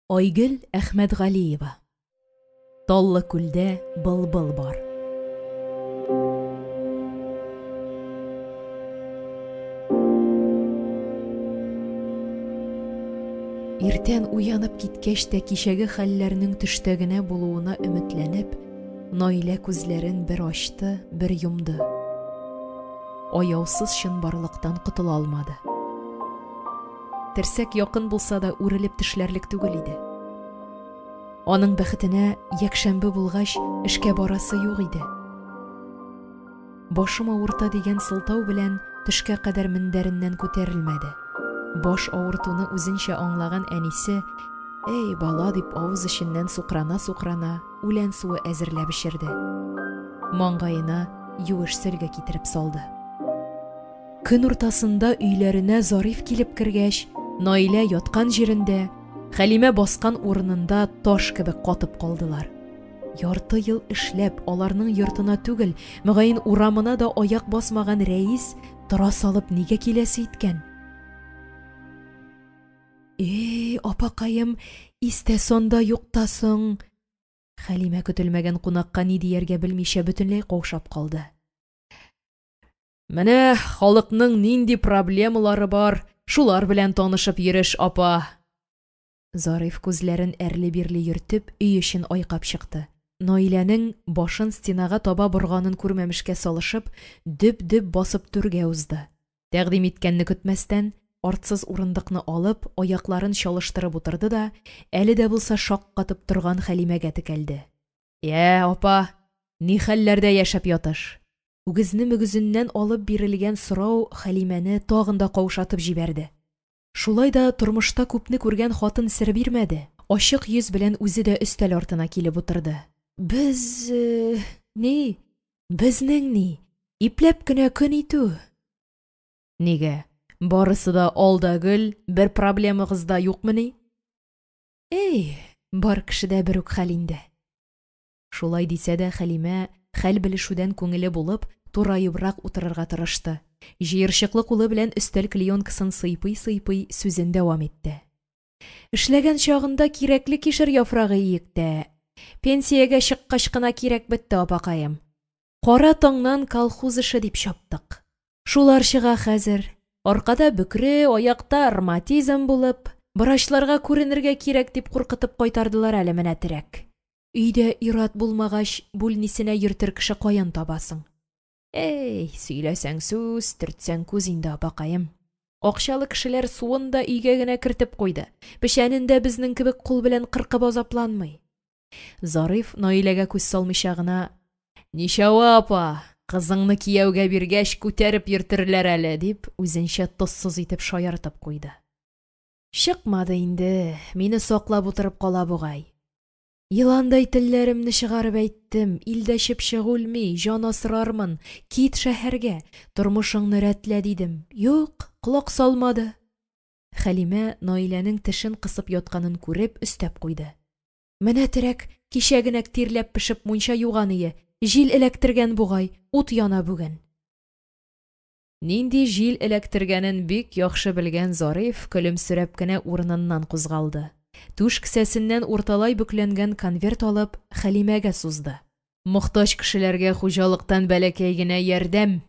Айгөл Әхмәтгалиева. Таллы күлдә былбыл бар. Иртән уянып киткәч тә кичәге хәлләрнең төштә генә булуына өметләнеп, Наилә күзләрен бер ачты, бер йомды. Аяусыз чынбарлыктан котыла алмады. Терсәк якын булса да үрелеп тешләрлек түгел иде. Аның бәхетенә якшәмбе булгач, эшкә барасы юк иде. Башым авырта дигән сылтау белән төшкә кадәр мендәреннән күтәрелмәде. Баш авыртуны үзенчә аңлаган әнисе, "Әй, бала" дип авыз эченнән сукрана-сукрана үлән суы әзерләп эчерде. Маңгаена юеш сөлге китереп салды. Көн уртасында өйләренә Зариф килеп кергәч, Наилә яткан җирендә, Хәлимә баскан урынында таш кебек катып калдылар. Ярты ел эшләп, аларның йортына түгел, мөгаен урамына да аяк басмаган рәис тора салып нигә киләсе иткән? Э, апакаем, истә сонда юкта соң. Хәлимә көтелмәгән кунакка ни дияргә белмичә бөтенләй каушап калды. Менә халыкның нинди проблемалары бар, шулар белән танышып йөреш, апа. Зариф күзләрен әрле-бирле йөртеп, өй эчен айкап чыкты. Наиләнең башын стенага таба борганын күрмәмешкә салышып, дөп-дөп басып түргә узды. Тәкъдим иткәнне көтмәстән, артсыз урындыкны алып, аякларын чалыштырып утырды да, әле дә булса шаккатып торган Хәлимәгә текәлде. Йә, апа, ни хәлләрдә яшәп ятыш? Үгезне мөгезеннән алып бирелгән сорау Хәлимәне тагын да каушатып җибәрде. Шулай да тормышта күпне күргән хатын сер бирмәде, ачык йөз белән үзе дә өстәл артына килеп утырды. Без, ни, безнең ни, ипләп кенә көн итү. Нигә, барысы да ал да гөл, бер проблемагыз да юкмыни? Әй, бар кешедә бер үк хәл инде. Шулай дисә дә, Хәлимә, хәл белешүдән күңеле булып, тураебрак утырырга тырышты. Җыерчыклы кулы белән өстәл клеенкасын сыйпый-сыйпый сүзен дәвам итте. Эшләгән чагында кирәкле кишер яфрагы иек тә, пенсиягә чыккач кына кирәк бетте, апакаем. Кара таңнан колхоз эше дип чаптык. Шулар чыга хәзер. Аркада бөкре, аякта рматизм булып, брачларга күренергә кирәк дип куркытып кайтардылар әле менә терәк. Өйдә ир-ат булмагач, бүлнисенә йөртер кеше каян табасың? Әй, сөйләсәң сүз, төртсәң күз инде, апакаем. Акчалы кешеләр суын да өйгә генә кертеп куйды, печәнен дә безнең кебек кул белән кыркып азапланмый. Зариф, Наиләгә күз салмыйча гына, Ничава, апа, кызыңны кияүгә биргәч, күтәреп йөртерләр әле, дип, үзенчә тозсыз итеп шаяртып куйды. Чыкмады инде, мине саклап утырып кала бугай. Еландай телләремне чыгарып әйттем, илдә чыпчык үлми, җан асрармын, кит шәһәргә, тормышыңны рәтлә, дидем. Юк, колак салмады. Хәлимә, Наиләнең тешен кысып ятканын күреп, өстәп куйды. Менә терәк, кичә генәк тирләп-пешеп мунча юган ие, җил эләктергән бугай, ут яна бүген. Нинди җил эләктергәнен бик яхшы белгән Зариф көлемсерәп кенә урыныннан кузгалды. Түш кесәсеннән урталай бөкләнгән конверт алып, Хәлимәгә сузды. Мохтаҗ кешеләргә хуҗалыктан бәләкәй генә ярдәм,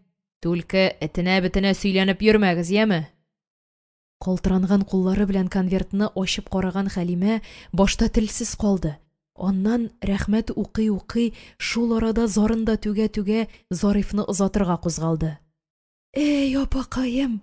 түлке этенә-бетенә сөйләнеп йөрмәгез, яме! Калтыранган куллары белән конвертны ачып караган Хәлимә башта телсез калды, аннан, рәхмәт укый-укый, шул арада зарын да түгә-түгә, Зарифны озатырга кузгалды. Әй, апакаем,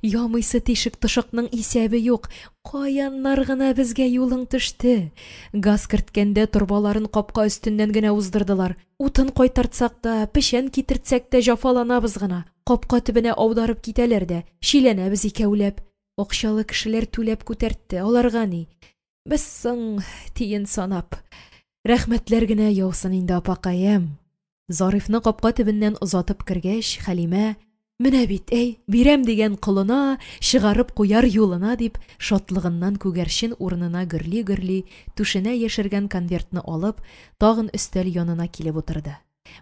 ямыйсы тишек-тошыкның исәбе юк, каяннар гына безгә юлың төште? Газ керткәндә торбаларын капка өстеннән генә уздырдылар, утын кайтартсак та, печән китертсәк тә җафаланабыз гына. Капка төбенә аударып китәләр дә, чиләнәбез икәүләп. Акчалы кешеләр түләп күтәртте, аларга ни? Без соң, тиен санап. Рәхмәтләр генә яусын инде, апакаем. Зарифны капка төбеннән озатып кергәч, Хәлимә, Менә бит, әй, бирәм дигән колына, чыгарып куяр юлына, дип, шатлыгыннан күгәрчен урынына гөрли-гөрли, түшенә яшергән конвертны алып, тагын өстәл янына килеп утырды.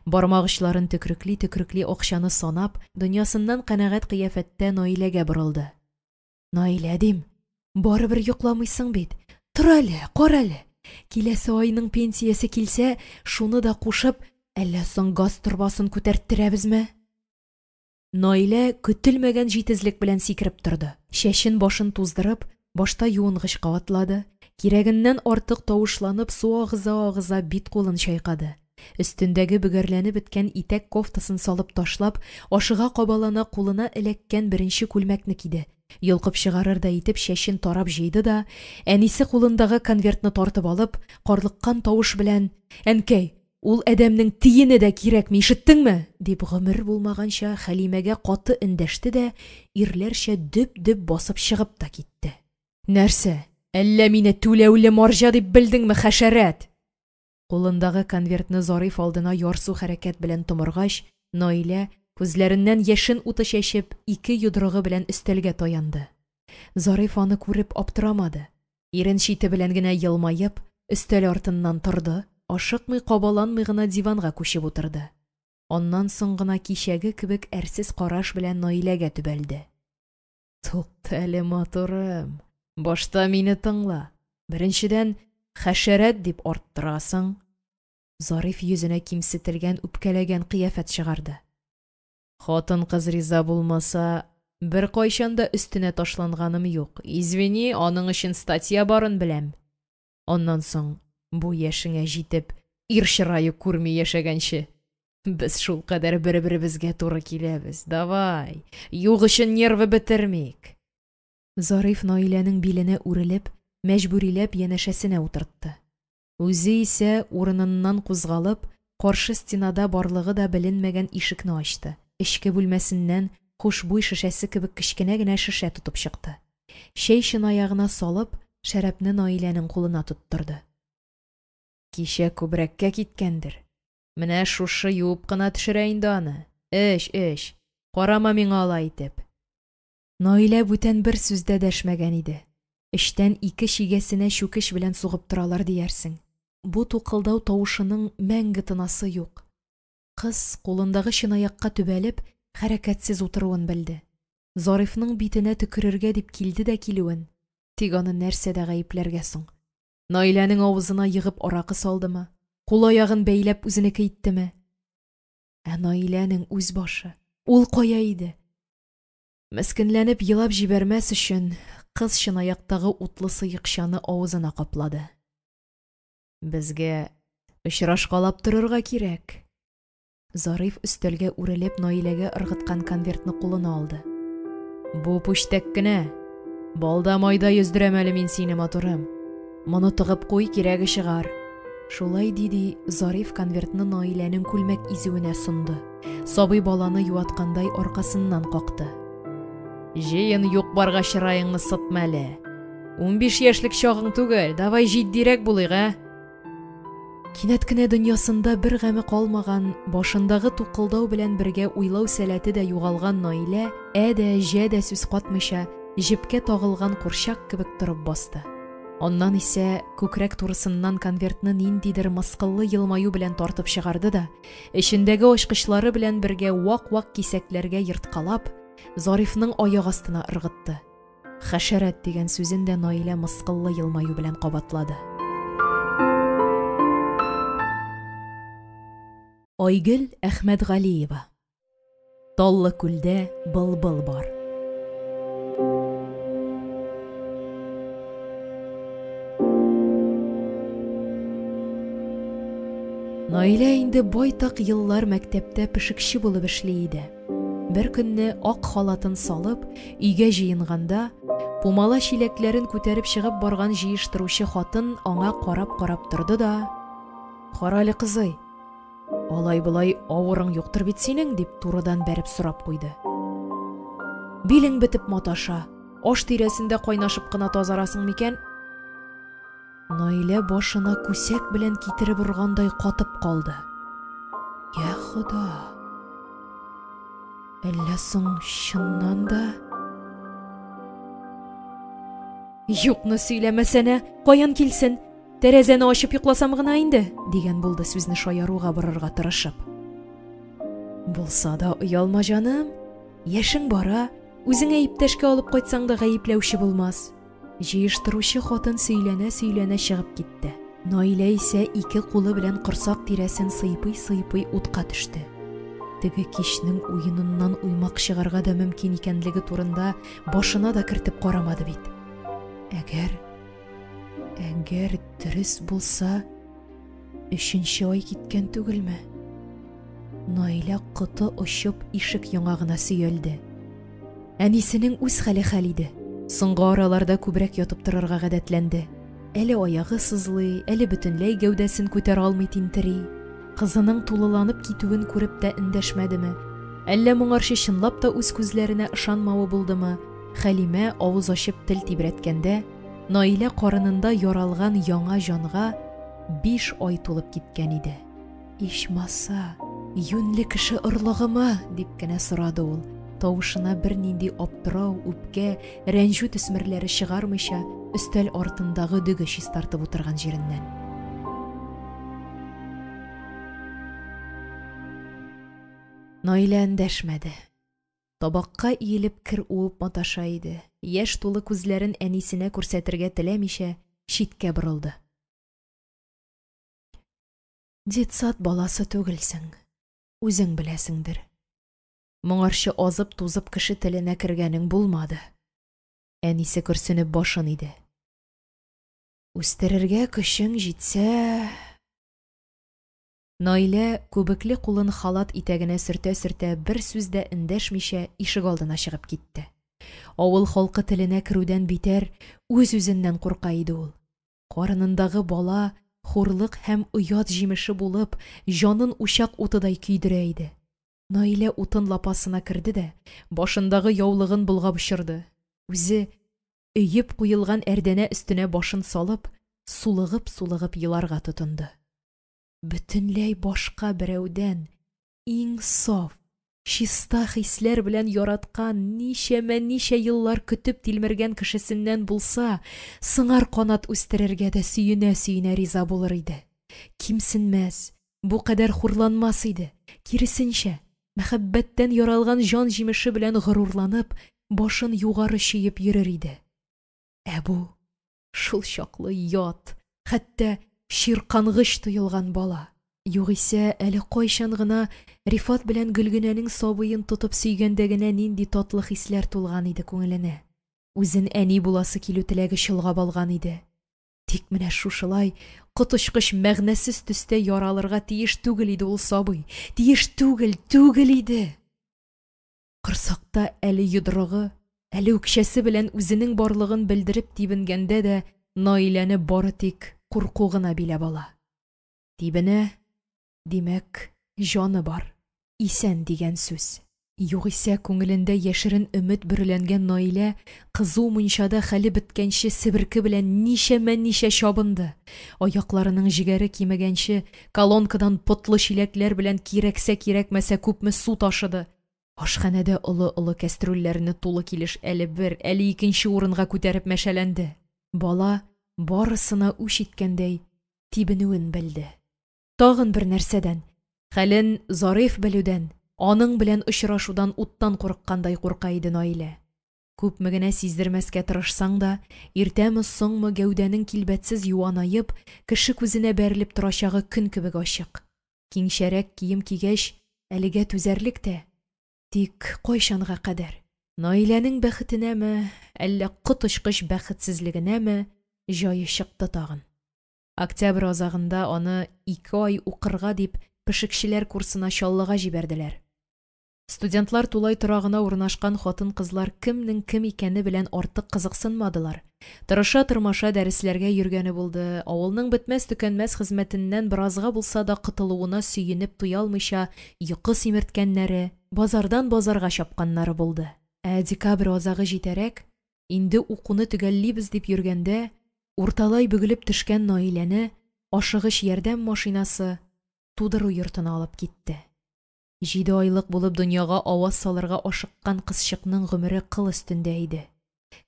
Бармак очларын төкрекли-төкрекли акчаны санап, дөньясыннан канәгать кыяфәттә Наиләгә борылды. Наилә, дим, барыбер йокламыйсың бит. Тор әле, карале, киләсе айның пенсиясе килсә, шуны да кушып, әллә соң газ торбасын күтәрттерәбезме? Наилә көтелмәгән җитезлек белән сикереп торды. Чәчен-башын туздырып, башта юынгычка атлады, кирәгеннән артык тавышланып су агыза-агыза бит-кулын чайкады. Өстендәге бөгәрләнеп беткән итәк кофтасын салып ташлап, ашыга-кабалана кулына эләккән беренче күлмәкне киде. Йолкып чыгарырдай итеп чәчен тарап җыйды да, әнисе кулындагы конвертны тартып алып, карлыккан тавыш белән: «Әнкәй, ул адәмнең тиене дә кирәкми, ишеттеңме?» – дип, гомер булмаганча Хәлимәгә каты эндәште дә ирләрчә дөп-дөп басып чыгып та китте. «Нәрсә, әллә мине түләүле марҗа дип белдеңме, хәшәрәт?» Кулындагы конвертны Зариф алдына ярсу хәрәкәт белән томыргач, Наилә, күзләреннән яшен уты чәчеп, ике йодрыгы белән өстәлгә таянды. Зариф аны күреп аптырамады. Ирен чите белән генә елмаеп, өстәл артыннан торды, ашыкмый-кабаланмый гына диванга күчеп утырды. Аннан соң гына кичәге кебек әрсез караш белән Наиләгә төбәлде. Тукта әле, матурым, башта мине тыңла. Беренчедән, хәшәрәт дип арттырасың. Зариф йөзенә кимсетелгән, үпкәләгән кыяфәт чыгарды. Хатын-кыз риза булмаса, беркайчан да өстенә ташланганым юк. Извини, аның өчен статья барын беләм. Аннан соң, бу яшеңә җитеп, ир чырае күрми яшәгәнче, без шулкадәр бер-беребезгә туры киләбез. Давай, юк өчен нервы бетермик. Зариф Наиләнең биленә үрелеп, мәҗбүриләп янәшәсенә утыртты. Үзе исә, урыныннан кузгалып, каршы стенада барлыгы да беленмәгән ишекне ачты, эчке бүлмәсеннән хушбуй шешәсе кебек кечкенә генә шешә тотып чыкты. Чәй чынаягына салып, шәрабны Наиләнең кулына тоттырды. Кичә күбрәккә киткәндер. Менә шушы юып кына төшерә инде аны. Эч, эч, карама миңа алай итеп. Наилә бүтән бер сүз дә дәшмәгән иде. Эчтән ике чигәсенә чүкеч белән сугып торалар диярсең. Бу тукылдау тавышының мәңге тынасы юк. Кыз, кулындагы чынаякка төбәлеп, хәрәкәтсез утыруын белде. Зарифның битенә төкерергә дип килде дә килүен. Тик аны нәрсәдә гаепләргә соң? Наиләнең авызына егып аракы салдымы? Кул-аягын бәйләп үзенеке иттеме? Ә Наиләнең үз башы. Ул кая иде? Мескенләнеп елап җибәрмәс өчен, кыз чынаяктагы утлы сыекчаны авызына каплады. Безгә очрашкалап торырга кирәк. Зариф өстәлгә үрелеп Наиләгә ыргыткан конвертны кулына алды. Бу пүчтәк кенә. Балда майда йөздерәм әле мин сине, матурым. Моны тыгып куй, кирәге чыгар. Шулай диде, Зариф конвертны Наиләнең күлмәк изүенә сонды. Сабый баланы юаткандай аркасыннан какты. Җыен юк барга чыраеңны сытма әле. 15 яшьлек чагың түгел, давай җитдирәк булыйк, ә? Кинәт кенә дөньясында бер гаме калмаган, башындагы тукылдау белән бергә уйлау сәләте дә югалган Наилә, ә дә, җә дә сүз катмыйча, җепкә тагылган курчак кебек торып басты. Аннан исә күкрәк турысыннан конвертны ниндидер мыскыллы елмаю белән тартып чыгарды да, эчендәге ачкычлары белән бергә вак-вак кисәкләргә ерткалап, Зарифның аяк астына ыргытты. Хәшәрәт дигән сүзен дә Наилә мыскыллы елмаю белән кабатлады. Айгөл Әхмәтгалиева. Таллы күлдә былбыл бар. Наилә инде байтак еллар мәктәптә пешекче булып эшли иде. Бер көнне ак халатын салып, өйгә җыенганда, пумала чиләкләрен күтәреп чыгып барган җыештыручы хатын аңа карап-карап торды да, «Карале, кызый, алай-болай авырың юктыр бит синең?» дип турыдан бәреп сорап куйды. «Билең бетеп маташа, аш тирәсендә кайнашып кына тазарасың микән?» Наилә башына күсәк белән китереп органдай катып калды. Йа Хода! Әллә соң чыннан да... Юкны сөйләмәсәнә, каян килсен? Тәрәзәне ачып йокласам гына инде, дигән булды сүзне шаяруга борырга тырышып. Булса да оялма, җаным. Яшең бара, үзеңә иптәшкә алып кайтсаң да гаепләүче булмас. Җыештыручы хатын сөйләнә-сөйләнә чыгып китте. Наилә исә ике кулы белән корсак тирәсен сыйпый-сыйпый утка төште. Теге кичнең уеныннан уймак чыгарга да мөмкин икәнлеге турында башына да кертеп карамады бит. Әгәр, әгәр дөрес булса, өченче ай киткән түгелме? Наилә коты очып ишек яңагына сөялде. Әнисенең үз хәле хәл иде. Соңгы араларда күбрәк ятып торырга гадәтләнде. Әле аягы сызлый, әле бөтенләй гәүдәсен күтәрә алмый тинтери. Кызының тулыланып китүен күреп тә эндәшмәдеме, әллә моңарчы чынлап та үз күзләренә ышанмавы булдымы, Хәлимә авыз ачып тел тибрәткәндә, Наилә карынында яралган яңа җанга 5 ай тулып киткән иде. Ичмаса, юньле кеше орлыгымы? дип кенә сорады ул, тавышына бернинди аптырау, үпкә, рәнҗү төсмерләре чыгармыйча, өстәл артындагы дөге чистартып утырган җиреннән. Наилә эндәшмәде. Табакка иелеп кер уып маташа иде, яшь тулы күзләрен әнисенә күрсәтергә теләмичә, читкә борылды. Детсад баласы түгелсең, үзең беләсеңдер. Моңарчы азып-тузып кеше теленә кергәнең булмады. Әнисе көрсенеп башын иде. Үстерергә көчең җитсә... Наилә, күбекле кулын халат итәгенә сөртә-сөртә, бер сүз дә эндәшмичә, ишегалдына чыгып китте. Авыл халкы теленә керүдән битәр, үз-үзеннән курка иде ул. Карынындагы бала, хурлык һәм оят җимеше булып, җанын учак утыдай көйдерә иде. Наилә утын лапасына керде дә, башындагы яулыгын болгап очырды. Үзе, өеп куелган әрдәнә өстенә башын салып, сулыгып-сулыгып еларга тотынды. Бөтенләй башка берәүдән, иң саф, чиста хисләр белән яраткан, ничәмә-ничә еллар көтеп тилмергән кешесеннән булса, сыңар канат үстерергә дә сөенә-сөенә риза булыр иде. Кимсенмәс, бу кадәр хурланмас иде, киресенчә, мәхәббәттән яралган җан җимеше белән горурланып, башын югары чөеп йөрер иде. Ә бу шул чаклы ят, хәтта чиркангыч тоелган бала. Югыйсә, әле кайчан гына Рифат белән Гөлгенәнең сабыен тотып сөйгәндә генә нинди татлы хисләр тулган иде күңеленә. Үзен әни буласы килү теләге чолгап алган иде. Тик менә шушылай коточкыч мәгънәсез төстә яралырга тиеш түгел иде ул сабый. Тиеш түгел, түгел иде! Корсакта әле йодрыгы, әле үкчәсе белән үзенең барлыгын белдереп тибенгәндә дә Наиләне бары тик курку гына биләп ала. Тибенә, димәк, җаны бар, исән дигән сүз. Югыйсә күңелендә яшерен өмет бөреләнгән Наилә кызу мунчада хәле беткәнче себерке белән ничәмә-ничә чабынды. Аякларының җегәре кимегәнче колонкадан потлы чиләкләр белән кирәксә-кирәкмәсә күпме су ташыды. Ашханәдә олы-олы кәстрүлләрне тулы килеш әле бер, әле икенче урынга күтәреп мәшәләнде. Бала, барысына үч иткәндәй, тибенүен белде. Тагын бер нәрсәдән, хәлен Зариф белүдән, аның белән очрашудан уттан курыккандай курка иде Наилә. Күпме генә сиздермәскә тырышсаң да, иртәме-соңмы гәүдәнең килбәтсез юанаеп, кеше күзенә бәрелеп торачагы көн кебек ачык. Киңчәрәк кием кигәч, әлегә түзәрлек тә. Тик кайчанга кадәр? Наиләнең бәхетенәме, әллә коточкыч бәхетсезлегенәме, җае чыкты тагын. Октябрь азагында аны 2 ай укырга дип пешекчеләр курсына Чаллыга җибәрделәр. Студентлар тулай торагына урнашкан хатын-кызлар кемнең кем икәне белән артык кызыксынмадылар. Тырыша-тырмаша дәресләргә йөргәне булды, авылның бетмәс-төкәнмәс хезмәтеннән беразга булса да котылуына сөенеп туялмыйча йокы симерткәннәре, базардан базарга чапканнары булды. Ә декабрь азагы җитәрәк, инде укуны төгәллибез дип йөргәндә, урталай бөгелеп төшкән Наиләне ашыгыч ярдәм машинасы тудыру йортына алып китте. 7 айлык булып дөньяга аваз салырга ашыккан кызчыкның гомере кыл өстендә иде.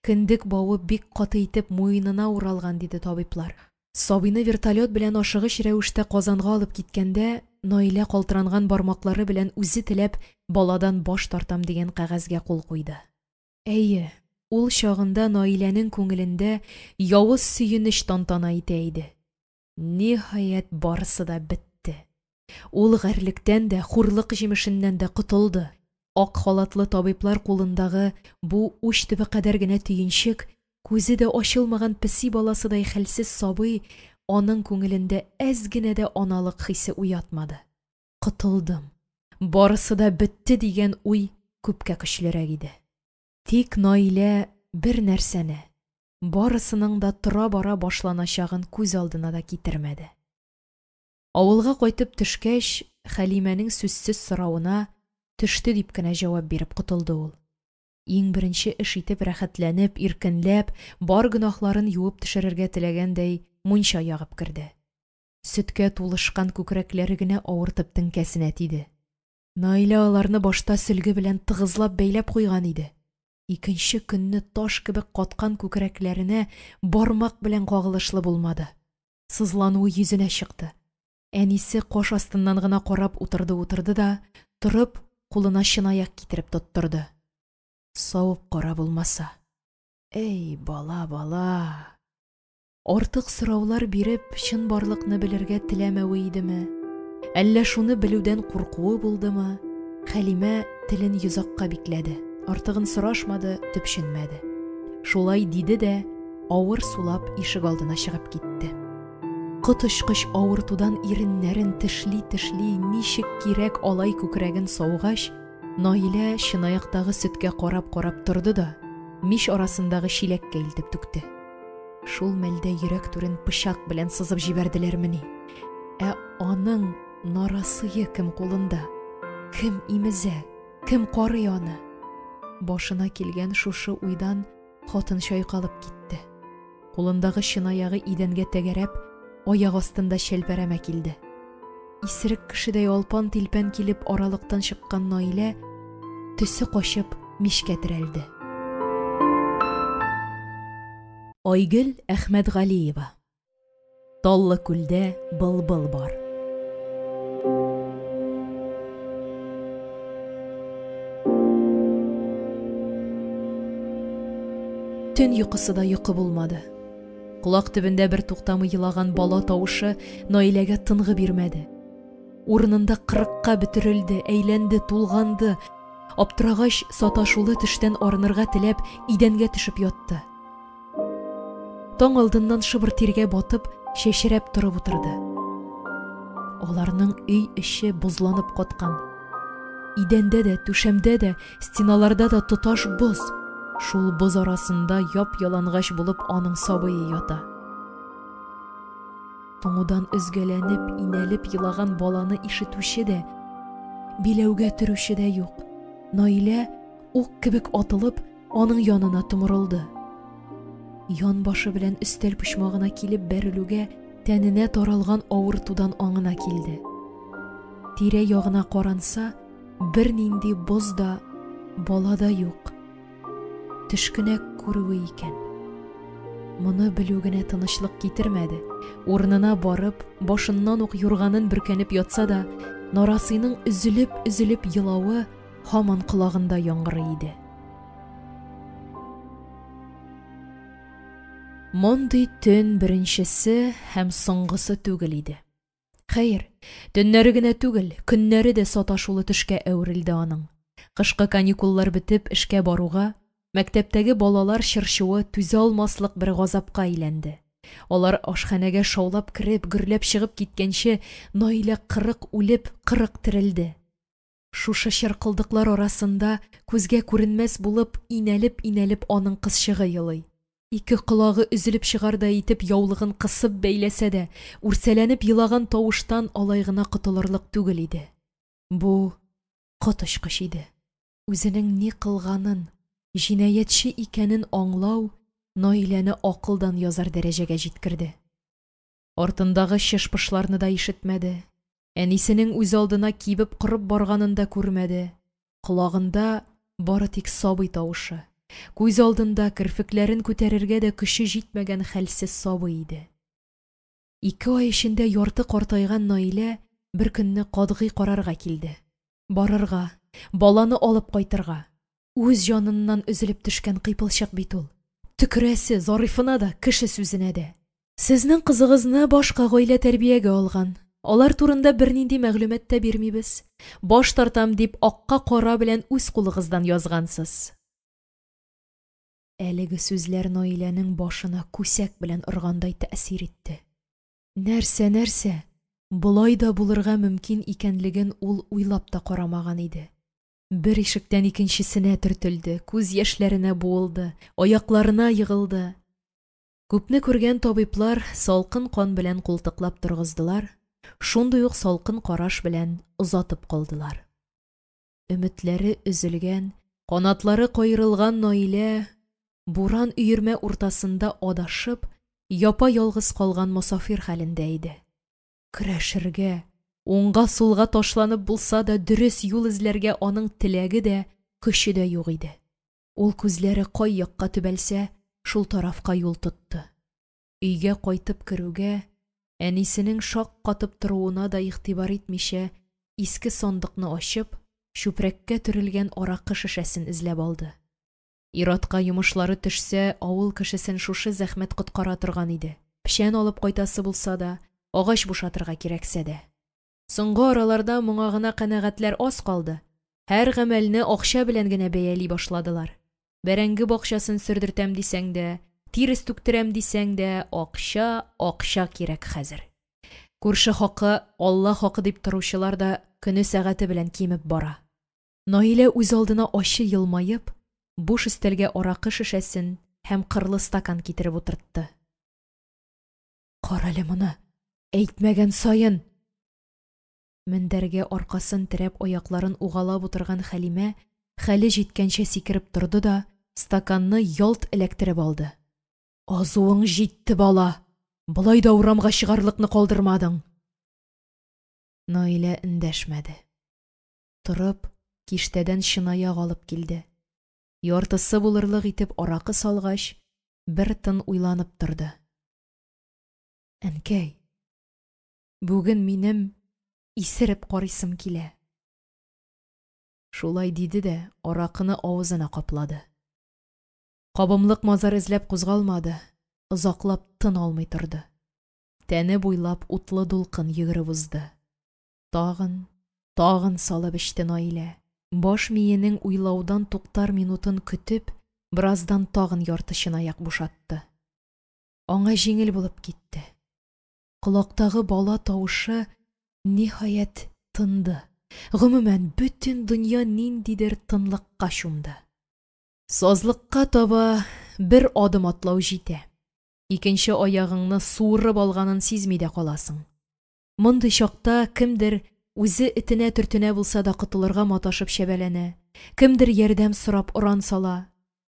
Кендек бавы бик каты итеп муенына уралган, диде табиблар. Сабыйны вертолет белән ашыгыч рәвештә Казанга алып киткәндә, Наилә калтыранган бармаклары белән үзе теләп баладан баш тартам дигән кәгазьгә кул куйды. Әйе, Ул чагында Наиләнең күңелендә явыз сөенеч тантана итә иде. Ниһаять, барысы да бетте. Ул гарьлектән дә, хурлык җимешеннән дә котылды. Ак халатлы табиблар кулындагы бу уч төбе кадәр генә төенчек, күзе дә ачылмаган песи баласыдай хәлсез сабый аның күңелендә әз генә дә аналык хисе уятмады. Котылдым, барысы да бетте дигән уй күпкә көчлерәк иде. Тик Наилә бер нәрсәне, барысының да тора-бара башланачагын күз алдына да китермәде. Авылга кайтып төшкәч, Хәлимәнең сүзсез соравына төште дип кенә җавап биреп котылды ул. Иң беренче эш итеп рәхәтләнеп, иркенләп, бар гөнаһларын юып төшерергә теләгәндәй, мунча ягып керде. Сөткә тулышкан күкрәкләре генә авыртып теңкәсенә тиде. Наилә аларны башта сөлге белән тыгызлап бәйләп куйган иде. Икенче көнне таш кебек каткан күкрәкләренә бармак белән кагылышлы булмады. Сызлануы йөзенә чыкты. Әнисе каш астыннан гына карап утырды-утырды да, торып, кулына чынаяк китереп тоттырды. Савып кара булмаса. Әй, бала, бала! Артык сораулар биреп, чынбарлыкны белергә теләмәве идеме, әллә шуны белүдән куркуы булдымы, Хәлимә телен йозакка бикләде, артыгын сорашмады, төпченмәде. Шулай диде дә, авыр сулап ишегалдына чыгып китте. Коточкыч авыртудан иреннәрен тешли-тешли ничек кирәк алай күкрәген саугач, Наилә чынаяктагы сөткә карап-карап торды да, мич арасындагы чиләккә илтеп түкте. Шул мәлдә йөрәк түрен пычак белән сызып җибәрделәрмени? Ә аның нарасые кем кулында? Кем имезә? Кем карый аны? Башына килгән шушы уйдан хатын чайкалып китте. Кулындагы чынаягы идәнгә тәгәрәп, аяк астында чәлпәрәмә килде. Исерек кешедәй алпан-тилпән килеп аралыктан чыккан Наилә, төсе качып, мичкә терәлде. Айгөл Әхмәтгалиева. Таллы күлдә былбыл бар. Төн йокысы да йокы булмады. Колак төбендә бертуктамый елаган бала тавышы Наиләгә тынгы бирмәде. Урынында кырыкка бөтерелде, әйләнде, тулганды. Аптырагач, саташулы төштән арынырга теләп, идәнгә төшеп ятты. Таң алдыннан шыбыр тиргә батып, чәчрәп торып утырды. Аларның өй эче бозланып каткан. Идәндә дә, түшәмдә дә, стеналарда да тоташ боз. Шул боз арасында яп-ялангач булып аның сабые ята. Туңудан өзгәләнеп, инәлеп елаган баланы ишетүче дә, биләүгә төрүче дә юк. Наилә, ук кебек атылып, аның янына томырылды. Янбашы белән өстәл почмагына килеп бәрелүгә тәненә таралган авыртудан аңына килде. Тирә-ягына каранса, бернинди боз да, бала да юк. Төш кенә күрүе икән. Моны белү генә тынычлык китермәде. Урынына барып, башыннан ук юрганын бөркәнеп ятса да, нарасыйның өзелеп-өзелеп елавы һаман колагында яңгырый иде. Мондый төн беренчесе һәм соңгысы түгел иде. Хәер, төннәре генә түгел, көннәре дә саташулы төшкә әверелде аның. Кышкы каникуллар бетеп, эшкә баруга, мәктәптәге балалар чыр-чуы түзә алмаслык бер газапка әйләнде. Алар ашханәгә шаулап кереп, гөрләп чыгып киткәнче, Наилә 40 үлеп, 40 терелде. Шушы чыркылдыклар арасында күзгә күренмәс булып, инәлеп-инәлеп аның кызчыгы елый. Ике колагы өзелеп чыгардай итеп яулыгын кысып бәйләсә дә, үрсәләнеп елаган тавыштан алай гына котылырлык түгел иде. Бу коточкыч иде. Үзенең ни кылганын, җинаятьче икәнен аңлау Наиләне акылдан язар дәрәҗәгә җиткерде. Артындагы чыш-пышларны да ишетмәде, әнисенең үз алдына кибеп-корып барганын да күрмәде. Колагында бары тик сабый тавышы, күз алдында керфекләрен күтәрергә дә көче җитмәгән хәлсез сабый иде. Ике ай эчендә ярты картайган Наилә беркөнне катгый карарга килде. Барырга, баланы алып кайтырга. Үз җаныннан өзелеп төшкән кыйпылчык бит ул. Төкерәсе Зарифына да, кеше сүзенә дә. Сезнең кызыгызны башка гаилә тәрбиягә алган. Алар турында бернинди мәгълүмат та бирмибез. Баш тартам дип акка кара белән үз кулыгыздан язгансыз. Әлеге сүзләр Наиләнең башына күсәк белән органдай тәэсир итте. Нәрсә-нәрсә, болай да булырга мөмкин икәнлеген ул уйлап та карамаган иде. Бер ишектән икенчесенә төртелде, күз яшьләренә буылды, аякларына егылды. Күпне күргән табиблар салкын кан белән култыклап торгыздылар, шундый ук салкын караш белән озатып калдылар. Өметләре өзелгән, канатлары каерылган Наилә буран өермә уртасында адашып, япа-ялгыз калган мосафир хәлендә иде. Көрәшергә, уңга-сулга ташланып булса да дөрес юл эзләргә аның теләге дә, көче дә юк иде. Ул күзләре кай якка төбәлсә, шул тарафка юл тотты. Өйгә кайтып керүгә, әнисенең шаккатып торуына да игътибар итмичә, иске сандыкны ачып, чүпрәккә төрелгән аракы шешәсен эзләп алды. Ир-атка йомышлары төшсә, авыл кешесен шушы зәхмәт коткара торган иде. Печән алып кайтасы булса да, агач бушатырга кирәксә дә. Соңгы араларда моңа гына канәгатьләр аз калды. Һәр гамәлне акча белән генә бәяли башладылар. Бәрәңге бакчасын сөрдертәм дисәң дә, тирес түктерәм дисәң дә, акча, акча кирәк хәзер. Күрше хакы, Алла хакы дип торучылар да көне-сәгате белән кимеп бара. Наилә үз алдына ачы елмаеп, буш өстәлгә аракы шешәсен һәм кырлы стакан китереп утыртты. Карале моны, әйтмәгән саен! Мендәргә аркасын терәп аякларын угалап утырган Хәлимә хәле җиткәнчә сикереп торды да стаканны ялт эләктереп алды. Азуың җитте, бала! Болай да урамга чыгарлыкны калдырмадың! Наилә эндәшмәде. Торып, киштәдән чынаяк алып килде. Яртысы булырлык итеп аракы салгач, бер тын уйланып торды. Әнкәй, бүген минем исереп карыйсым килә. Шулай диде дә аракыны авызына каплады. Кабымлык мазар эзләп кузгалмады, озаклап тын алмый торды. Тәне буйлап утлы дулкын йөгереп узды. Тагын, тагын салып эчте Наилә. Баш миенең уйлаудан туктар минутын көтеп, бераздан тагын ярты чынаяк бушатты. Аңа җиңел булып китте. Колактагы бала тавышы ниһаять тынды. Гомумән, бөтен дөнья ниндидер тынлыкка чумды. Сазлыкка таба бер адым атлау җитә. Икенче аягыңны суырып алганын сизми дә каласың. Мондый чакта кемдер үзе этенә-төртенә булса да котылырга маташып чәбәләнә, кемдер ярдәм сорап оран сала,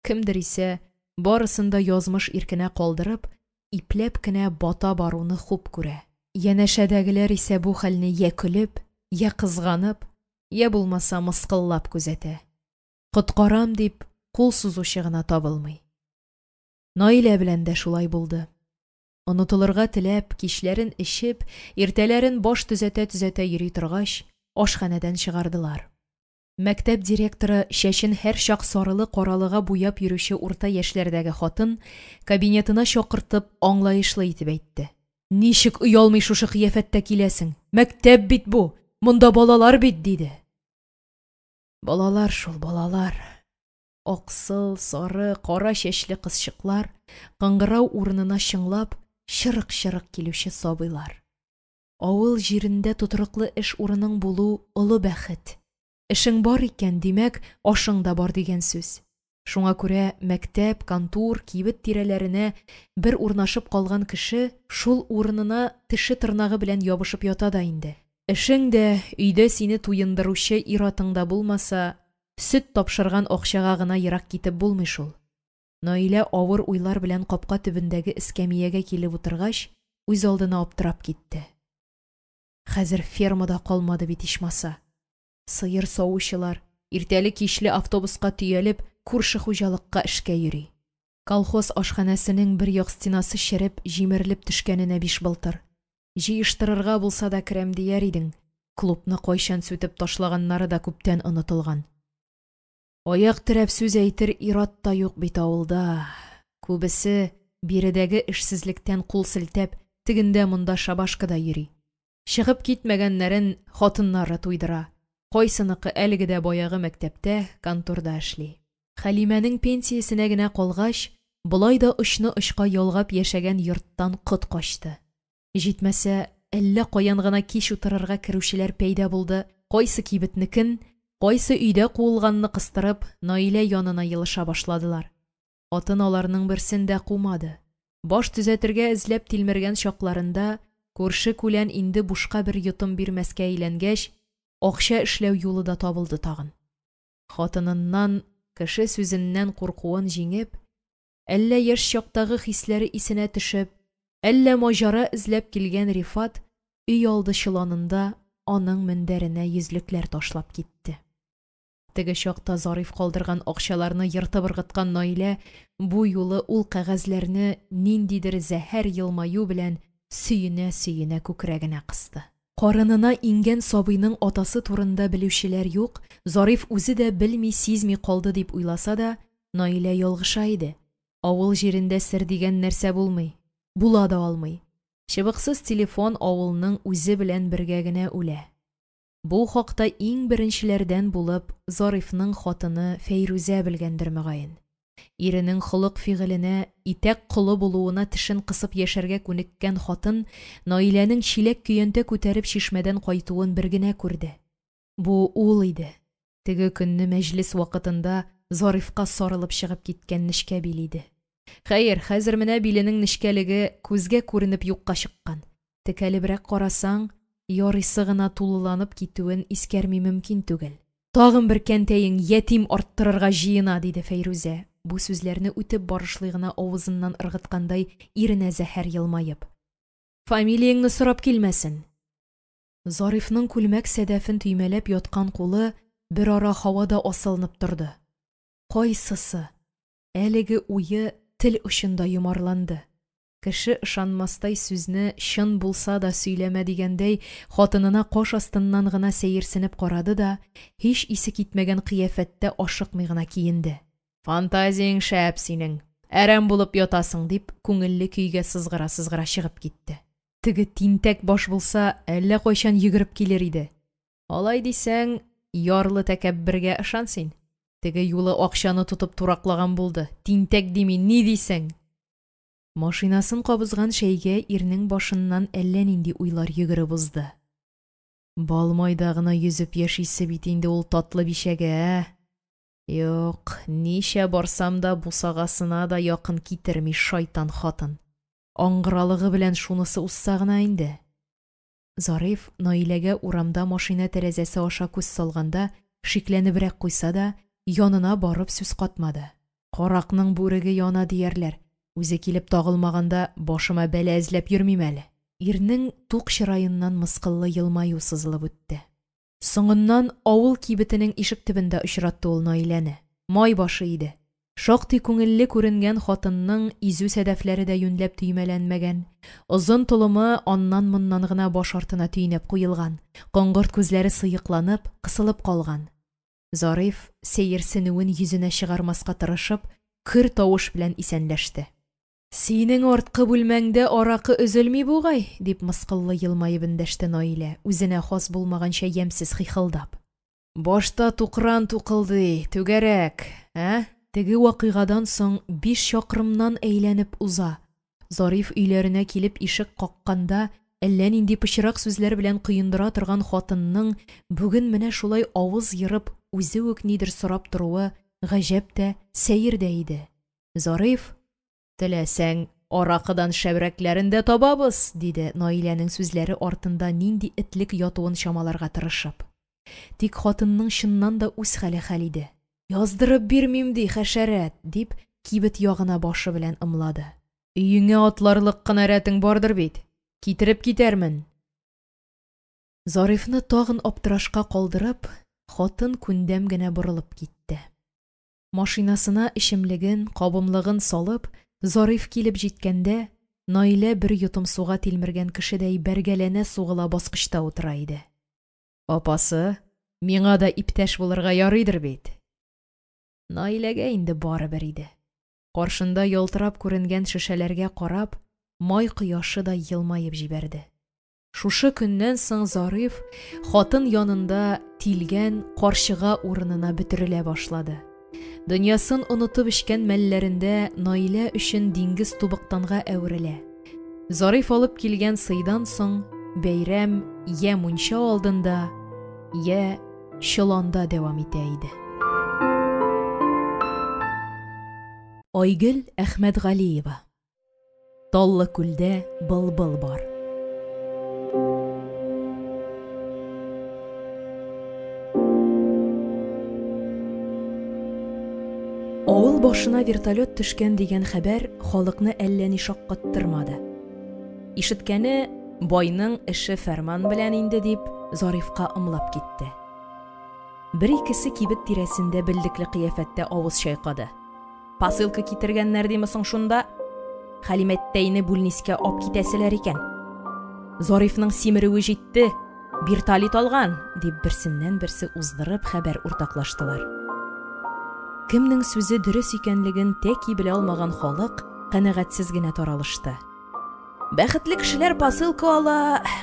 кемдер исә барысын да язмыш иркенә калдырып, ипләп кенә бата баруны хуп күрә. Янәшәдәгеләр исә бу хәлне йә көлеп, йә кызганып, йә булмаса мыскыллап күзәтә. Коткарам дип кул сузучы гына табылмый. Наилә белән дә шулай булды. Онытылырга теләп, кичләрен эчеп, иртәләрен баш төзәтә-төзәтә йөри торгач, ашханәдән чыгардылар. Мәктәп директоры, чәчен һәрчак сарылы-каралыга буяп йөрүче урта яшьләрдәге хатын, кабинетына чакыртып, аңлаешлы итеп әйтте. Ничек оялмый шушы кыяфәттә киләсең? Мәктәп бит бу! Монда балалар бит, диде. Балалар шул, балалар. Аксыл, сары, кара чәчле кызчыклар, кыңгырау урынына чыңлап, чырык-чырык килүче сабыйлар. Авыл җирендә тотрыклы эш урының булу олы бәхет. Эшең бар икән, димәк, ашың да бар дигән сүз. Шуңа күрә мәктәп, контур, кибет тирәләренә бер урнашып калган кеше шул урынына теше-тырнагы белән ябышып ята да инде. Эшең дә, өйдә сине туендыручы ир-атың да булмаса, сөт тапшырган акчага гына ерак китеп булмый шул. Наилә авыр уйлар белән капка төбендәге эскәмиягә килеп утыргач, үз алдына аптырап китте. Хәзер фермада калмады бит ичмаса. Сыер савучылар, иртәле-кичле автобуска төялеп, күрше хуҗалыкка эшкә йөри. Колхоз ашханәсенең бер як стенасы череп, җимерелеп төшкәненә 5 былтыр. Җыештырырга булса да керәм дияр идең, клубны кайчан сүтеп ташлаганнары да күптән онытылган. Аяк терәп сүз әйтер ир-ат та юк бит авылда. Күбесе, биредәге эшсезлектән кул селтәп, тегендә-монда шабашкада йөри. Чыгып китмәгәннәрен хатыннары туйдыра. Кайсыныкы әлеге дә баягы мәктәптә, конторда эшли. Хәлимәнең пенсиясенә генә калгач, болай да очны очка ялгап яшәгән йорттан кот качты. Җитмәсә, әллә каян гына кич утырырга керүчеләр пәйда булды, кайсы кибетнекен, кайсы өйдә куылганны кыстырып, Наилә янына елыша башладылар. Хатын аларның берсен дә кумады. Баш төзәтергә эзләп тилмергән чакларында, күрше-күлән инде бушка бер йотым бирмәскә әйләнгәч, акча эшләү юлы да табылды тагын. Хатыныннан, кеше сүзеннән куркуын җиңеп, әллә яшь чактагы хисләре исенә төшеп, әллә маҗара эзләп килгән Рифат өйалды чоланында аның мендәренә йөзлекләр ташлап китте. Теге чакта Зариф калдырган акчаларны ертып ыргыткан Наилә бу юлы ул кәгазьләрне ниндидер зәһәр елмаю белән сөенә-сөенә күкрәгенә кысты. Карынына иңгән сабыйның атасы турында белүчеләр юк, Зариф үзе дә белми-сизми калды дип уйласа да, Наилә ялгыша иде. Авыл җирендә сер дигән нәрсә булмый, була да алмый. Чыбыксыз телефон авылның үзе белән бергә генә үлә. Бу хакта иң беренчеләрдән булып Зарифның хатыны Фәйрүзә белгәндер, мөгаен. Иренең холык-фигыленә, итәк колы булуына тешен кысып яшәргә күнеккән хатын Наиләнең чиләк-көянтә күтәреп чишмәдән кайтуын бер генә күрде. Бу ул иде. Теге көнне мәҗлес вакытында Зарифка сарылып чыгып киткән нечкә бил иде. Хәер, хәзер менә биленең нечкәлеге күзгә күренеп юкка чыккан. Текәлебрәк карасаң, ярыйсы гына тулыланып китүен искәрми мөмкин түгел. Тагын бер кәнтәең ятим арттырырга җыена, диде Фәйрүзә, бу сүзләрне үтеп барышлый гына авызыннан ыргыткандай иренә зәһәр елмаеп. Фамилияңне сорап килмәсен! Зарифның күлмәк сәдәфен төймәләп яткан кулы берара һавада асылынып торды. Кайсысы? Әлеге уе тел очында йомарланды. Кеше ышанмастай сүзне чын булса да сөйләмә дигәндәй, хатынына каш астыннан гына сәерсенеп карады да, һич исе китмәгән кыяфәттә ашыкмый гына киенде. Фантазияң шәп синең, әрәм булып ятасың, дип, күңелле көйгә сызгыра-сызгыра чыгып китте. Теге тинтәк баш булса, әллә кайчан йөгереп килер иде. Алай дисәң, ярлы тәкәббергә ышан син. Теге юлы акчаны тотып тураклаган булды, тинтәк дими, ни дисең? Машинасын кабызган шәйгә ирнең башыннан әллә нинди уйлар йөгереп узды. Бал-майда гына йөзеп яшисе бит инде ул татлы бишәгә, ә? Юк, ничә барсам да бусагасына да якын китерми шайтан хатын. Аңгыралыгы белән шунысы узса гына инде. Зариф Наиләгә урамда машина тәрәзәсе аша күз салганда шикләнебрәк куйса да, янына барып сүз катмады. Каракның бүреге яна диярләр. Үзе килеп тагылмаганда башыма бәла эзләп йөрмим әле. Ирнең тук чыраеннан мыскыллы елмаю сызылып үтте. Соңыннан авыл кибетенең ишек төбендә очратты ул Наиләне. Май башы иде. Шактый күңелле күренгән хатынның изү сәдәфләре дә юньләп төймәләнмәгән. Озын толымы аннан-моннан гына баш артына төйнәп куелган. Коңгырт күзләре сыекланып, кысылып калган. Зариф, сәерсенүен йөзенә чыгармаска тырышып, көр тавыш белән исәнләште. Синең арткы бүлмәңдә аракы өзелми бугай, дип мыскыллы елмаеп эндәште Наилә, үзенә хас булмаганча ямьсез хихылдап. Башта тукран тукылдый, түгәрәк, ә? Теге вакыйгадан соң 5 чакрымнан әйләнеп уза. Зариф өйләренә килеп ишек какканда, әллә нинди пычрак сүзләр белән коендыра торган хатынның бүген менә шулай авыз ерып, үзе үк нидер сорап торуы гаҗәп тә, сәер дә иде. Зариф: Теләсәң, аракыдан шәбрәкләрен дә табабыз, диде Наиләнең сүзләре артында нинди этлек ятуын чамаларга тырышып. Тик хатынның чыннан да үз хәле хәл иде. Яздырып бирмим ди, хәшәрәт, дип кибет ягына башы белән ымлады. Өеңә атларлык кына рәтең бардыр бит. Китереп китәрмен. Зарифны тагын аптырашка калдырып, хатын күндәм генә борылып китте. Машинасына эчемлеген, кабымлыгын салып, Зариф килеп җиткәндә, Наилә бер йотым суга тилмергән кешедәй бәргәләнә сугыла баскычта утыра иде. Апасы, миңа да иптәш булырга ярыйдыр бит. Наиләгә инде барыбер иде. Каршында ялтырап күренгән шешәләргә карап, май кояшыдай елмаеп җибәрде. Шушы көннән соң Зариф хатын янында тилгән карчыга урынына бөтерелә башлады. Дөньясын онытып эчкән мәлләрендә Наилә өчен диңгез тубыктанга әверелә. Зариф алып килгән сыйдан соң бәйрәм йә мунча алдында, йә чоланда дәвам итә иде. Айгөл Әхмәтгалиева. Таллы күлдә былбыл бар. Авыл башына вертолет төшкән дигән хәбәр халыкны әллә ни шаккаттырмады. Ишеткәне, байның эше фәрман белән инде дип, Зарифка ымлап китте. Бер-икесе кибет тирәсендә белдекле кыяфәттә авыз чайкады. Посылка китергәннәр диме соң шунда? Хәлимәттәйне бүлнискә ап китәселәр икән. Зарифның симерүе җитте, бирталит алган, дип берсеннән-берсе уздырып хәбәр уртаклаштылар. Кемнең сүзе дөрес икәнлеген тәки белә алмаган халык канәгатьсез генә таралышты. Бәхетле кешеләр посылка ала,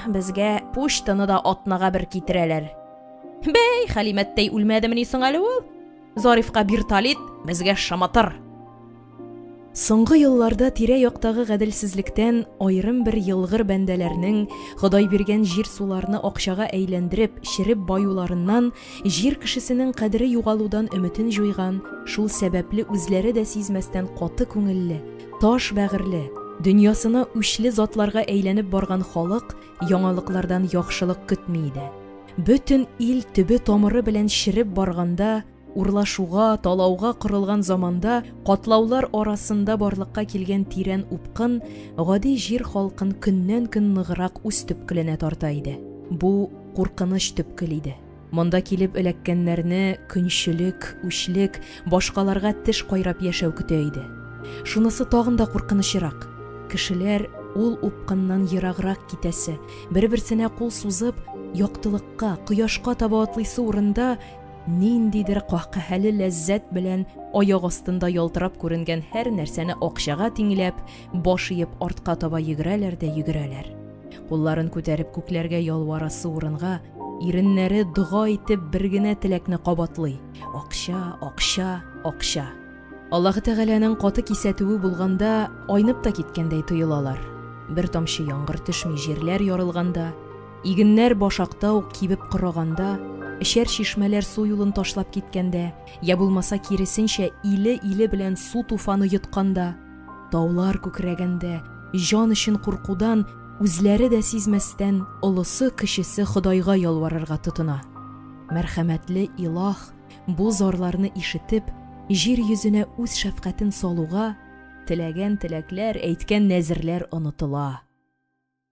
безгә почтаны да атнага бер китерәләр. Бәй, Хәлимәттәй үлмәдемени соң әле ул? Зарифка бирталит, безгә шаматыр. Соңгы елларда тирә-яктагы гаделсезлектән аерым бер елгыр бәндәләрнең Ходай биргән җир-суларны акчага әйләндереп, череп баюларыннан, җир кешесенең кадере югалудан өметен җуйган, шул сәбәпле үзләре дә сизмәстән каты күңелле, таш бәгырьле, дөньясына үчле затларга әйләнеп барган халык яңалыклардан яхшылык көтми иде. Бөтен ил төбе-тамыры белән череп барганда, урлашуга, талауга корылган заманда, катлаулар арасында барлыкка килгән тирән упкын гади җир халкын көннән-көн ныграк үз төпкеленә тарта иде. Бу куркыныч төпкел иде. Монда килеп эләккәннәрне көнчелек, үчлек, башкаларга теш кайрап яшәү көтә иде. Шунысы тагын да куркынычрак, кешеләр ул упкыннан ераграк китәсе, бер-берсенә кул сузып, яктылыкка, кояшка таба атлыйсы урында, ниндидер каһкаһәле ләззәт белән аяк астында ялтырап күренгән һәр нәрсәне акчага тиңләп, баш иеп артка таба йөгерәләр дә йөгерәләр. Кулларын күтәреп күкләргә ялварасы урынга, иреннәре дога итеп бер генә теләкне кабатлый, акча, акча, акча. Аллаһы Тәгаләнең каты кисәтүе булганда, айнып та киткәндәй тоелалар. Бер тамчы яңгыр төшми җирләр ярылганда, игеннәр башакта ук кибеп корыганда, эчәр чишмәләр су юлын ташлап киткәндә, я булмаса киресенчә иле-иле белән су туфаны йотканда, таулар күкрәгәндә, җан өчен куркудан, үзләре дә сизмәстән, олысы-кечесе Ходайга ялварырга тотына. Мәрхәмәтле Илаһ Бу зарларны ишетеп, җир йөзенә үз шәфкатен салуга, теләгән теләкләр, әйткән нәзерләр онытыла.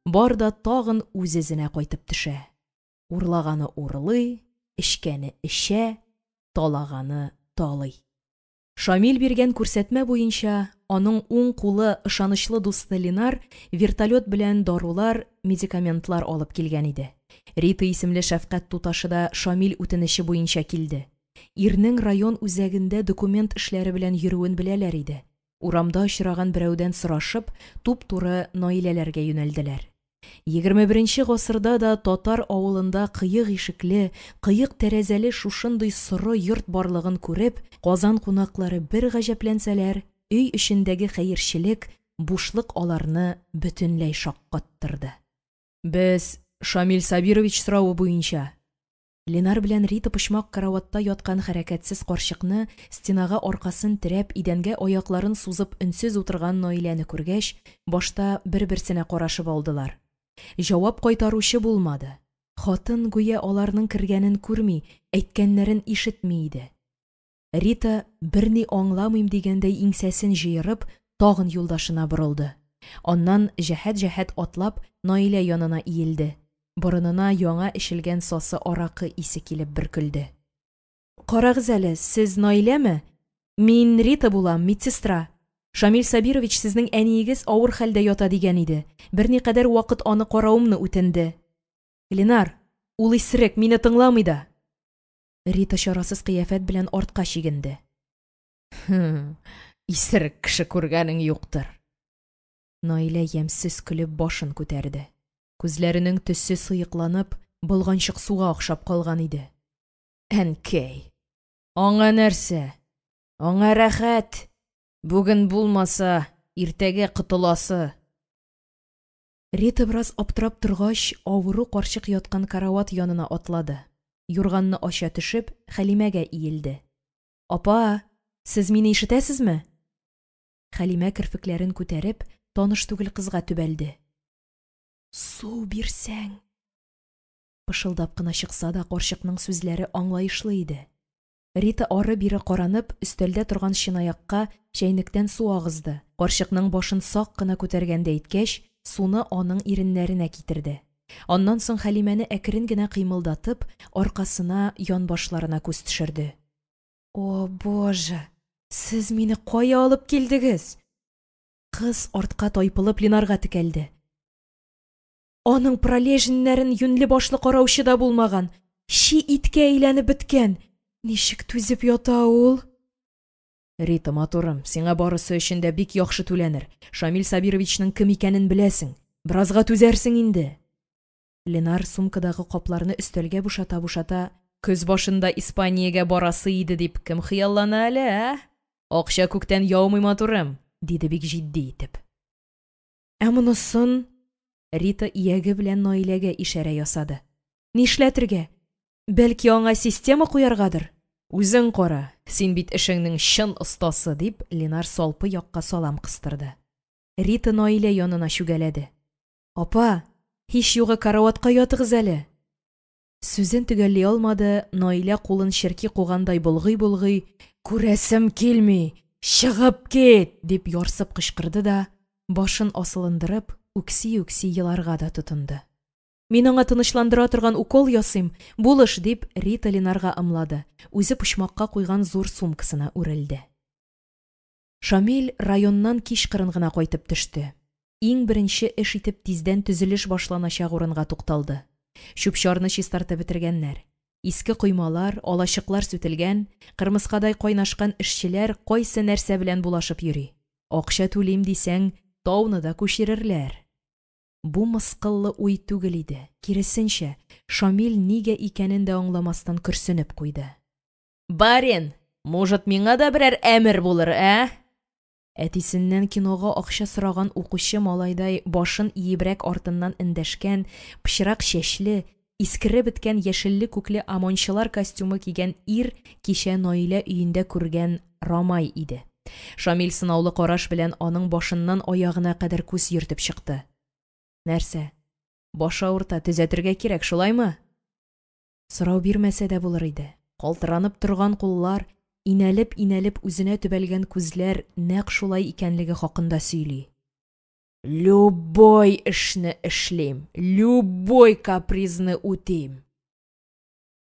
Бар да тагын үз эзенә кайтып төшә. Урлаганы урлый, эчкәне эчә, талаганы талый. Шамил биргән күрсәтмә буенча, аның уң кулы, ышанычлы дусты Ленар вертолет белән дарулар, медикаментлар алып килгән иде. Рита исемле шәфкать туташы да Шамил үтенече буенча килде. Ирнең район үзәгендә документ эшләре белән йөрүен беләләр иде. Урамда очраган берәүдән сорашып, туп-туры Наиләләргә юнәлделәр. 21 гасырда да татар авылында кыек ишекле, кыек тәрәзәле шушындый соры йорт барлыгын күреп, Казан кунаклары бер гаҗәпләнсәләр, өй эчендәге хәерчелек, бушлык аларны бөтенләй шаккаттырды. Без Шамил Сабирович соравы буенча. Ленар белән Рита почмак караватта яткан хәрәкәтсез карчыкны, стенага аркасын терәп, идәнгә аякларын сузып өнсез утырган Наиләне күргәч, башта бер-берсенә карашып алдылар. Җавап кайтаручы булмады. Хатын гүя аларның кергәнен күрми, әйткәннәрен ишетми иде. Рита, берни аңламыйм дигәндәй иңсәсен җыерып, тагын юлдашына борылды. Аннан, җәһәт-җәһәт атлап, Наилә янына иелде. Борынына яңа эчелгән сасы аракы исе килеп бөркелде. Карагыз әле, сез Наиләме? Мин Рита булам, медсестра. Шамил Сабирович сезнең әниегез авыр хәлдә ята дигән иде. Берникадәр вакыт аны каравымны үтенде. Ленар, ул исерек, мине тыңламый да. Рита чарасыз кыяфәт белән артка чигенде. Хм, исерек кеше күргәнең юктыр. Наилә ямьсез көлеп башын күтәрде. Күзләренең төсе сыекланып, болганчык суга охшап калган иде. Әнкәй! Аңа нәрсә? Аңа рәхәт! Бүген булмаса, иртәгә котыласы! Рита бераз аптырап торгач, авыру карчык яткан карават янына атлады. Юрганны ача төшеп, Хәлимәгә иелде. Апа, сез мине ишетәсезме? Хәлимә керфекләрен күтәреп, таныш түгел кызга төбәлде. Су бирсәң! Пышылдап кына чыкса да, карчыкның сүзләре аңлаешлы иде. Рита ары-бире каранып, өстәлдә торган чынаякка чәйнектән су агызды, карчыкның башын сак кына күтәргәндәй иткәч, суны аның иреннәренә китерде. Аннан соң Хәлимәне әкрен генә кыймылдатып, аркасына, янбашларына күз төшерде. О, боже! Сез мине кая алып килдегез? Кыз артка тайпылып Ленарга текәлде. Аның пролежньнәрен юньле-башлы караучы да булмаган, чи иткә әйләнеп беткән. Ничек түзеп ята ул? Рита, матурым, сиңа барысы өчен дә бик яхшы түләнер. Шамил Сабировичның кем икәнен беләсең. Беразга түзәрсең инде. Ленар сумкадагы капларны өстәлгә бушата-бушата, Көз башында Испаниягә барасы иде дип кем хыяллана әле, ә? Акча күктән яумый, матурым, диде бик җитди итеп. Ә монысын? Рита ияге белән Наиләгә ишарә ясады. Нишләтергә? Бәлки аңа система куяргадыр? Үзең кара, син бит эшеңнең чын остасы, дип, Ленар салпы якка салам кыстырды. Рита Наилә янына чүгәләде. Апа, һич югы караватка ятыгыз әле. Сүзен төгәлли алмады, Наилә кулын черки кугандай болгый-болгый, Күрәсем килми! Чыгып кит! дип ярсып кычкырды да, башын асылындырып, үкси-үкси еларга да тотынды. Мин аңа тынычландыра торган укол ясыйм, булыш, дип, Рита Ленарга ымлады, үзе почмакка куйган зур сумкасына үрелде. Шамил районнан кичкырын гына кайтып төште. Иң беренче эш итеп тиздән төзелеш башланачак урынга тукталды. Чүп-чарны чистартып бетергәннәр. Иске коймалар, алачыклар сүтелгән, кырмыскадай кайнашкан эшчеләр кайсы нәрсә белән булашып йөри. Акча түлим дисәң, тауны да күчерерләр. Бу мыскыллы уй түгел иде, киресенчә, Шамил нигә икәнен дә аңламастан көрсенеп куйды. Барин, мужыт миңа да берәр әмер булыр, ә? Әтисеннән кинога акча сораган укучы малайдай башын иебрәк артыннан эндәшкән, пычрак чәчле, искереп беткән яшелле-күкле ОМОНчылар костюмы кигән ир кичә Наилә өендә күргән Рамай иде. Шамил сынаулы караш белән аның башыннан аягына кадәр күз йөртеп чыкты. Нәрсә, баш авырта, төзәтергә кирәк, шулаймы? Сорау бирмәсә дә булыр иде, калтыранып торган куллар, инәлеп-инәлеп үзенә төбәлгән күзләр нәкъ шулай икәнлеге хакында сөйли. Любой эшне эшлим, любой капризны үтим!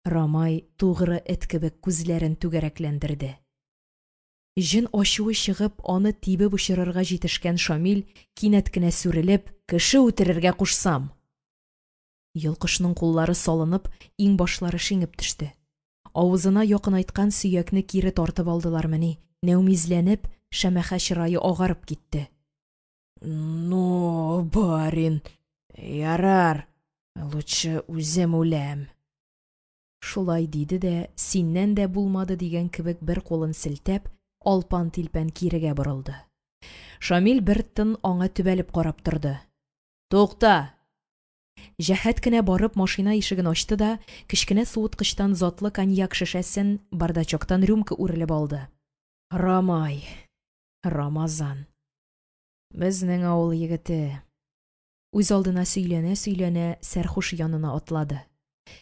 Рамай тугры эт кебек күзләрен түгәрәкләндерде. Җен ачуы чыгып, аны тибеп очырырга җитешкән Шамил, кинәт кенә сүрелеп, Кеше үтерергә кушсам! Йолкышның куллары салынып, иңбашлары шиңеп төште. Авызына якынайткан сөякне кире тартып алдылармыни, нәүмизләнеп, шәмәхә чырае агарып китте. Ну, барин, ярар, лучше үзем үләм. Шулай диде дә, синнән дә булмады дигән кебек бер кулын селтәп, алпан-тилпән кирегә борылды. Шамил бер тын аңа төбәлеп карап торды. Тукта! Җәһәт кенә барып машина ишеген ачты да, кечкенә суыткычтан затлы коньяк шешәсен, бардачоктан рюмка үрелеп алды. Рамай. Рамазан. Безнең авыл егете. Үзалдына сөйләнә-сөйләнә сәрхуш янына атлады.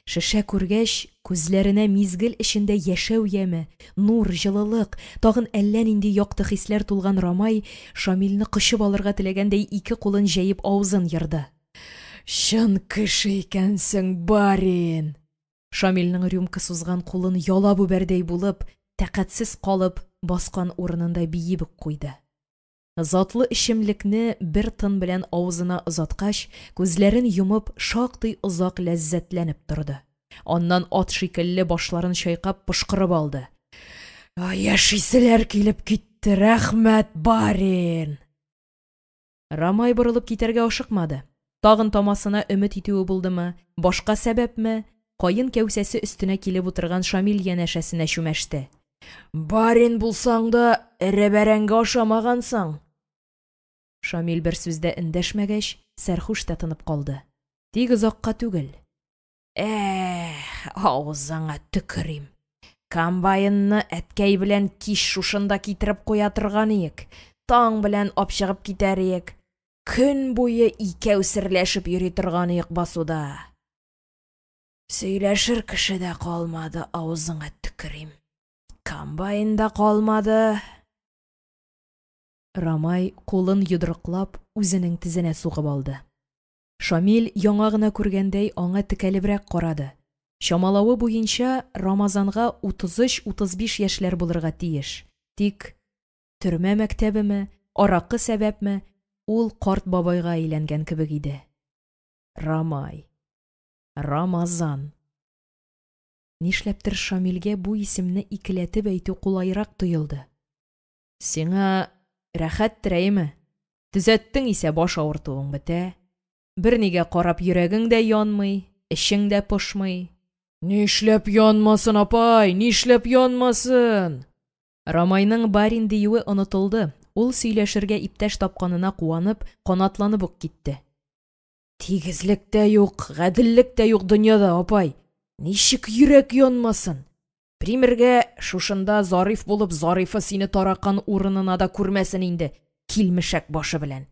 Шешә күргәч, күзләренә мизгел эчендә яшәү яме, нур, җылылык, тагын әллә нинди якты хисләр тулган Рамай, Шамилне кочып алырга теләгәндәй ике кулын җәеп авызын ерды. Чын кеше икәнсең, барин! Шамилнең рюмка сузган кулын ялап үбәрдәй булып, тәкатьсез калып, баскан урынында биеп үк куйды. Затлы эчемлекне бер тын белән авызына озаткач, күзләрен йомып, шактый озак ләззәтләнеп торды. Аннан ат шикелле башларын чайкап, пошкырып алды. Яшиселәр килеп китте, рәхмәт, барин! Рамай борылып китәргә ашыкмады. Тагын тамасына өмет итүе булдымы, башка сәбәпме, каен кәүсәсе өстенә килеп утырган Шамил янәшәсенә чүмәште. Барин булсаң да, эре бәрәңге ашамагансың! Шамил бер сүз дә эндәшмәгәч, сәрхүш тә тынып калды. Тик озакка түгел. Эх, авызыңа төкерим! Комбайнны әткәй белән кич шушында китереп куя торган иек, таң белән апчыгып китәр иек. Көн буе икәү серләшеп йөри торган иек басуда. Сөйләшер кеше дә калмады, авызыңа төкерим. Комбайн да калмады. Рамай, кулын йодрыклап, үзенең тезенә сугып алды. Шамил, яңа гына күргәндәй, аңа текәлебрәк карады. Чамалавы буенча, Рамазанга 33-35 яшьләр булырга тиеш. Тик төрмә мәктәбеме, аракы сәбәпме, ул карт бабайга әйләнгән кебек иде. Рамай. Рамазан. Нишләптер Шамилгә бу исемне икеләтеп әйтү кулайрак тоелды. Сиңа рәхәттер, әйеме? Төзәттең исә баш авыртуың бетә. Бернигә карап йөрәгең дә янмый, эчең дә пошмый. Нишләп янмасын, апай, нишләп янмасын? Рамайның барин диюе онытылды, ул сөйләшергә иптәш тапканына куанып, канатланып ук китте. Тигезлек тә юк, гаделлек тә юк дөньяда, апай. Ничек йөрәк янмасын? Примергә, шушында Зариф булып, Зарифы сине таракан урынына да күрмәсен инде, килмешәк башы белән.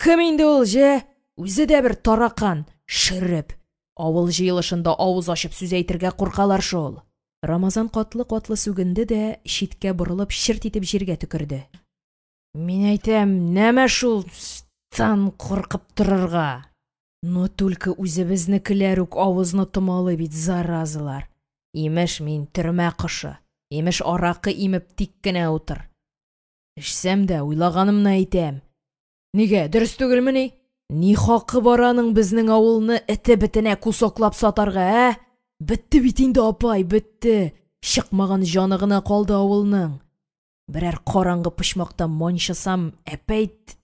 Кем инде ул, җә? Үзе дә бер таракан, шөреп. Авыл җыелышында авыз ачып сүз әйтергә куркалар шул. Рамазан катлы-катлы сүгенде дә, читкә борылып, черт итеп җиргә төкерде. Мин әйтәм, нәмә шул тан куркып торырга? Но түлке үзебезнекеләр үк авызны томалый бит, заразалар. Имеш, мин төрмә кошы, имеш, аракы имеп тик кенә утыр. Эчсәм дә, уйлаганымны әйтәм. Нигә, дөрес түгелмени? Ни хакы бар аның безнең авылны эте-бетенә кусоклап сатарга, ә? Бетте бит инде, апай, бетте. Чыкмаган җаны гына калды авылның. Берәр караңгы почмакта манчысам, әпәйт...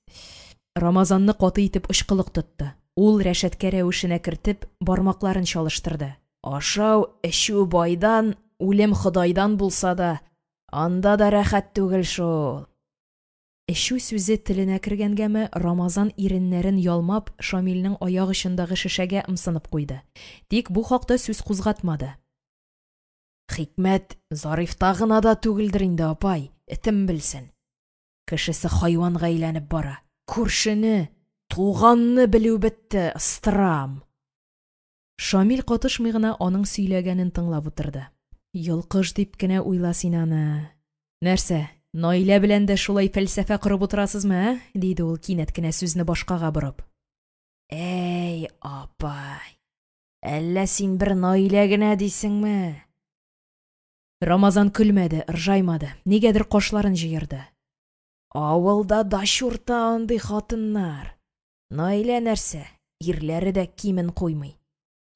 Рамазанны каты итеп очкылык тотты. Ул, рәшәткә рәвешенә кертеп, бармакларын чалыштырды. Ашау, эчү байдан, үлем Ходайдан булса да, анда да рәхәт түгел шул. Эчү сүзе теленә кергәнгәме, Рамазан иреннәрен ялмап, Шамилнең аяк очындагы шешәгә ымсынып куйды. Тик бу хакта сүз кузгатмады. Хикмәт Зарифта гына да түгелдер инде, апай, этем белсен. Кешесе хайванга әйләнеп бара. Күршене, туганны белү бетте, ыстырам. Шамил катышмый гына аның сөйләгәнен тыңлап утырды. Йолкыш дип кенә уйла син аны. Нәрсә, Наилә белән дә шулай фәлсәфә корып утырасызмы, ә? диде ул кинәт кенә сүзне башкага борып. Әй, апай, әллә син бер Наилә генә дисеңме? Рамазан көлмәде, ыржаймады, нигәдер кашларын җыерды. Авылда да чурта андый хатыннар. Наилә нәрсә, ирләре дә кимен куймый.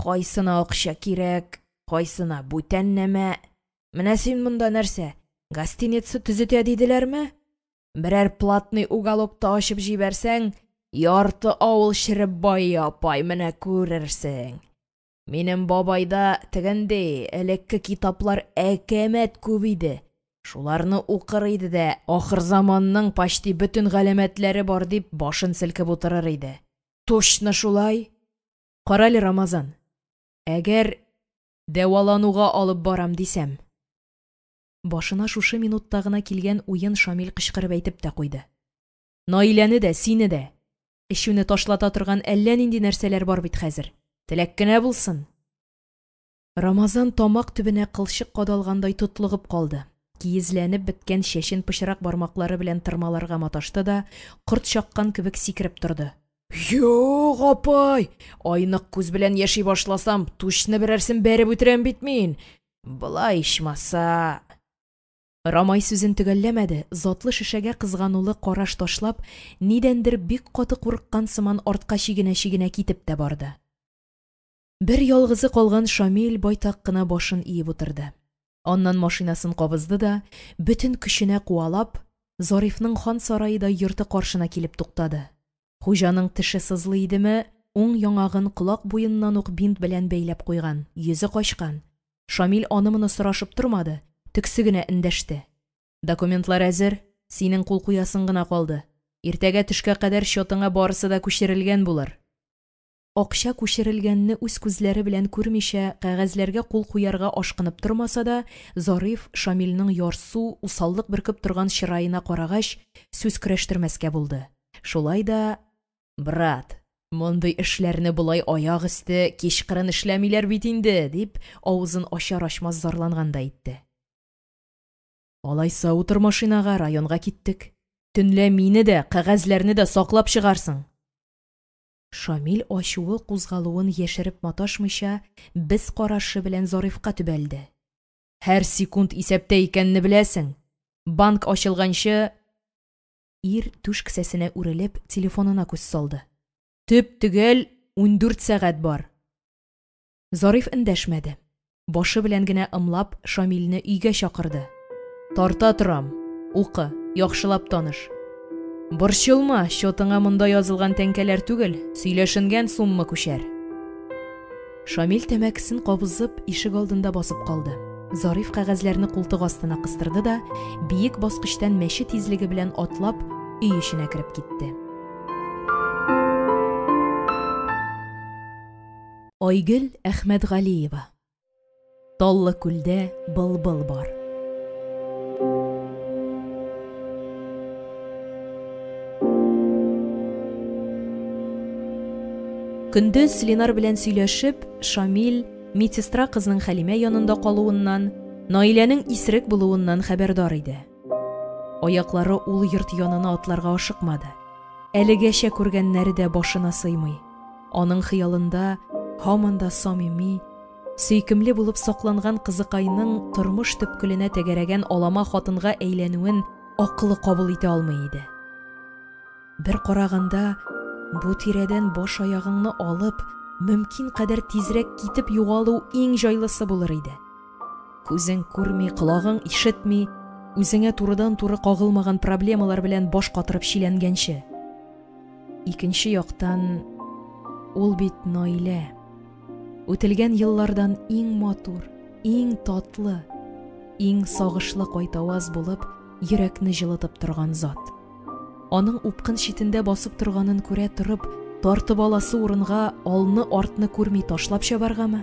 Кайсына акча кирәк, кайсына бүтән нәмә. Менә син монда нәрсә, гостиница төзетә диделәрме? Берәр платный уголок та ачып җибәрсәң, ярты авыл череп байый, апай, менә күрерсең. Минем бабайда тегенди элекке китаплар әкәмәт күп иде. Шуларны укыр иде дә, ахырзаманның почти бөтен галәмәтләре бар дип, башын селкеп утырыр иде. Точно шулай! Карале, Рамазан, әгәр дәвалануга алып барам дисәм? Башына шушы минутта гына килгән уен Шамил кычкырып әйтеп тә куйды. Наиләне дә, сине дә! Эчүне ташлата торган әллә нинди нәрсәләр бар бит хәзер. Теләк кенә булсын! Рамазан тамак төбенә кылчык кадалгандай тотлыгып калды. Киезләнеп беткән чәчен пычрак бармаклары белән тырмаларга маташты да, корт чаккан кебек сикереп торды. Юк, апай! Айнык күз белән яши башласам, тучны берәрсен бәреп үтерәм бит мин! Болай ичмаса... Рамай сүзен төгәлләмәде, затлы шешәгә кызганулы караш ташлап, нидәндер бик каты курыккан сыман артка чигенә-чигенә китеп тә барды. Бер ялгызы калган Шамил байтак кына башын иеп утырды. Аннан машинасын кабызды да, бөтен көченә куалап, Зарифның хан сараедай йорты каршына килеп туктады. Хуҗаның теше сызлый идеме, уң яңагын колак буеннан ук бинт белән бәйләп куйган, йөзе качкан. Шамил аны-моны сорашып тормады, төксе генә эндәште. Документлар әзер, синең кул куясың гына калды. Иртәгә төшкә кадәр счетыңа барысы да күчерелгән булыр. Акча күчерелгәнне үз күзләре белән күрмичә, кәгазьләргә кул куярга ашкынып тормаса да, Зариф, Шамилнең ярсу, усаллык бөркеп торган чыраена карагач, сүз көрәштермәскә булды. Шулай да, Брат, мондый эшләрне болай аяк өсте, кичкырын эшләмиләр бит инде, дип, авызын ачар-ачмас зарлангандай итте. Алайса, утыр машинага, районга киттек. Төнлә мине дә, кәгазьләрне дә саклап чыгарсың. Шамил ачуы кузгалуын яшереп маташмыйча, без карашы белән Зарифка төбәлде. Һәр секунд исәптә икәнне беләсең. Банк ачылганчы... Ир түш кесәсенә үрелеп, телефонына күз салды. Төп-төгәл 14 сәгать бар. Зариф эндәшмәде. Башы белән генә ымлап, Шамилне өйгә чакырды. Тарта торам. Укы, яхшылап таныш. Борчылма, счетыңа монда язылган тәңкәләр түгел, сөйләшенгән сумма күчәр. Шамил тәмәкесен кабызып, ишек алдында басып калды. Зариф кәгазьләрне култык астына кыстырды да, биек баскычтан мәче тизлеге белән атлап, өй эченә кереп китте. Айгөл Әхмәтгалиева. Таллы күлдә былбыл бар. Көндез Ленар белән сөйләшеп, Шамил медсестра кызның Хәлимә янында калуыннан, Наиләнең исерек булуыннан хәбәрдар иде. Аяклары ул йорт янына атларга ашыкмады. Әлегәчә күргәннәре дә башына сыймый. Аның хыялында һаман да самими, сөйкемле булып сакланган кызыкайның тормыш төпкеленә тәгәрәгән алама хатынга әйләнүен акылы кабул итә алмый иде. Бер караганда, бу тирәдән баш-аягыңны алып, мөмкин кадәр тизрәк китеп югалу иң җайлысы булыр иде. Күзең күрми, колагың ишетми, үзеңә турыдан-туры кагылмаган проблемалар белән баш катырып чиләнгәнче. Икенче яктан, ул бит Наилә. Үтелгән еллардан иң матур, иң татлы, иң сагышлы кайтаваз булып, йөрәкне җылытып торган зат. Аның упкын читендә басып торганын күрә торып, тартып аласы урынга алны-артны күрми ташлап чабаргамы?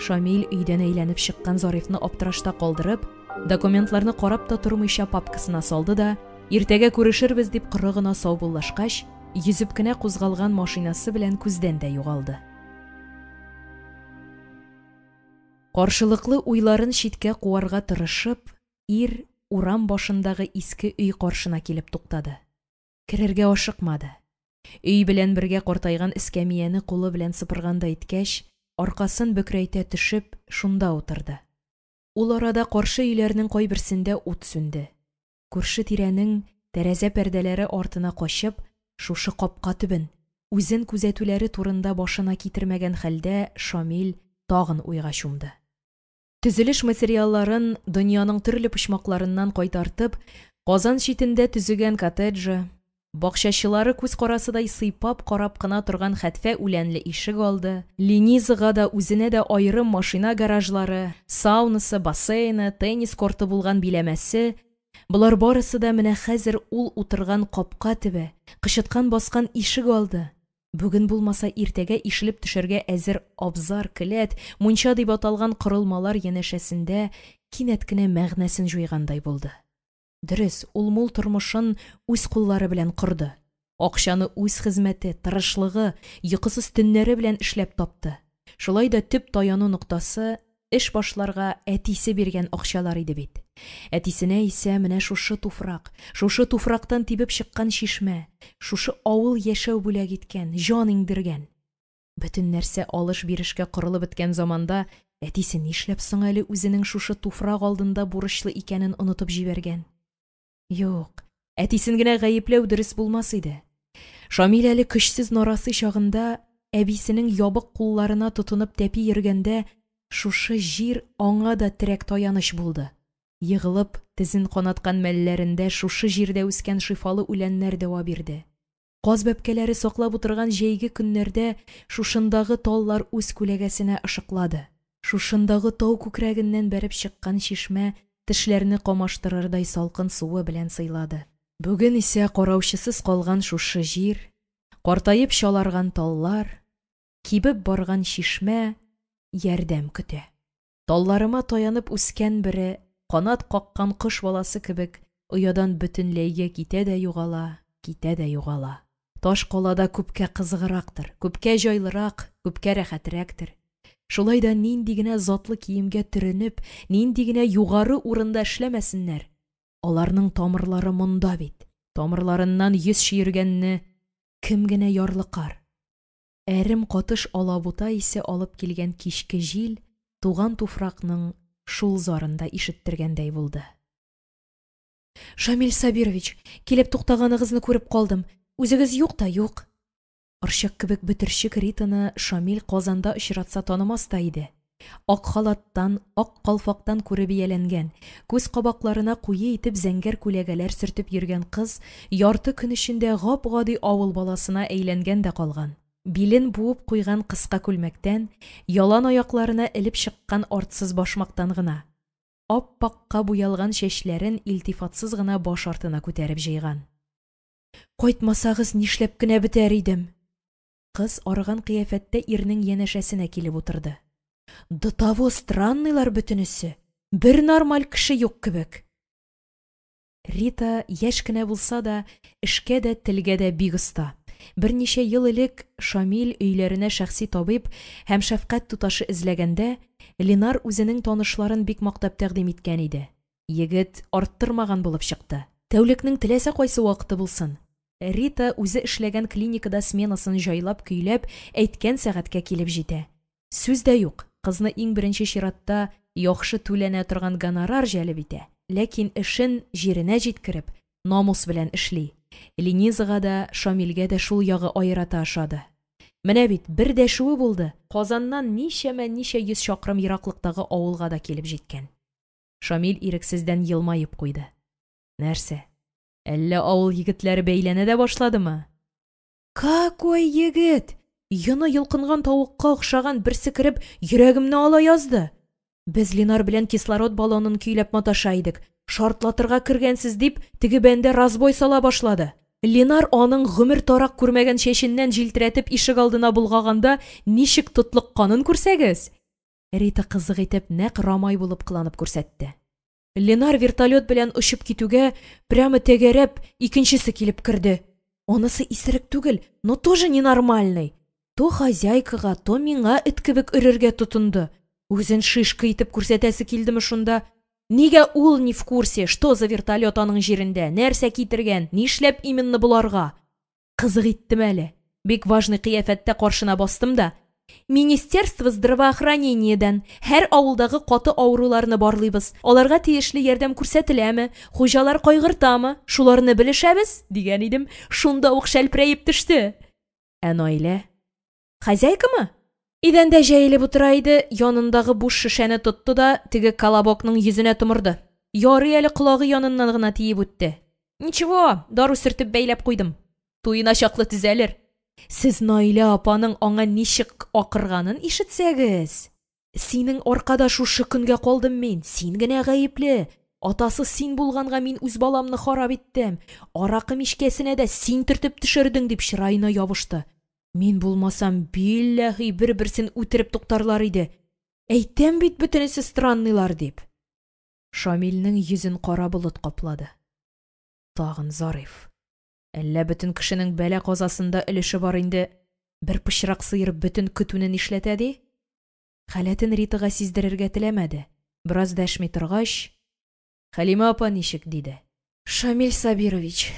Шамил өйдән әйләнеп чыккан Зарифны аптырашта калдырып, документларны карап та тормыйча папкасына салды да, иртәгә күрешербез дип коры гына саубуллашкач, йөзеп кенә кузгалган машинасы белән күздән дә югалды. Каршылыклы уйларын читкә куарга тырышып, ир урам башындагы иске өй каршына килеп туктады. Керергә ашыкмады. Өй белән бергә картайган эскәмияне кулы белән сыпыргандай иткәч, аркасын бөкрәйтә төшеп, шунда утырды. Ул арада каршы өйләрнең кайберсендә ут сүнде. Күрше-тирәнең тәрәзә пәрдәләре артына качып, шушы капка төбен, үзен күзәтүләре турында башына китермәгән хәлдә Шамил тагын уйга чумды. Төзелеш материалларын дөньяның төрле почмакларыннан кайтартып, Казан читендә төзегән коттеджы, бакчачылары күз карасыдай сыйпап карап кына торган хәтфә үләнле ишек алды, Ленизага да үзенә дә аерым машина гаражлары, саунасы, бассейны, теннис корты булган биләмәсе, болар барысы да менә хәзер ул утырган капка төбе, кычыткан баскан ишек алды, бүген булмаса иртәгә ишелеп төшәргә әзер абзар, келәт, мунча дип аталган корылмалар янәшәсендә кинәт кенә мәгънәсен җуйгандай булды. Дөрес, ул мул тормышын үз куллары белән корды. Акчаны үз хезмәте, тырышлыгы, йокысыз төннәре белән эшләп тапты. Шулай да төп таяну ноктасы эш башларга әтисе биргән акчалар иде бит. Әтисенә исә менә шушы туфрак, шушы туфрактан тибеп чыккан чишмә, шушы авыл яшәү бүләк иткән, җан иңдергән. Бөтен нәрсә алыш-бирешкә корылып беткән заманда әтисе нишләп соң әле үзенең шушы туфрак алдында бурычлы икәнен онытып җибәргән? Юк, әтисен генә гаепләү дөрес булмас иде. Шамил әле көчсез нарасый чагында әбисенең ябык кулларына тотынып тәпи йөргәндә Шушы җир аңа да терәк-таяныч булды. Егылып, тезен канаткан мәлләрендә шушы җирдә үскән шифалы үләннәр дәва бирде. Каз бәбкәләре саклап утырган җәйге көннәрдә шушындагы таллар үз күләгәсенә ышыклады. Шушындагы тау күкрәгеннән бәреп чыккан чишмә тешләрне камаштырырдай салкын суы белән сыйлады. Бүген исә караучысыз калган шушы җир, картаеп чаларган таллар, кибеп барган чишмә ярдәм көтә. Талларыма таянып үскән бере, канат каккан кош баласы кебек, оядан бөтенләйгә китә дә югала, китә дә югала. Таш калада күпкә кызыграктыр, күпкә җайлырак, күпкә рәхәтрәктер. Шулай да нинди генә затлы киемгә төренеп, нинди генә югары урында эшләмәсеннәр, аларның тамырлары монда бит. Тамырларыннан йөз чөергәнне кем генә ярлыкар? Әрем катыш алабута исе алып килгән кичке җил туган туфракның шул зарын да ишеттергәндәй булды. Шамил Сабирович, килеп туктаганыгызны күреп калдым. Үзегез юк та юк. Орчык кебек бөтерчек Ританы Шамил Казанда очратса танымас та иде. Ак халаттан, ак калфактан күреп ияләнгән, күз кабакларына куе итеп зәңгәр күләгәләр сөртеп йөргән кыз ярты көн эчендә гап-гади авыл баласына әйләнгән дә калган. Билен буып куйган кыска күлмәктән, ялан аякларына элеп чыккан артсыз башмактан гына. Ап-акка буялган чәчләрен илтифатсыз гына баш артына күтәреп җыйган. Кайтмасагыз, нишләп кенә бетәр идем? Кыз арыган кыяфәттә ирнең янәшәсенә килеп утырды. До того странныйлар бөтенесе, бер нормаль кеше юк кебек. Рита яшь кенә булса да, эшкә дә, телгә дә бик оста. Берничә ел элек Шамил өйләренә шәхси табиб һәм шәфкать туташы эзләгәндә, Ленар үзенең танышларын бик мактап тәкъдим иткән иде. Егет арттырмаган булып чыкты. Тәүлекнең теләсә кайсы вакыты булсын, Рита үзе эшләгән клиникада сменасын җайлап-көйләп, әйткән сәгатькә килеп җитә. Сүз дә юк, кызны иң беренче чиратта яхшы түләнә торган гонорар җәлеп итә, ләкин эшен җиренә җиткереп, намус белән эшли. Ленизага да, Шамилгә дә шул ягы аерата ошады. Менә бит, бер дәшүе булды, Казаннан ничәмә-ничә йөз чакрым ераклыктагы авылга да килеп җиткән. Шамил ирексездән елмаеп куйды. Нәрсә, әллә авыл егетләре бәйләнә дә башладымы? Какой егет! Йоны йолкынган тавыкка охшаган берсе кереп, йөрәгемне ала язды. Без Ленар белән кислород баллонын көйләп маташа идек. Шартлатырга кергәнсез дип, теге бәндә разбой сала башлады. Ленар аның гомер тарак күрмәгән чәченнән җилтерәтеп ишегалдына болгаганда ничек тотлыкканын күрсәгез! Рита кызык итеп, нәкъ Рамай булып кыланып күрсәтте. Ленар вертолет белән очып китүгә, прямо тәгәрәп, икенчесе килеп керде. Анысы исерек түгел, но тоже ненормальный. То хозяйкага, то миңа эт кебек өрергә тотынды. Үзен шишка итеп күрсәтәсе килдеме шунда? Нигә ул не в курсе, что за вертолет аның җирендә, нәрсә китергән, нишләп именно боларга? Кызык иттем әле. Бик важный кыяфәттә каршына бастым да, Министерство здравоохранениедән һәр авылдагы каты авыруларны барлыйбыз, аларга тиешле ярдәм күрсәтеләме, хуҗалар кайгыртамы, шуларны белешәбез, дигән идем, шунда ук шәлперәеп төште. Ә Наилә? Хозяйкамы? Идәндә җәелеп утыра иде, янындагы буш шешәне тотты да теге колобокның йөзенә томырды. Ярый әле колагы яныннан гына тиеп үтте. Ничего, дару сөртеп бәйләп куйдым. Туена чаклы төзәлер. Сез Наилә апаның аңа ничек акырганын ишетсәгез! Синең аркада шушы көнгә калдым мин, син генә гаепле. Атасы син булганга мин үз баламны харап иттем. Аракы мичкәсенә дә син төртеп төшердең, дип чыраена ябышты. Мин булмасам, билләһи, бер-берсен үтереп туктарлар иде. Әйтәм бит, бөтенесе странныйлар дип. Шамилнең йөзен кара болыт каплады. Тагын Зариф. Әллә бөтен кешенең бәла-казасында өлеше бар инде, бер пычрак сыер бөтен көтүне нишләтә ди? Халәтен Ритага сиздерергә теләмәде. Бераз дәшми торгач, Хәлимә апа ничек? диде. Шамил Сабирович,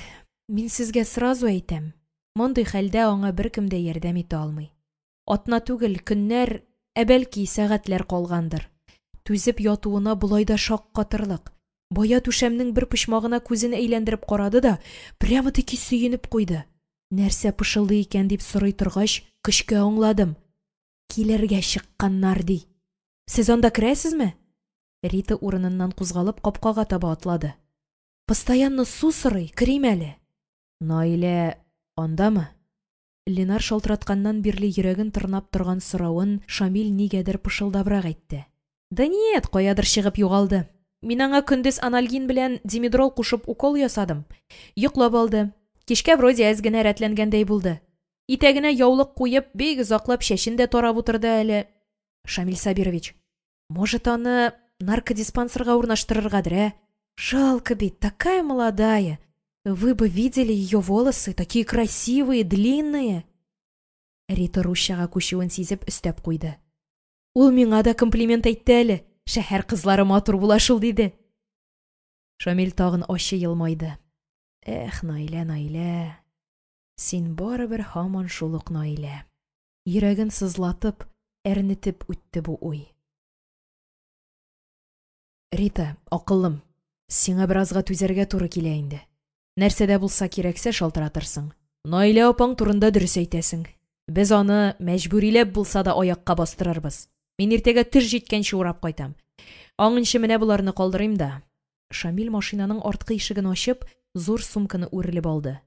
мин сезгә сразу әйтәм, мондый хәлдә аңа беркем дә ярдәм итә алмый. Атна түгел, көннәр, ә бәлки сәгатьләр калгандыр. Түзеп ятуына болай да шаккатырлык. Бая түшәмнең бер почмагына күзен әйләндереп карады да, прямо-таки сөенеп куйды. Нәрсә пышылдый икән дип сорый торгач, көчкә аңладым. Килергә чыкканнар, ди. Сез анда керәсезме? Рита урыныннан кузгалып капкага таба атлады. Постоянно су сорый, керим әле. Наилә андамы? Ленар шалтыратканнан бирле йөрәген тырнап торган соравын Шамил нигәдер пышылдабрак әйтте. Да нет, каядыр чыгып югалды. Мин аңа көндез анальгин белән димедрол кушып укол ясадым. Йоклап алды. Кичкә вроде әз генә рәтләнгәндәй булды. Итәгенә яулык куеп, бик озаклап чәчен дә тарап утырды әле. Шамил Сабирович, может, аны наркодиспансерга урнаштырыргадыр, ә? Жалко бит, такая молодая. Вы бы видели ее волосы, такие красивые, длинные. Рита русчага күчүен сизеп өстәп куйды. Ул миңа да комплимент әйтте әле. Шәһәр кызлары матур була шул, диде. Шамил тагын ачы елмайды. Эх, Наилә, Наилә, син барыбер һаман шул ук Наилә. Йөрәген сызлатып, әрнетеп үтте бу уй. Рита, акыллым, сиңа беразга түзәргә туры килә инде. Нәрсә дә булса кирәксә шалтыратырсың. Наилә апаң турында дөрес әйтәсең. Без аны мәҗбүриләп булса да аякка бастырырбыз. Мин иртәгә төш җиткәнче урап кайтам. Аңынчы менә боларны калдырыйм да. Шамил машинаның арткы ишеген ачып, зур сумканы үрелеп алды.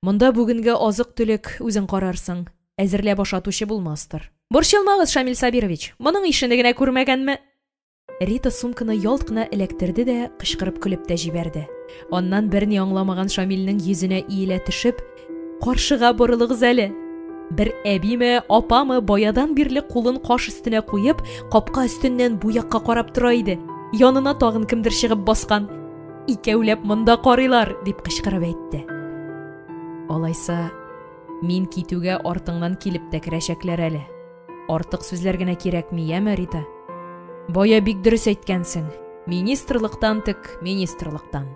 Монда бүгенге азык-төлек, үзең карарсың. Әзерләп ашатучы булмастыр. Борчылмагыз, Шамил Сабирович, моның ишене генә күрмәгәнме? Рита сумканы ялт кына эләктерде дә кычкырып көлеп тә җибәрде. Аннан берни аңламаган Шамилнең йөзенә иелә төшеп, «Каршыга борылыгыз әле!» Бер әбиме, апамы баядан бирле кулын каш өстенә куеп, капка өстеннән бу якка карап тора иде. Янына тагын кемдер чыгып баскан. «Икәүләп монда карыйлар!» дип кычкырып әйтте. Алайса, мин китүгә артыңнан килеп тә керәчәкләр әле. Артык сүзләр генә кирәкми, яме, Рита? Бая бик дөрес әйткәнсең. Министрлыктан тек министрлыктан.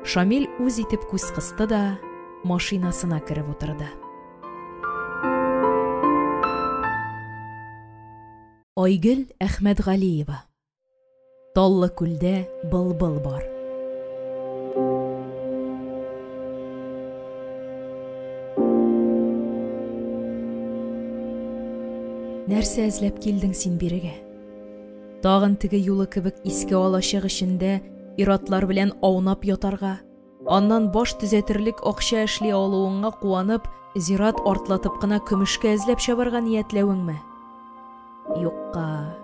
Шамил үз итеп күз кысты да машинасына кереп утырды. Айгөл Әхмәтгалиева. Таллы күлдә былбыл бар. Нәрсә эзләп килдең син бирегә? Тагын теге юлы кебек иске алачык эчендә ир-атлар белән аунап ятарга, аннан баш төзәтерлек акча эшли алуыңа куанып, зират артлатып кына көмешкә эзләп чабарга ниятләвеңме? Юкка.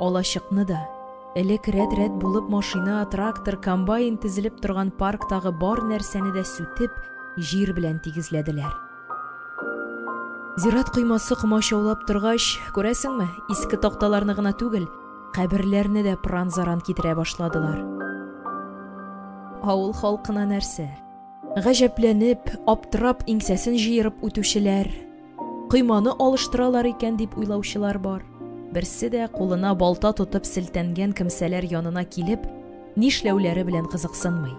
Алачыкны да, элек рәт-рәт булып машина, трактор, комбайн тезелеп торган парктагы бар нәрсәне дә сүтеп, җир белән тигезләделәр. Зират коймасы комачаулап торгач, күрәсеңме, иске такталарны гына түгел, каберләрне дә пыран-заран китерә башладылар. Авыл халкына нәрсә? Гаҗәпләнеп, аптырап иңсәсен җыерып үтүчеләр, койманы алыштыралар икән дип уйлаучылар бар. Берсе дә кулына балта тотып селтәнгән кемсәләр янына килеп, нишләүләре белән кызыксынмый.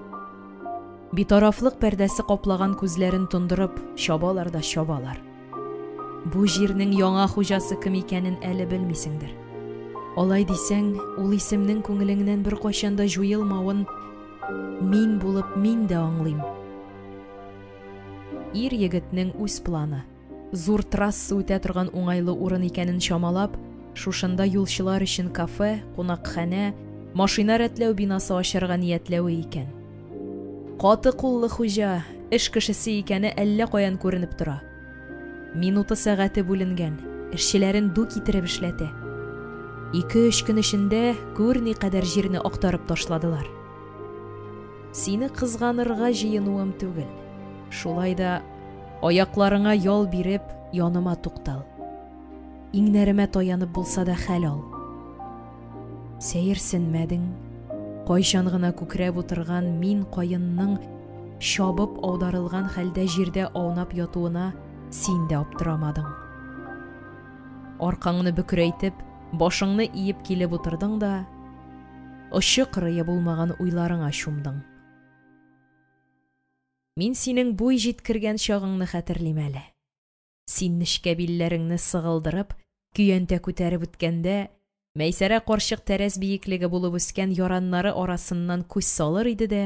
Битарафлык пәрдәсе каплаган күзләрен тондырып, чабалар да чабалар. Бу җирнең яңа хуҗасы кем икәнен әле белмисеңдер. Алай дисәң, ул исемнең күңелеңнән беркайчан да җуелмавын мин булып мин дә аңлыйм. Ир-егетнең үз планы. Зур трасса үтә торган уңайлы урын икәнен чамалап, шушында юлчылар өчен кафе, кунакханә, машина рәтләү бинасы ачарга ниятләве икән. Каты куллы хуҗа, эш кешесе икәне әллә каян күренеп тора. Минуты-сәгате бүленгән, эшчеләрен ду китереп эшләтә. Ике-өч көн эчендә күр никадәр җирне актарып ташладылар. Сине кызганырга җыенуым түгел. Шулай да, аякларыңа ял биреп, яныма туктал. Иңнәремә таянып булса да хәл ал. Сәерсенмәдең, кайчан гына күкрәп утырган мин каенның чабып аударылган хәлдә җирдә аунап ятуына син дә аптырамадың. Аркаңны бөкрәйтеп, башыңны иеп килеп утырдың да, очы-кырые булмаган уйларыңа чумдың. Мин синең буй җиткергән чагыңны хәтерлим әле. Син нечкә билләреңне сыгылдырып, көянтә күтәреп үткәндә, Мәйсәрә карчык тәрәз биеклеге булып үскән яраннары арасыннан күз салыр иде дә,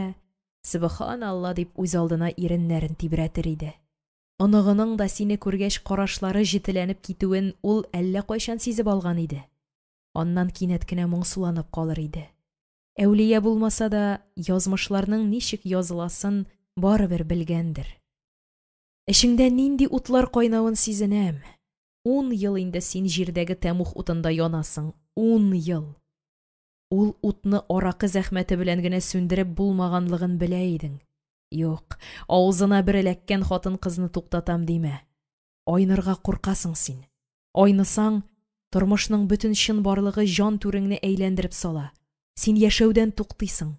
Сөбханалла дип үзалдына иреннәрен тибрәтер иде. Оныгының да сине күргәч карашлары җетеләнеп китүен ул әллә кайчан сизеп алган иде. Аннан кинәт кенә моңсуланып калыр иде. Әүлия булмаса да, язмышларның ничек языласын барыбер белгәндер. Эчеңдә нинди утлар кайнавын сизенәм. Ун ел инде син җирдәге тәмуг утында янасың, ун ел! Ул утны аракы зәхмәте белән генә сүндереп булмаганлыгын белә идең. Юк, авызына бер эләккән хатын-кызны туктатам димә. Айнырга куркасың син. Айнысаң, тормышның бөтен чынбарлыгы җан түреңне әйләндереп сала. Син яшәүдән туктыйсың.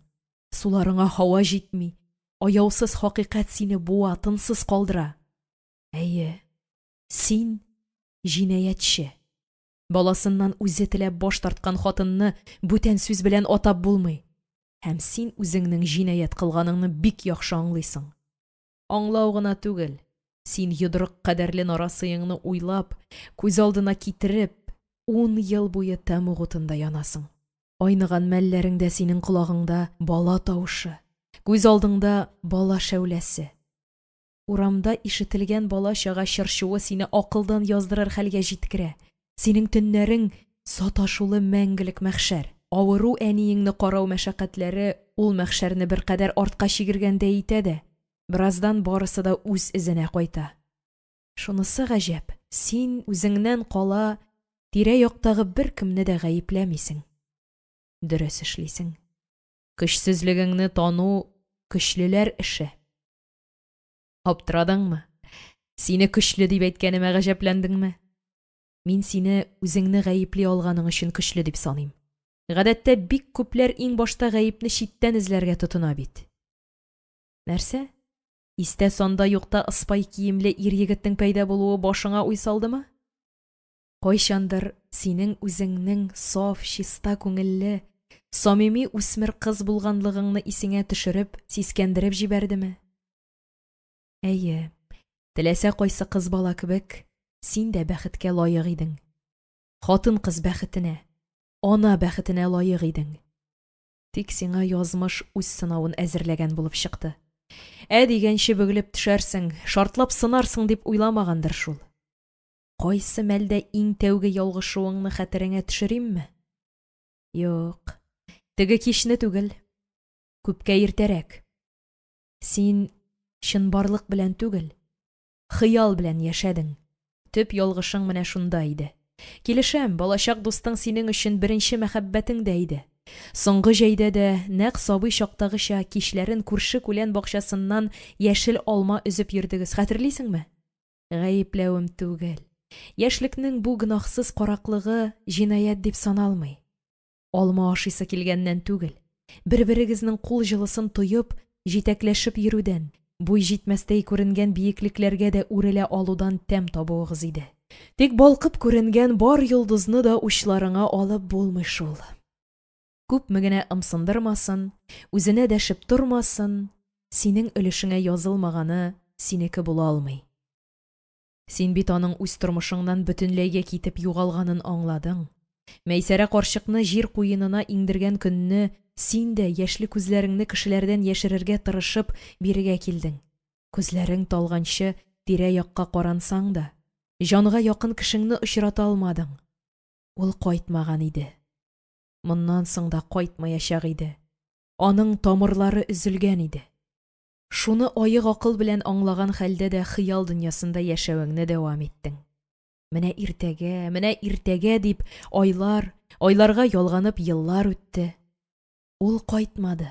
Суларыңа һава җитми. Аяусыз хакыйкать сине буа, тынсыз калдыра. Әйе, син, җинаятьче. Баласыннан үзе теләп баш тарткан хатынны бүтән сүз белән атап булмый. Һәм син үзеңнең җинаять кылганыңны бик яхшы аңлыйсың. Аңлау гына түгел, син йодрык кадәрле нарасыеңны уйлап, күз алдына китереп, ун ел буе тәмуг утында янасың. Айныган мәлләреңдә синең колагыңда бала тавышы, күз алдыңда бала шәүләсе. Урамда ишетелгән бала-чага чыр-чуы сине акылдан яздырыр хәлгә җиткерә. Синең төннәрең, саташулы мәңгелек мәхшәр. Авыру әниеңне карау мәшәкатьләре ул мәхшәрне беркадәр артка чигергәндәй итә дә, бераздан барысы да үз эзенә кайта. Шунысы гаҗәп, син, үзеңнән кала, тирә-яктагы беркемне дә гаепләмисең. Дөрес эшлисең. Көчсезлегеңне тану, көчлеләр эше. Аптырадыңмы? Сине көчле дип әйткәнемә гаҗәпләндеңме? Мин сине үзеңне гаепли алганың өчен көчле дип саныйм. Гадәттә, бик күпләр иң башта гаепне читтән эзләргә тотына бит. Нәрсә? Истә санда юкта ыспай киемле ир-егетнең пәйда булуы башыңа уй салдымы? Кайчандыр синең үзеңнең саф, чиста күңелле, самими үсмер кыз булганлыгыңны исеңә төшереп, сискәндереп җибәрдеме? Әйе, теләсә кайсы кыз бала кебек, син дә бәхеткә лаек идең. Хатын-кыз бәхетенә, ана бәхетенә лаек идең. Тик сиңа язмыш үз сынавын әзерләгән булып чыкты. Ә дигәнче бөгелеп төшәрсең, шартлап сынарсың дип уйламагандыр шул. Кайсы мәлдә иң тәүге ялгышуыңны хәтереңә төшеримме? Юк, теге кичне түгел. Күпкә иртәрәк. Син чынбарлык белән түгел, хыял белән яшәдең. Төп ялгышың менә шунда иде. Килешәм, балачак дустың синең өчен беренче мәхәббәтең дә иде. Соңгы җәйдә дә, нәкъ сабый чактагыча, кичләрен күрше-күлән бакчасыннан яшел алма өзеп йөрдегез, хәтерлисеңме? Гаепләвем түгел. Яшьлекнең бу гөнаһсыз караклыгы җинаять дип саналмый. Алма ашыйсы килгәннән түгел, бер-берегезнең кул җылысын тоеп, җитәкләшеп йөрүдән, буй җитмәстәй күренгән биеклекләргә дә үрелә алудан тәм табуыгыз иде. Тик балкып күренгән бар йолдызны да учларыңа алып булмый шул. Күпме генә ымсындырмасын, үзенә дәшеп тормасын, синең өлешеңә язылмаганы синеке була алмый. Син бит аның үз тормышыңнан бөтенләйгә китеп югалганын аңладың. Мәйсәрә карчыкны җир куенына иңдергән көнне син дә, яшьле күзләреңне кешеләрдән яшерергә тырышып, бирегә килдең. Күзләрең талганчы тирә-якка карансаң да, җанга якын кешеңне очрата алмадың. Ул кайтмаган иде. Моннан соң да кайтмаячак иде. Аның тамырлары өзелгән иде. Шуны аек акыл белән аңлаган хәлдә дә хыял дөньясында яшәвеңне дәвам иттең. Менә иртәгә, менә иртәгә дип, айлар, айларга ялганып еллар үтте. Ул кайтмады.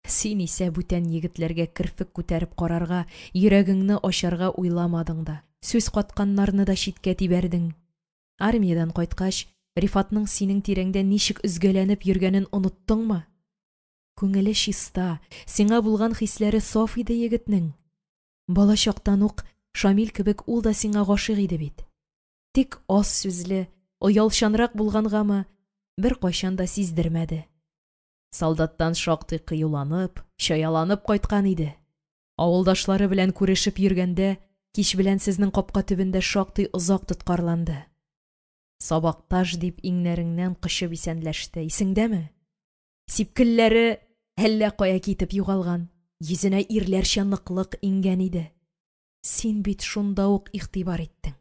Син исә бүтән егетләргә керфек күтәреп карарга, йөрәгеңне ачарга уйламадың да, сүз катканнарны да читкә тибәрдең. Армиядән кайткач, Рифатның синең тирәңдә ничек өзгәләнеп йөргәнен оныттыңмы? Күңеле чиста, сиңа булган хисләре саф иде егетнең. Бала чактан ук Шамил кебек ул да сиңа гашыйк иде бит. Тик аз сүзле, оялчанрак булгангамы, беркайчан да сиздермәде. Солдаттан шактый кыюланып, чаяланып кайткан иде. Авылдашлары белән күрешеп йөргәндә, кич белән сезнең капка төбендә шактый озак тоткарланды. Сабакташ дип иңнәреңнән кочып исәнләште, исеңдәме? Сипкелләре әллә кая китеп югалган, йөзенә ирләрчә ныклык иңгән иде. Син бит шунда ук игътибар иттең.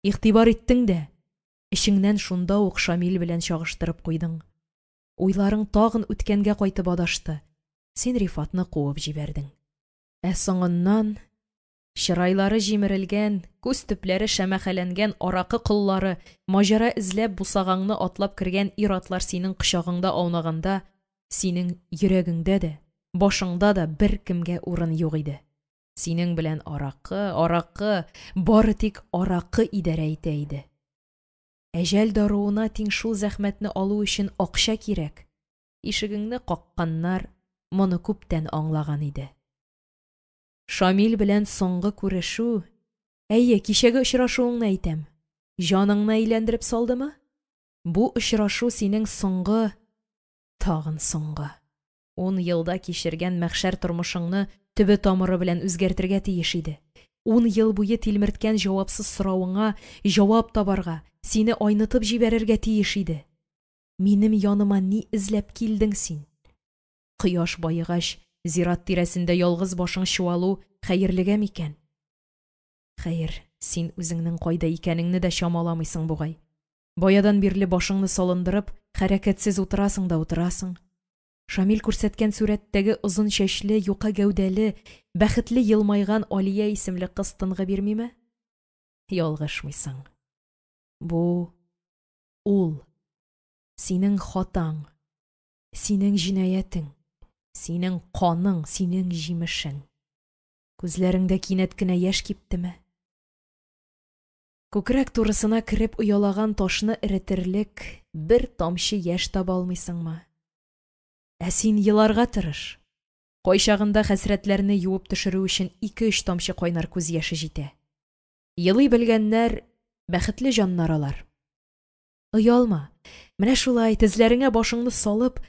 Игътибар иттең дә. Эчеңнән шунда ук Шамил белән чагыштырып куйдың. Уйларың тагын үткәнгә кайтып адашты. Син Рифатны куып җибәрдең. Ә соңыннан чырайлары җимерелгән, күз төпләре шәмәхәләнгән аракы коллары, маҗара эзләп бусагаңны атлап кергән ир-атлар синең кочагыңда аунаганда, синең йөрәгеңдә дә, башыңда да беркемгә урын юк иде. Синең белән аракы, аракы, бары тик аракы идарә итә иде. Әҗәл даруына тиң шул зәхмәтне алу өчен акча кирәк. Ишегеңне какканнар моны күптән аңлаган иде. Шамил белән соңгы күрешү, әйе, кичәге очрашуыңны әйтәм, җаныңны әйләндереп салдымы? Бу очрашу синең соңгы, тагын соңгы. Ун елда кичергән мәхшәр тормышыңны төбе-тамыры белән үзгәртергә тиеш иде. Ун ел буе тилмерткән җавапсыз соравыңа җавап табарга, сине айнытып җибәрергә тиеш иде. Минем яныма ни эзләп килдең син? Кояш баегач, зират тирәсендә ялгыз башың чуалу хәерлегә микән? Хәер, син үзеңнең кайда икәнеңне дә чамаламыйсың бугай. Баядан бирле башыңны салындырып, хәрәкәтсез утырасың да утырасың. Шамил күрсәткән сурәттәге озын чәчле, юка гәүдәле, бәхетле елмайган Алия исемле кыз тынгы бирмиме? Ялгышмыйсың. Бу ул. Синең хатаң, синең җинаятең, синең каның, синең җимешең. Күзләреңдә кинәт кенә яшь киптеме? Күкрәк турысына кереп оялаган ташны эретерлек бер тамчы яшь таба алмыйсыңмы? Ә син еларга тырыш. Кайчагында хәсрәтләрне юып төшерү өчен ике-өч тамчы кайнар күз яше җитә. Елый белгәннәр бәхетле җаннар алар. Оялма, менә шулай тезләреңә башыңны салып,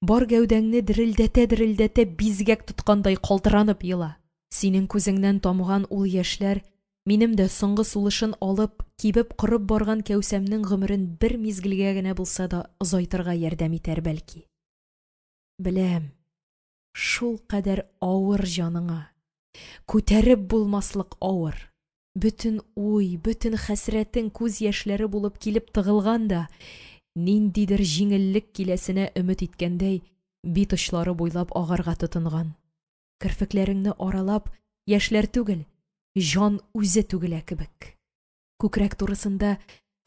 бар гәүдәңне дерелдәтә-дерелдәтә бизгәк тоткандай калтыранып ела. Синең күзеңнән тамган ул яшьләр минем дә соңгы сулышын алып, кибеп корып барган кәүсәмнең гомерен бер мизгелгә генә булса да озайтырга ярдәм итәр бәлки. Беләм, шулкадәр авыр җаныңа, күтәреп булмаслык авыр. Бөтен уй, бөтен хәсрәтең күз яшьләре булып килеп тыгылган да, ниндидер җиңеллек киләсенә өмет иткәндәй, бит очлары буйлап агарга тотынган. Керфекләреңне аралап, яшьләр түгел, җан үзе түгелә кебек. Күкрәк турысында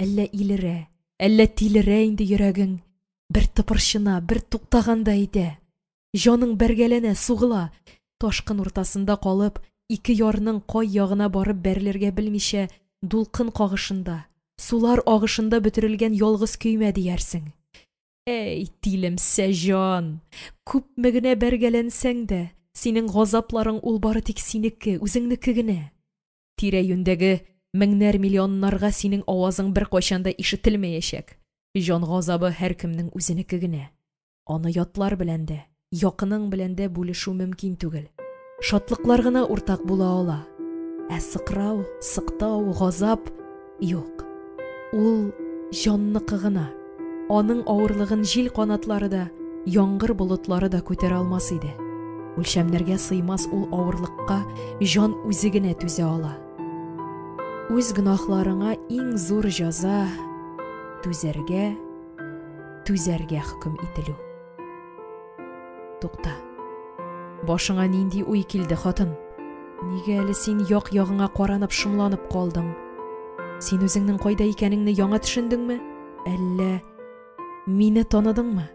әллә илерә, әллә тилерә инде йөрәгең, бер тыпырчына, бер туктагандай итә. Җаның бәргәләнә, сугыла. Ташкын уртасында калып, ике ярның кай ягына барып бәрелергә белмичә, дулкын кагышында, сулар агышында бөтерелгән ялгыз көймә диярсең. Әй, тилемсә җан! Күпме генә бәргәләнсәң дә, синең газапларың ул бары тик синеке, үзеңнеке генә. Тирә-юньдәге меңнәр-миллионнарга синең авазың беркайчан да ишетелмәячәк. Җан газабы һәркемнең үзенеке генә. Аны ятлар белән дә, якының белән дә бүлешү мөмкин түгел. Шатлыклар гына уртак була ала. Ә сыкрау, сыктау, газап юк. Ул җанныкы гына. Аның авырлыгын җил канатлары да, яңгыр болытлары да күтәрә алмас иде. Үлчәмнәргә сыймас ул авырлыкка җан үзе генә түзә ала. Үз гөнаһларыңа иң зур җәза түзәргә, түзәргә хөкем ителү. Тукта. Башыңа нинди уй килде, хатын? Нигә әле син як-ягыңа каранып, шомланып калдың? Син үзеңнең кайда икәнеңне яңа төшендеңме? Әллә мине таныдыңмы?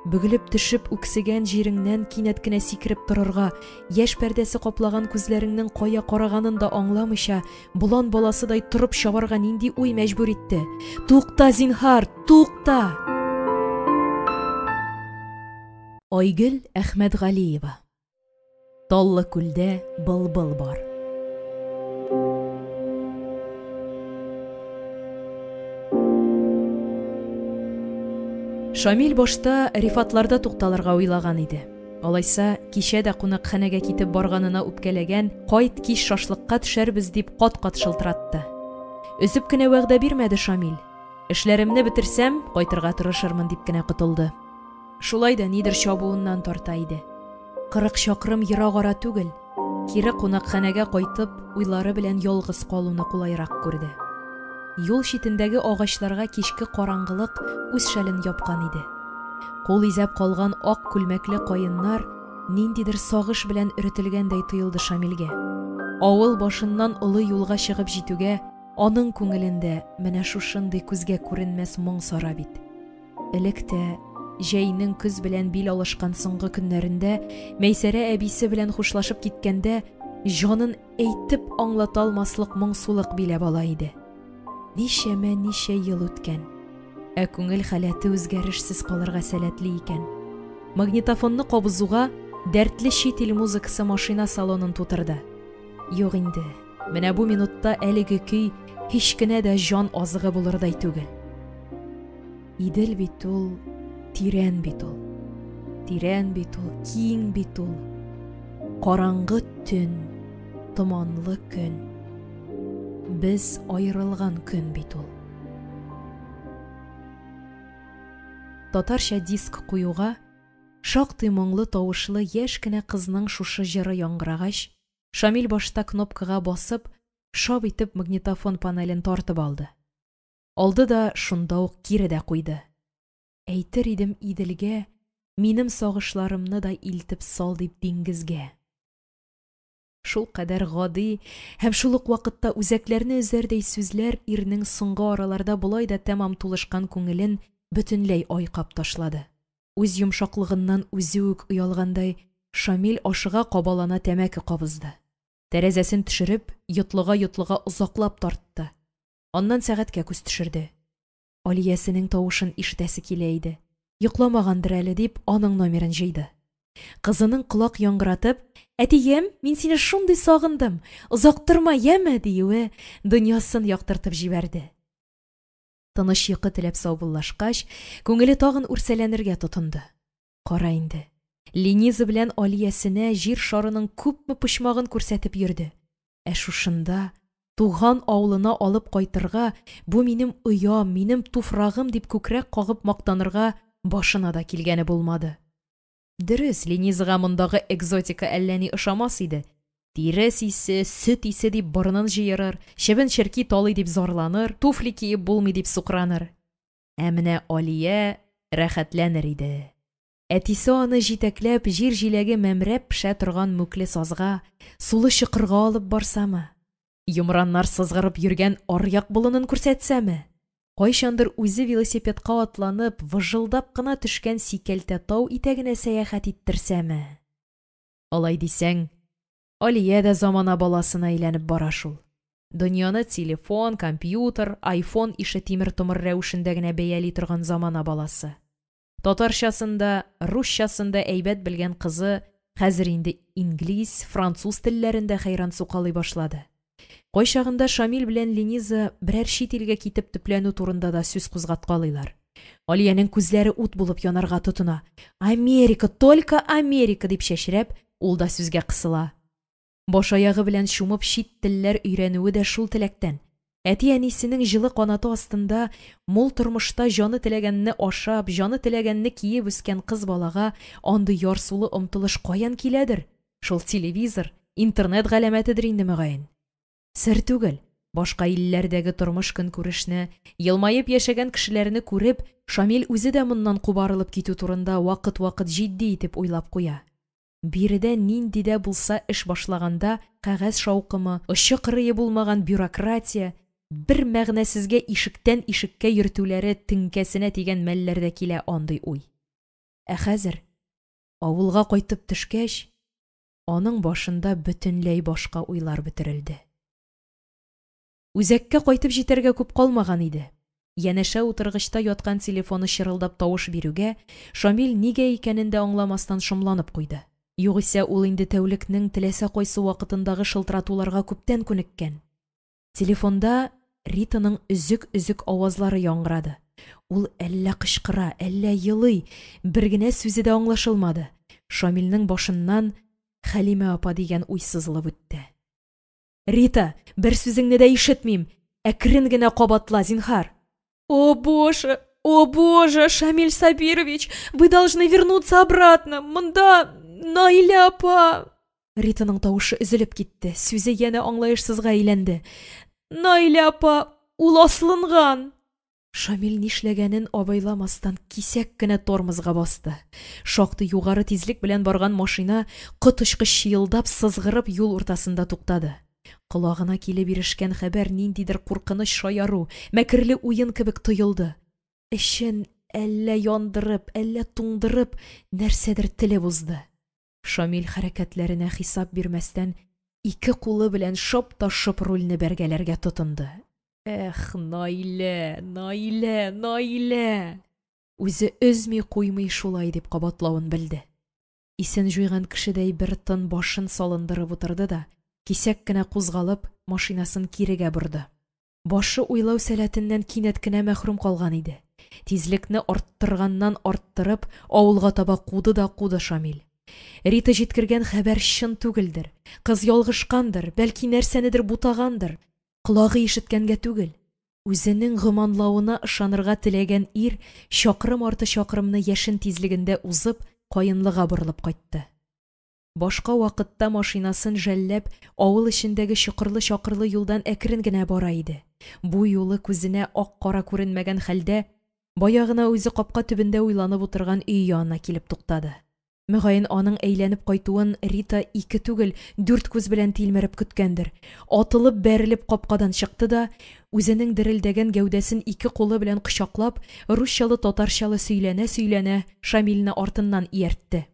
Бөгелеп төшеп үксегән җиреңнән кинәт кенә сикереп торырга, яшь пәрдәсе каплаган күзләреңнең кая караганын да аңламыйча, болан баласыдай торып чабарга нинди уй мәҗбүр итте? Тукта, зинһар, тукта! Айгөл Әхмәтгалиева. Таллы күлдә былбыл бар. Шамил башта Рифатларда тукталырга уйлаган иде. Алайса, кичә дә кунакханәгә китеп барганына үпкәләгән, кайт, кич шашлыкка төшәрбез дип кат-кат шылтыратты. Өзеп кенә вәгъдә бирмәде Шамил. Эшләремне бетерсәм, кайтырга тырышырмын дип кенә котылды. Шулай да нидер чабуыннан тарта иде. 40 чакрым ерак ара түгел, кире кунакханәгә кайтып, уйлары белән ялгыз калуны кулайрак күрде. Юл читендәге агачларга кичке караңгылык үз шәлен япкан иде. Кул изәп калган ак күлмәкле каеннар ниндидер сагыш белән өретелгәндәй тоелды Шамилгә. Авыл башыннан олы юлга чыгып җитүгә, аның күңелен дә менә шушындый күзгә күренмәс моң сара бит. Элек тә, җәйнең көз белән бил алышкан соңгы көннәрендә, Мәйсәрә әбисе белән хушлашып киткәндә, җанын әйтеп аңлата алмаслык моңсулык биләп ала иде. Ничәмә ничә ел үткән, ә күңел халәте үзгәрешсез калырга сәләтле икән. Магнитофонны кабызуга, дәртле чит ил музыкасы машина салонын тутырды. Юк инде, менә бу минутта әлеге көй һич кенә дә җан азыгы булырдай түгел. Идел бит ул, тирән бит ул. Тирән бит ул, киң бит ул. Караңгы төн, томанлы көн. Без аерылган көн бит ул. Татарча диск куюга, шактый моңлы тавышлы яшь кенә кызның шушы җыры яңгырагач, Шамил башта кнопкага басып, шап итеп магнитофон панелен тартып алды. Алды да шунда ук кире дә куйды. Әйтер идем Иделгә, минем сагышларымны да илтеп сал дип диңгезгә. Шулкадәр гади һәм шул ук вакытта үзәкләрне өзәрдәй сүзләр ирнең соңгы араларда болай да тәмам тулышкан күңелен бөтенләй айкап ташлады. Үз йомшаклыгыннан үзе үк оялгандай, Шамил ашыга-кабалана тәмәке кабызды. Тәрәзәсен төшереп, йотлыга-йотлыга озаклап тартты. Аннан сәгатькә күз төшерде. Алиясенең тавышын ишетәсе килә иде. Йокламагандыр әле дип, аның номерын җыйды. Кызының колак яңгыратып, Әтием, мин сине шундый сагындым, озак торма, яме, диюе дөньясын яктыртып җибәрде. Тыныч йокы теләп саубуллашкач, күңеле тагын үрсәләнергә тотынды. Кара инде, Лениза белән Алиясенә җир шарының күпме почмагын күрсәтеп йөрде. Ә шушында, туган авылына алып кайтырга, бу минем оям, минем туфрагым дип күкрәк кагып мактанырга башына да килгәне булмады. Дөрес, Ленизага мондагы экзотика әллә ни ошамас иде. Тирес исе, сөт исе дип борынын җыерыр, чебен-черки талый дип зарланыр, туфли киеп булмый дип сукраныр. Ә менә Алия рәхәтләнер иде. Әтисе аны җитәкләп җир җиләге мәмрәп пешә торган мүкле сазга, сулы чокырга алып барсамы? Йомраннар сызгырып йөргән аръяк болынын күрсәтсәме? Кайчандыр үзе велосипедка атланып, выжылдап кына төшкән сикәлтә тау итәгенә сәяхәт иттерсәме? Алай дисәң, Алия дә замана баласына әйләнеп бара шул. Дөньяны телефон, компьютер, айфон ише тимер-томыр рәвешендә генә бәяли торган замана баласы. Татарчасын да, русчасын да әйбәт белгән кызы хәзер инде инглиз, француз телләрен дә хәйран сукалый башлады. Кайчагында Шамил белән Лениза берәр чит илгә китеп төпләнү турында да сүз кузгаткалыйлар. Алиянең күзләре ут булып янарга тотына. «Америка, только Америка!» дип чәчрәп, ул да сүзгә кысыла. Баш-аягы белән чумып чит телләр өйрәнүе дә шул теләктән. Әти-әнисенең җылы канаты астында, мул тормышта җаны теләгәнне ашап, җаны теләгәнне киеп үскән кыз балага андый ярсулы омтылыш каян киләдер? Шул телевизор, интернет галәмәтедер инде, мөгаен. Сер түгел, башка илләрдәге тормыш-көнкүрешне, елмаеп яшәгән кешеләрне күреп, Шамил үзе дә моннан кубарылып китү турында вакыт-вакыт җитди итеп уйлап куя. Биредә нинди дә булса эш башлаганда кәгазь шаукымы, очы-кырые булмаган бюрократия, бер мәгънәсезгә ишектән ишеккә йөртүләре теңкәсенә тигән мәлләрдә килә андый уй. Ә хәзер, авылга кайтып төшкәч, аның башында бөтенләй башка уйлар бөтерелде. Үзәккә кайтып җитәргә күп калмаган иде. Янәшә утыргычта яткан телефоны чырылдап тавыш бирүгә, Шамил нигә икәнен дә аңламастан шомланып куйды. Югыйсә ул инде тәүлекнең теләсә кайсы вакытындагы шылтыратуларга күптән күнеккән. Телефонда Ританың өзек-өзек авазлары яңгырады. Ул әллә кычкыра, әллә елый, бер генә сүзе дә аңлашылмады. Шамилнең башыннан Хәлимә апа дигән уй сызылып үтте. Рита, бер сүзеңне дә ишетмим! Әкрен генә кабатла, зинһар! О боже, о боже, Шамиль Сабирович, вы должны вернуться обратно! Монда Наилә апа! Ританың тавышы өзелеп китте, сүзе янә аңлаешсызга әйләнде. Наилә апа! Ул асылынган! Шамил нишләгәнен абайламастан кисәк кенә тормозга басты. Шактый югары тизлек белән барган машина, коточкыч чыелдап, сызгырып, юл уртасында туктады. Колагына килеп ирешкән хәбәр ниндидер куркыныч шаяру, мәкерле уен кебек тоелды. Эчен әллә яндырып, әллә туңдырып, нәрсәдер телеп узды. Шамил хәрәкәтләренә хисап бирмәстән, ике кулы белән шап та шоп рульне бәргәләргә тотынды. Эх, Наилә, Наилә, Наилә! Үзе өзми-куймый шулай дип кабатлавын белде. Исен җуйган кешедәй бер тын башын салындырып утырды да, кисәк кенә кузгалып, машинасын кирегә борды. Башы уйлау сәләтеннән кинәт кенә мәхрүм калган иде. Тизлекне арттырганнан-арттырып, авылга таба куды да куды Шамил. Рита җиткергән хәбәр чын түгелдер, кыз ялгышкандыр, бәлки нәрсәнедер бутагандыр. Колагы ишеткәнгә түгел, үзенең гөманлавына ышанырга теләгән ир чакрым арты чакрымны яшен тизлегендә узып, Каенлыга борылып кайтты. Башка вакытта машинасын жәлләп, авыл эчендәге чокырлы-чакырлы юлдан әкрен генә бара иде. Бу юлы күзенә ак-кара күренмәгән хәлдә, бая гына үзе капка төбендә уйланып утырган өй янына килеп туктады. Мөгаен, аның әйләнеп кайтуын Рита ике түгел, дүрт күз белән тилмереп көткәндер. Атылып-бәрелеп капкадан чыкты да, үзенең дерелдәгән гәүдәсен ике кулы белән кочаклап, русчалы-татарчалы сөйләнә-сөйләнә, Шамилне артыннан ияртте.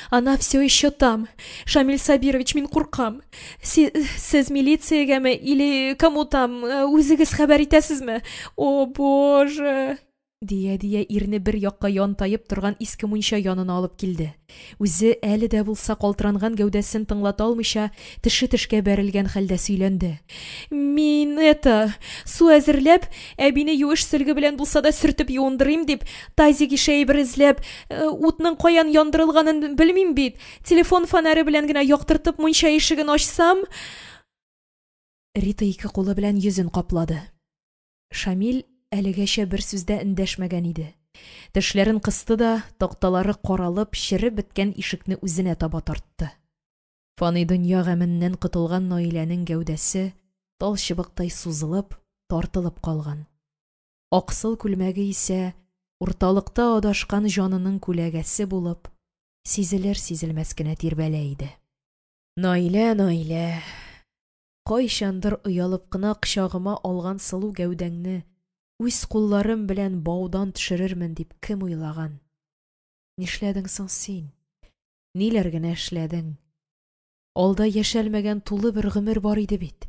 Она все еще там. Шамил Сабирович, мин куркам. Сез милициягәме или кому там үзегез хәбәр итәсезме? О, боже! Дия-дия ирне бер якка янтаеп торган иске мунча янына алып килде. Үзе әле дә булса калтыранган гәүдәсен тыңлата алмыйча, теше тешкә бәрелгән хәлдә сөйләнде. Мин это, су әзерләп, әбине юеш сөлге белән булса да сөртеп юындырыйм дип, тазик ише әйбер эзләп, утның каян яндырылганын белмим бит, телефон фонаре белән генә яктыртып мунча ишеген ачсам... Рита ике кулы белән йөзен каплады. Шамил әлегәчә бер сүз дә эндәшмәгән иде. Тешләрен кысты да, такталары каралып, череп беткән ишекне үзенә таба тартты. Фани дөнья гаменнән котылган Наиләнең гәүдәсе тал чыбыктай сузылып, тартылып калган. Аксыл күлмәге исә урталыкта адашкан җанының күләгәсе булып, сизелер-сизелмәс кенә тирбәлә иде. Наилә, Наилә, кайчандыр оялып кына кочагыма алган сылу гәүдәңне үз кулларым белән баудан төшерермен дип кем уйлаган? Нишләдең соң син? Ниләр генә эшләдең? Алда яшәлмәгән тулы бер гомер бар иде бит.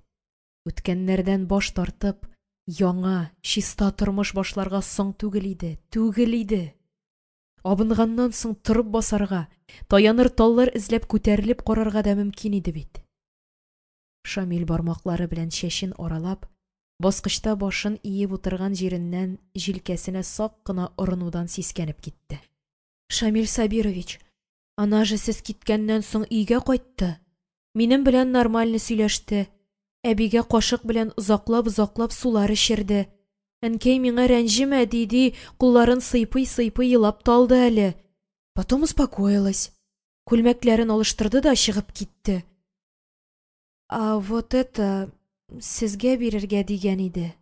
Үткәннәрдән баш тартып, яңа, чиста тормыш башларга соң түгел иде, түгел иде. Абынганнан соң торып басарга, таяныр таллар эзләп күтәрелеп карарга да мөмкин иде бит. Шамил бармаклары белән чәчен аралап, баскычта башын иеп утырган җиреннән җилкәсенә сак кына орынудан сискәнеп китте. Шамил Сабирович, она же сез киткәннән соң өйгә кайтты. Минем белән нормально сөйләште. Әбигә кашык белән озаклап-озаклап сулар эчерде. Әнкәй миңа рәнҗемә, ди-ди, кулларын сыйпый-сыйпый елап та алды әле. Потом успокоилась. Күлмәкләрен алыштырды да чыгып китте. А вот это сезгә бирергә дигән иде.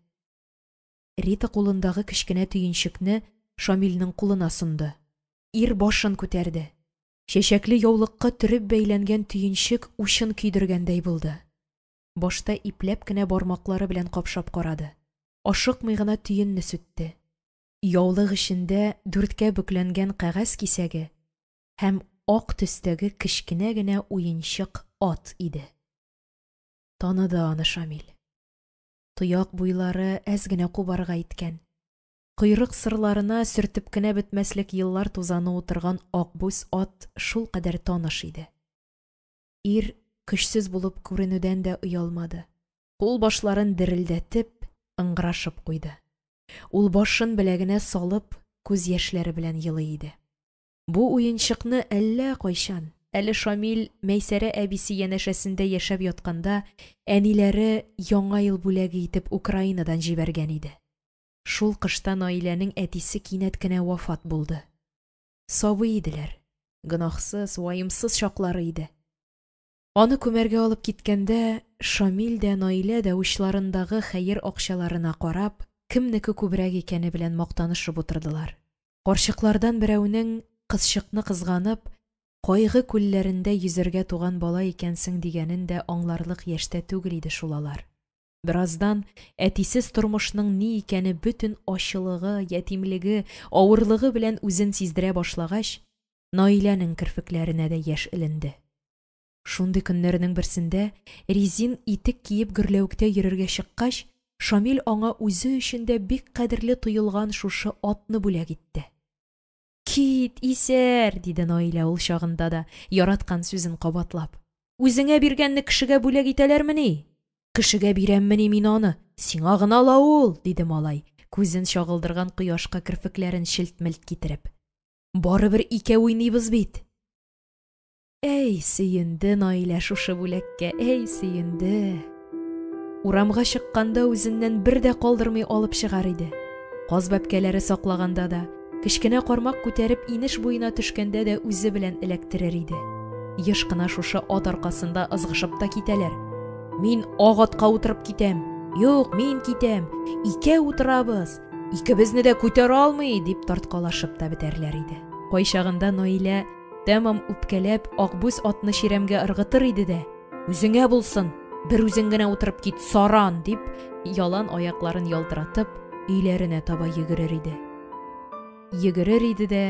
Рита кулындагы кечкенә төенчекне Шамилнең кулына сонды. Ир башын күтәрде. Чәчәкле яулыкка төреп бәйләнгән төенчек учын көйдергәндәй булды. Башта ипләп кенә бармаклары белән капшап карады. Ашыкмый гына төенне сүтте. Яулык эчендә дүрткә бөкләнгән кәгазь кисәге һәм ак төстәге кечкенә генә уенчык ат иде. Таныды аны Шамил. Тояк буйлары әз генә кубарга иткән. Койрык сырларына сөртеп кенә бетмәслек еллар тузаны утырган акбүз ат шулкадәр таныш иде. Ир көчсез булып күренүдән дә оялмады. Кул башларын дерелдәтеп, ыңгырашып куйды. Ул башын беләгенә салып, күз яшьләре белән елый иде. Бу уенчыкны әллә кайчан, әле Шамил Мәйсәрә әбисе янәшәсендә яшәп ятканда, әниләре Яңа ел бүләге итеп Украинадан җибәргән иде. Шул кышта Наиләнең әтисе кинәт кенә вафат булды. Сабый иделәр, гөнаһсыз, ваемсыз чаклары иде. Аны күмәргә алып киткәндә, Шамил дә, Наилә дә учларындагы хәер акчаларына карап, кемнеке күбрәк икәне белән мактанышып утырдылар. Карчыклардан берәүнең, кызчыкны кызганып, кайгы күлләрендә йөзәргә туган бала икәнсең дигәнен дә аңларлык яшьтә түгел иде шул алар. Бераздан әтисез тормышның ни икәне бөтен ачылыгы, ятимлеге, авырлыгы белән үзен сиздерә башлагач, Наиләнең керфекләренә дә яшь эленде. Шундый көннәрнең берсендә резин итек киеп гөрләвектә йөрергә чыккач, Шамил аңа үзе өчен дә бик кадерле тоелган шушы атны бүләк итте. «Кит, исәр!» – диде Наилә ул чагында да, яраткан сүзен кабатлап. «Үзеңә биргәнне кешегә бүләк итәләрмени?» «Кешегә бирәммени мин аны? Сиңа гына ла ул!» – диде малай, күзен чагылдырган кояшка керфекләрен челт-мелт китереп. «Барыбер икәү уйныйбыз бит!» Әй, сөенде Наилә шушы бүләккә, әй, сөенде! Урамга чыкканда үзеннән бер дә калдырмый алып чыгар иде. Каз бәбкәләре саклаганда да, кечкенә кармак күтәреп инеш буена төшкәндә дә үзе белән эләктерер иде. Еш кына шушы ат аркасында ызгышып та китәләр. Мин ак атка утырып китәм! Юк, мин китәм! Икәү утырабыз! Икебезне дә күтәрә алмый! дип тарткалашып та бетәрләр иде. Кайчагында Наилә Тәмам үпкәләп, акбүз атны чирәмгә ыргытыр иде дә, Үзеңә булсын, бер үзең генә утырып кит, саран! дип, ялан аякларын ялтыратып, өйләренә таба йөгерер иде. Йөгерер иде дә,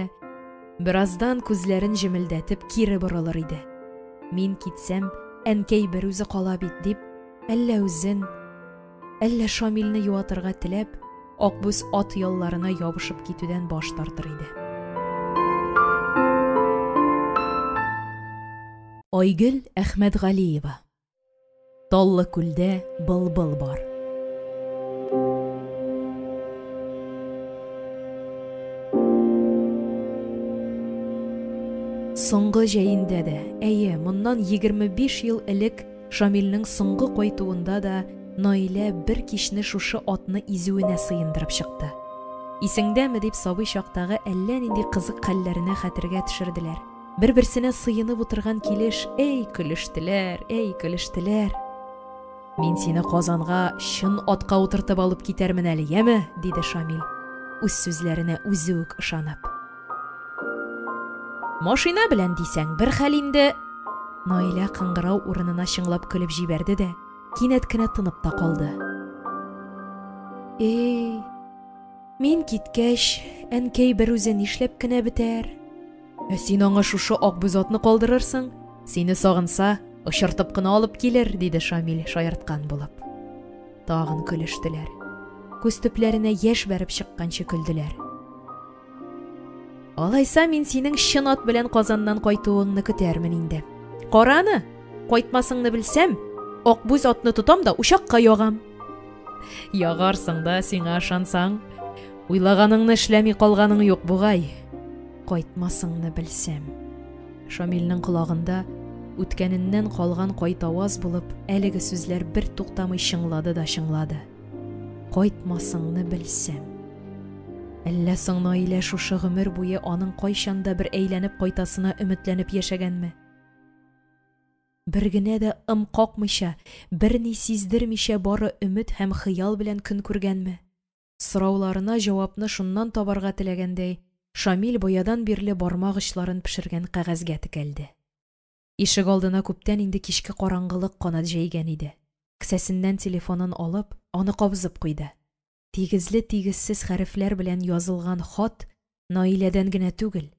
бераздан күзләрен җемелдәтеп кире борылыр иде. Мин китсәм, әнкәй берүзе кала бит, дип, әллә үзен, әллә Шамилне юатырга теләп, Акбүз ат ялларына ябышып китүдән баш тартыр иде. Айгөл Әхмәтгалиева. Таллы күлдә былбыл бар. Соңгы җәендә дә, әйе, моннан 25 ел элек Шамилнең соңгы кайтуында да Наилә бер кичне шушы атны изүенә сыендырып чыкты. Исеңдәме, дип сабый чактагы әллә нинди кызык хәлләрне хәтергә төшерделәр. Бер-берсенә сыенып утырган килеш, әй көлештеләр, әй көлештеләр. Мин сине Казанга чын атка утыртып алып китәрмен әле, яме, диде Шамил, үз сүзләренә үзе үк ышанып. Машина белән дисәң, бер хәл инде. Наилә кыңгырау урынына чыңлап көлеп җибәрде дә, кинәт кенә тынып та калды. Эй, мин киткәч, әнкәй бер үзе нишләп кенә бетәр? Ә син аңа шушы акбүз атны калдырырсың, сине сагынса, очыртып кына алып килер, диде Шамил, шаярткан булып. Тагын көлештеләр. Күз төпләренә яшь бәреп чыкканчы көлделәр. Алайса мин синең чын ат белән Казаннан кайтуыңны көтәрмен инде. Кара аны, кайтмасыңны белсәм, акбүз атны тотам да учакка ягам. Ягарсың да, сиңа ышансаң. Уйлаганыңны эшләми калганың юк бугай. Кайтмасыңны белсәм. Шамилнең колагында үткәненнән калган кайтаваз булып, әлеге сүзләр бер туктамый чыңлады да чыңлады. Кайтмасыңны белсәм. Әллә соң Наилә шушы гомер буе аның кайчан да бер әйләнеп кайтасына өметләнеп яшәгәнме? Бер генә дә ым какмыйча, берни сиздермичә бары өмет һәм хыял белән көн күргәнме? Сорауларына җавапны шуннан табарга теләгәндәй, Шамил баядан бирле бармак очларын пешергән кәгазьгә текәлде. Ишегалдына күптән инде кичке караңгылык канат җәйгән иде. Кесәсеннән телефонын алып, аны кабызып куйды. Тигезле-тигезсез хәрефләр белән язылган хат Наиләдән генә түгел,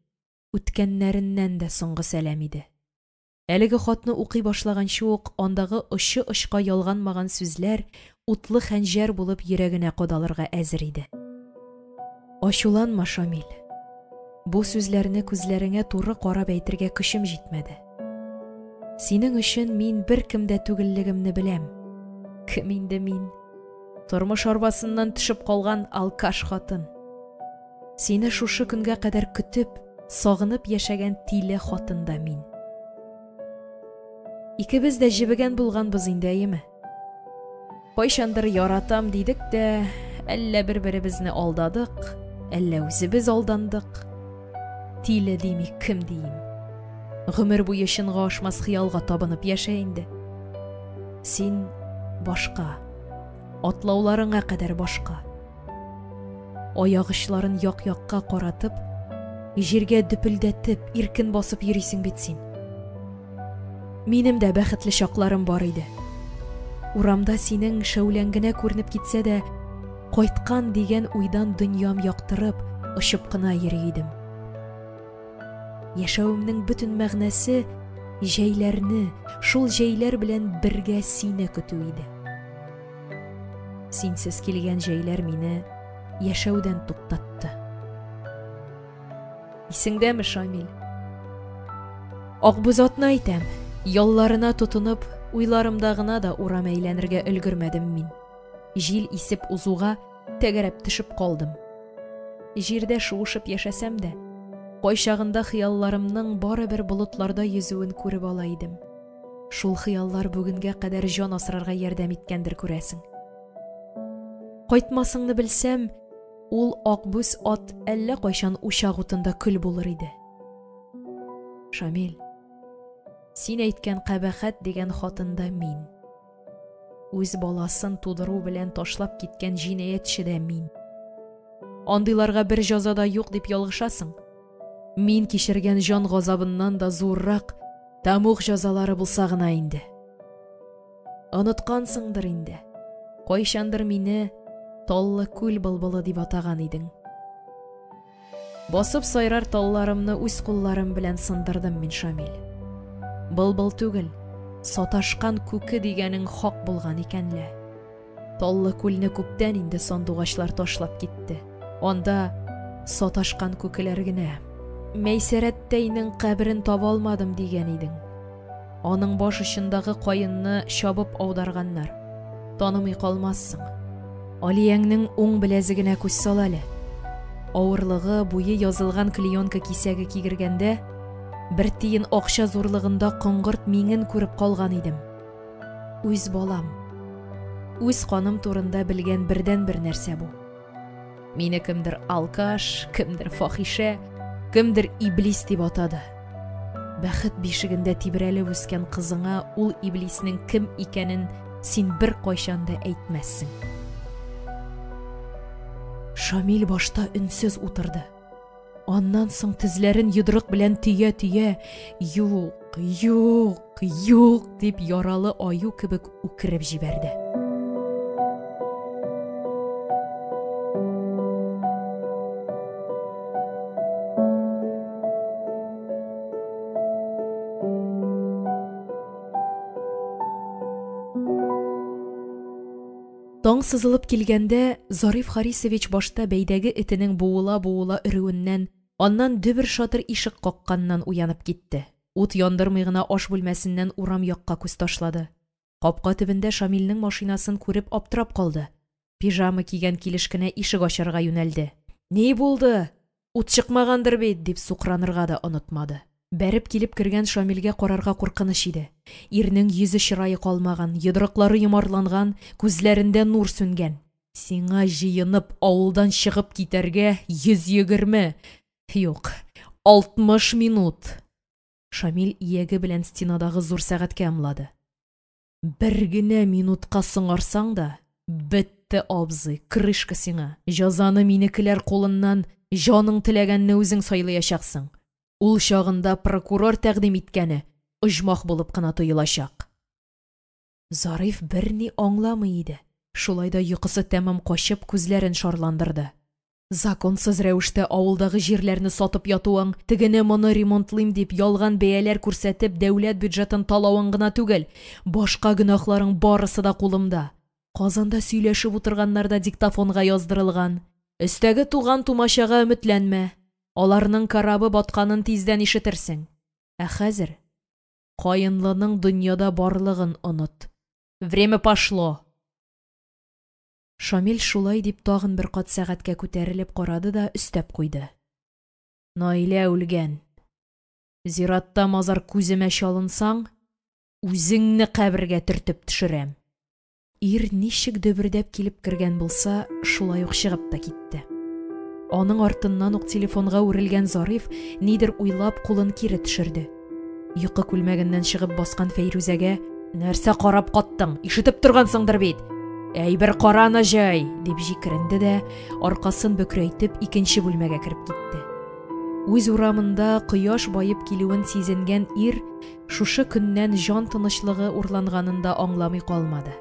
үткәннәреннән дә соңгы сәлам иде. Әлеге хатны укый башлаганчы ук андагы очы-очка ялганмаган сүзләр утлы хәнҗәр булып йөрәгенә кадалырга әзер иде. Ачуланма, Шамил. Бу сүзләрне күзләреңә туры карап әйтергә көчем җитмәде. Синең өчен мин беркем дә түгеллегемне беләм. Кем инде мин? Тормыш арбасыннан төшеп калган алкаш хатын. Сине шушы көнгә кадәр көтеп, сагынып яшәгән тиле хатын да мин. Икебез дә җебегән булганбыз инде, әйеме? Кайчандыр яратам дидек тә, әллә бер-беребезне алдадык, әллә үзебез алдандык. Тиле дими, кем диим? Гомер буе чынга ашмас хыялга табынып яшә инде. Син башка, атлауларыңа кадәр башка. Аяк очларын як-якка каратып, җиргә дөпелдәтеп, иркен басып йөрисең бит син. Минем дә бәхетле чакларым бар иде. Урамда синең шәүләң генә күренеп китсә дә, кайткан дигән уйдан дөньям яктырып, очып кына йөри идем. Яшәвемнең бөтен мәгънәсе җәйләрне, шул җәйләр белән бергә сине көтү иде. Синсез килгән җәйләр мине яшәүдән туктатты. Исеңдәме, Шамил? Акбүз атны әйтәм, ялларына тотынып, уйларымда гына да урам әйләнергә өлгермәдем мин. Җил исеп узуга тәгәрәп төшеп калдым. Җирдә шуышып яшәсәм дә, кайчагында хыялларымның барыбер болытларда йөзүен күреп ала идем. Шул хыяллар бүгенгә кадәр җан асрарга ярдәм иткәндер, күрәсең. Кайтмасыңны белсәм, ул акбүз ат әллә кайчан учак утында көл булыр иде. Шамил, син әйткән кабахәт дигән хатын да мин. Үз баласын тудыру белән ташлап киткән җинаятьче дә мин. Андыйларга бер җәза да юк дип ялгышасың. Мин кичергән җан газабыннан да зуррак тәмуг җәзалары булса гына инде. Оныткансыңдыр инде. Кайчандыр мине Таллы күл былбылы дип атаган идең. Басып сайрар талларымны үз кулларым белән сындырдым мин, Шамил. Былбыл түгел, саташкан күке дигәнең хак булган икән лә. Таллы күлне күптән инде сандугачлар ташлап китте. Анда саташкан күкеләр генә. Мәйсәрәттәйнең каберен таба алмадым дигән идең. Аның баш очындагы каенны чабып аударганнар. Танымый калмассың. Алияңнең уң беләзегенә күз сал әле. Авырлыгы, буе язылган клеенка кисәге кигергәндә, бер тиен акча зурлыгында коңгырт миңен күреп калган идем. Үз балам. Үз каным турында белгән бердәнбер нәрсә бу. Мине кемдер алкаш, кемдер фахишә, кемдер иблис дип атады. Бәхет бишегендә тибрәлеп үскән кызыңа ул иблиснең кем икәнен син беркайчан да әйтмәссең. Шамил башта өнсез утырды. Аннан соң тезләрен йодрык белән төя-төя, "Юк, юк, юк!" дип яралы аю кебек үкереп җибәрде. Таң сызылып килгәндә, Зариф Харисович башта бәйдәге этенең буыла-буыла өрүеннән, аннан дөбер-шатыр ишек какканнан уянып китте. Ут яндырмый гына аш бүлмәсеннән урам якка күз ташлады. Капка төбендә Шамилнең машинасын күреп аптырап калды. Пижама кигән килеш кенә ишек ачарга юнәлде. Ни булды? Ут чыкмагандыр бит, дип сукранырга да онытмады. Бәреп килеп кергән Шамилгә карарга куркыныч иде. Ирнең йөзе-чырае калмаган, йодрыклары йомарланган, күзләрендә нур сүнгән. Сиңа җыенып авылдан чыгып китәргә 120, юк, 60 минут! Шамил ияге белән стенадагы зур сәгатькә ымлады. Бер генә минутка соңарсаң да, бетте, абзый, крышка сиңа. Җәзаны минекеләр кулыннан җаның теләгәнне үзең сайлаячаксың. Ул чагында прокурор тәкъдим иткәне оҗмах булып кына тоелачак. Зариф берни аңламый иде. Шулай да йокысы тәмам качып, күзләрен шарландырды. Законсыз рәвештә авылдагы җирләрне сатып ятуың, тегене-моны ремонтлыйм дип ялган бәяләр күрсәтеп дәүләт бюджетын талавың гына түгел, башка гөнаһларың барысы да кулымда. Казанда сөйләшеп утырганнар да диктофонга яздырылган. Өстәге туган-тумачага өметләнмә. Аларның корабы батканын тиздән ишетерсең. Ә хәзер Каенлының дөньяда барлыгын оныт. Время пошло! Шамил шулай дип тагын бер кат сәгатькә күтәрелеп карады да өстәп куйды. Наилә үлгән. Зиратта мазар күземә чалынсаң, үзеңне кабергә төртеп төшерәм. Ир ничек дөбердәп килеп кергән булса, шулай ук чыгып та китте. Аның артыннан ук телефонга үрелгән Зариф нидер уйлап кулын кире төшерде. Йокы күлмәгеннән чыгып баскан Фәйрүзәгә: Нәрсә карап каттың, ишетеп торгансыңдыр бит! Әйбер караны җый! дип җикеренде дә, аркасын бөкрәйтеп, икенче бүлмәгә кереп китте. Үз урамында кояш баеп килүен сизенгән ир шушы көннән җан тынычлыгы урланганын да аңламый калмады.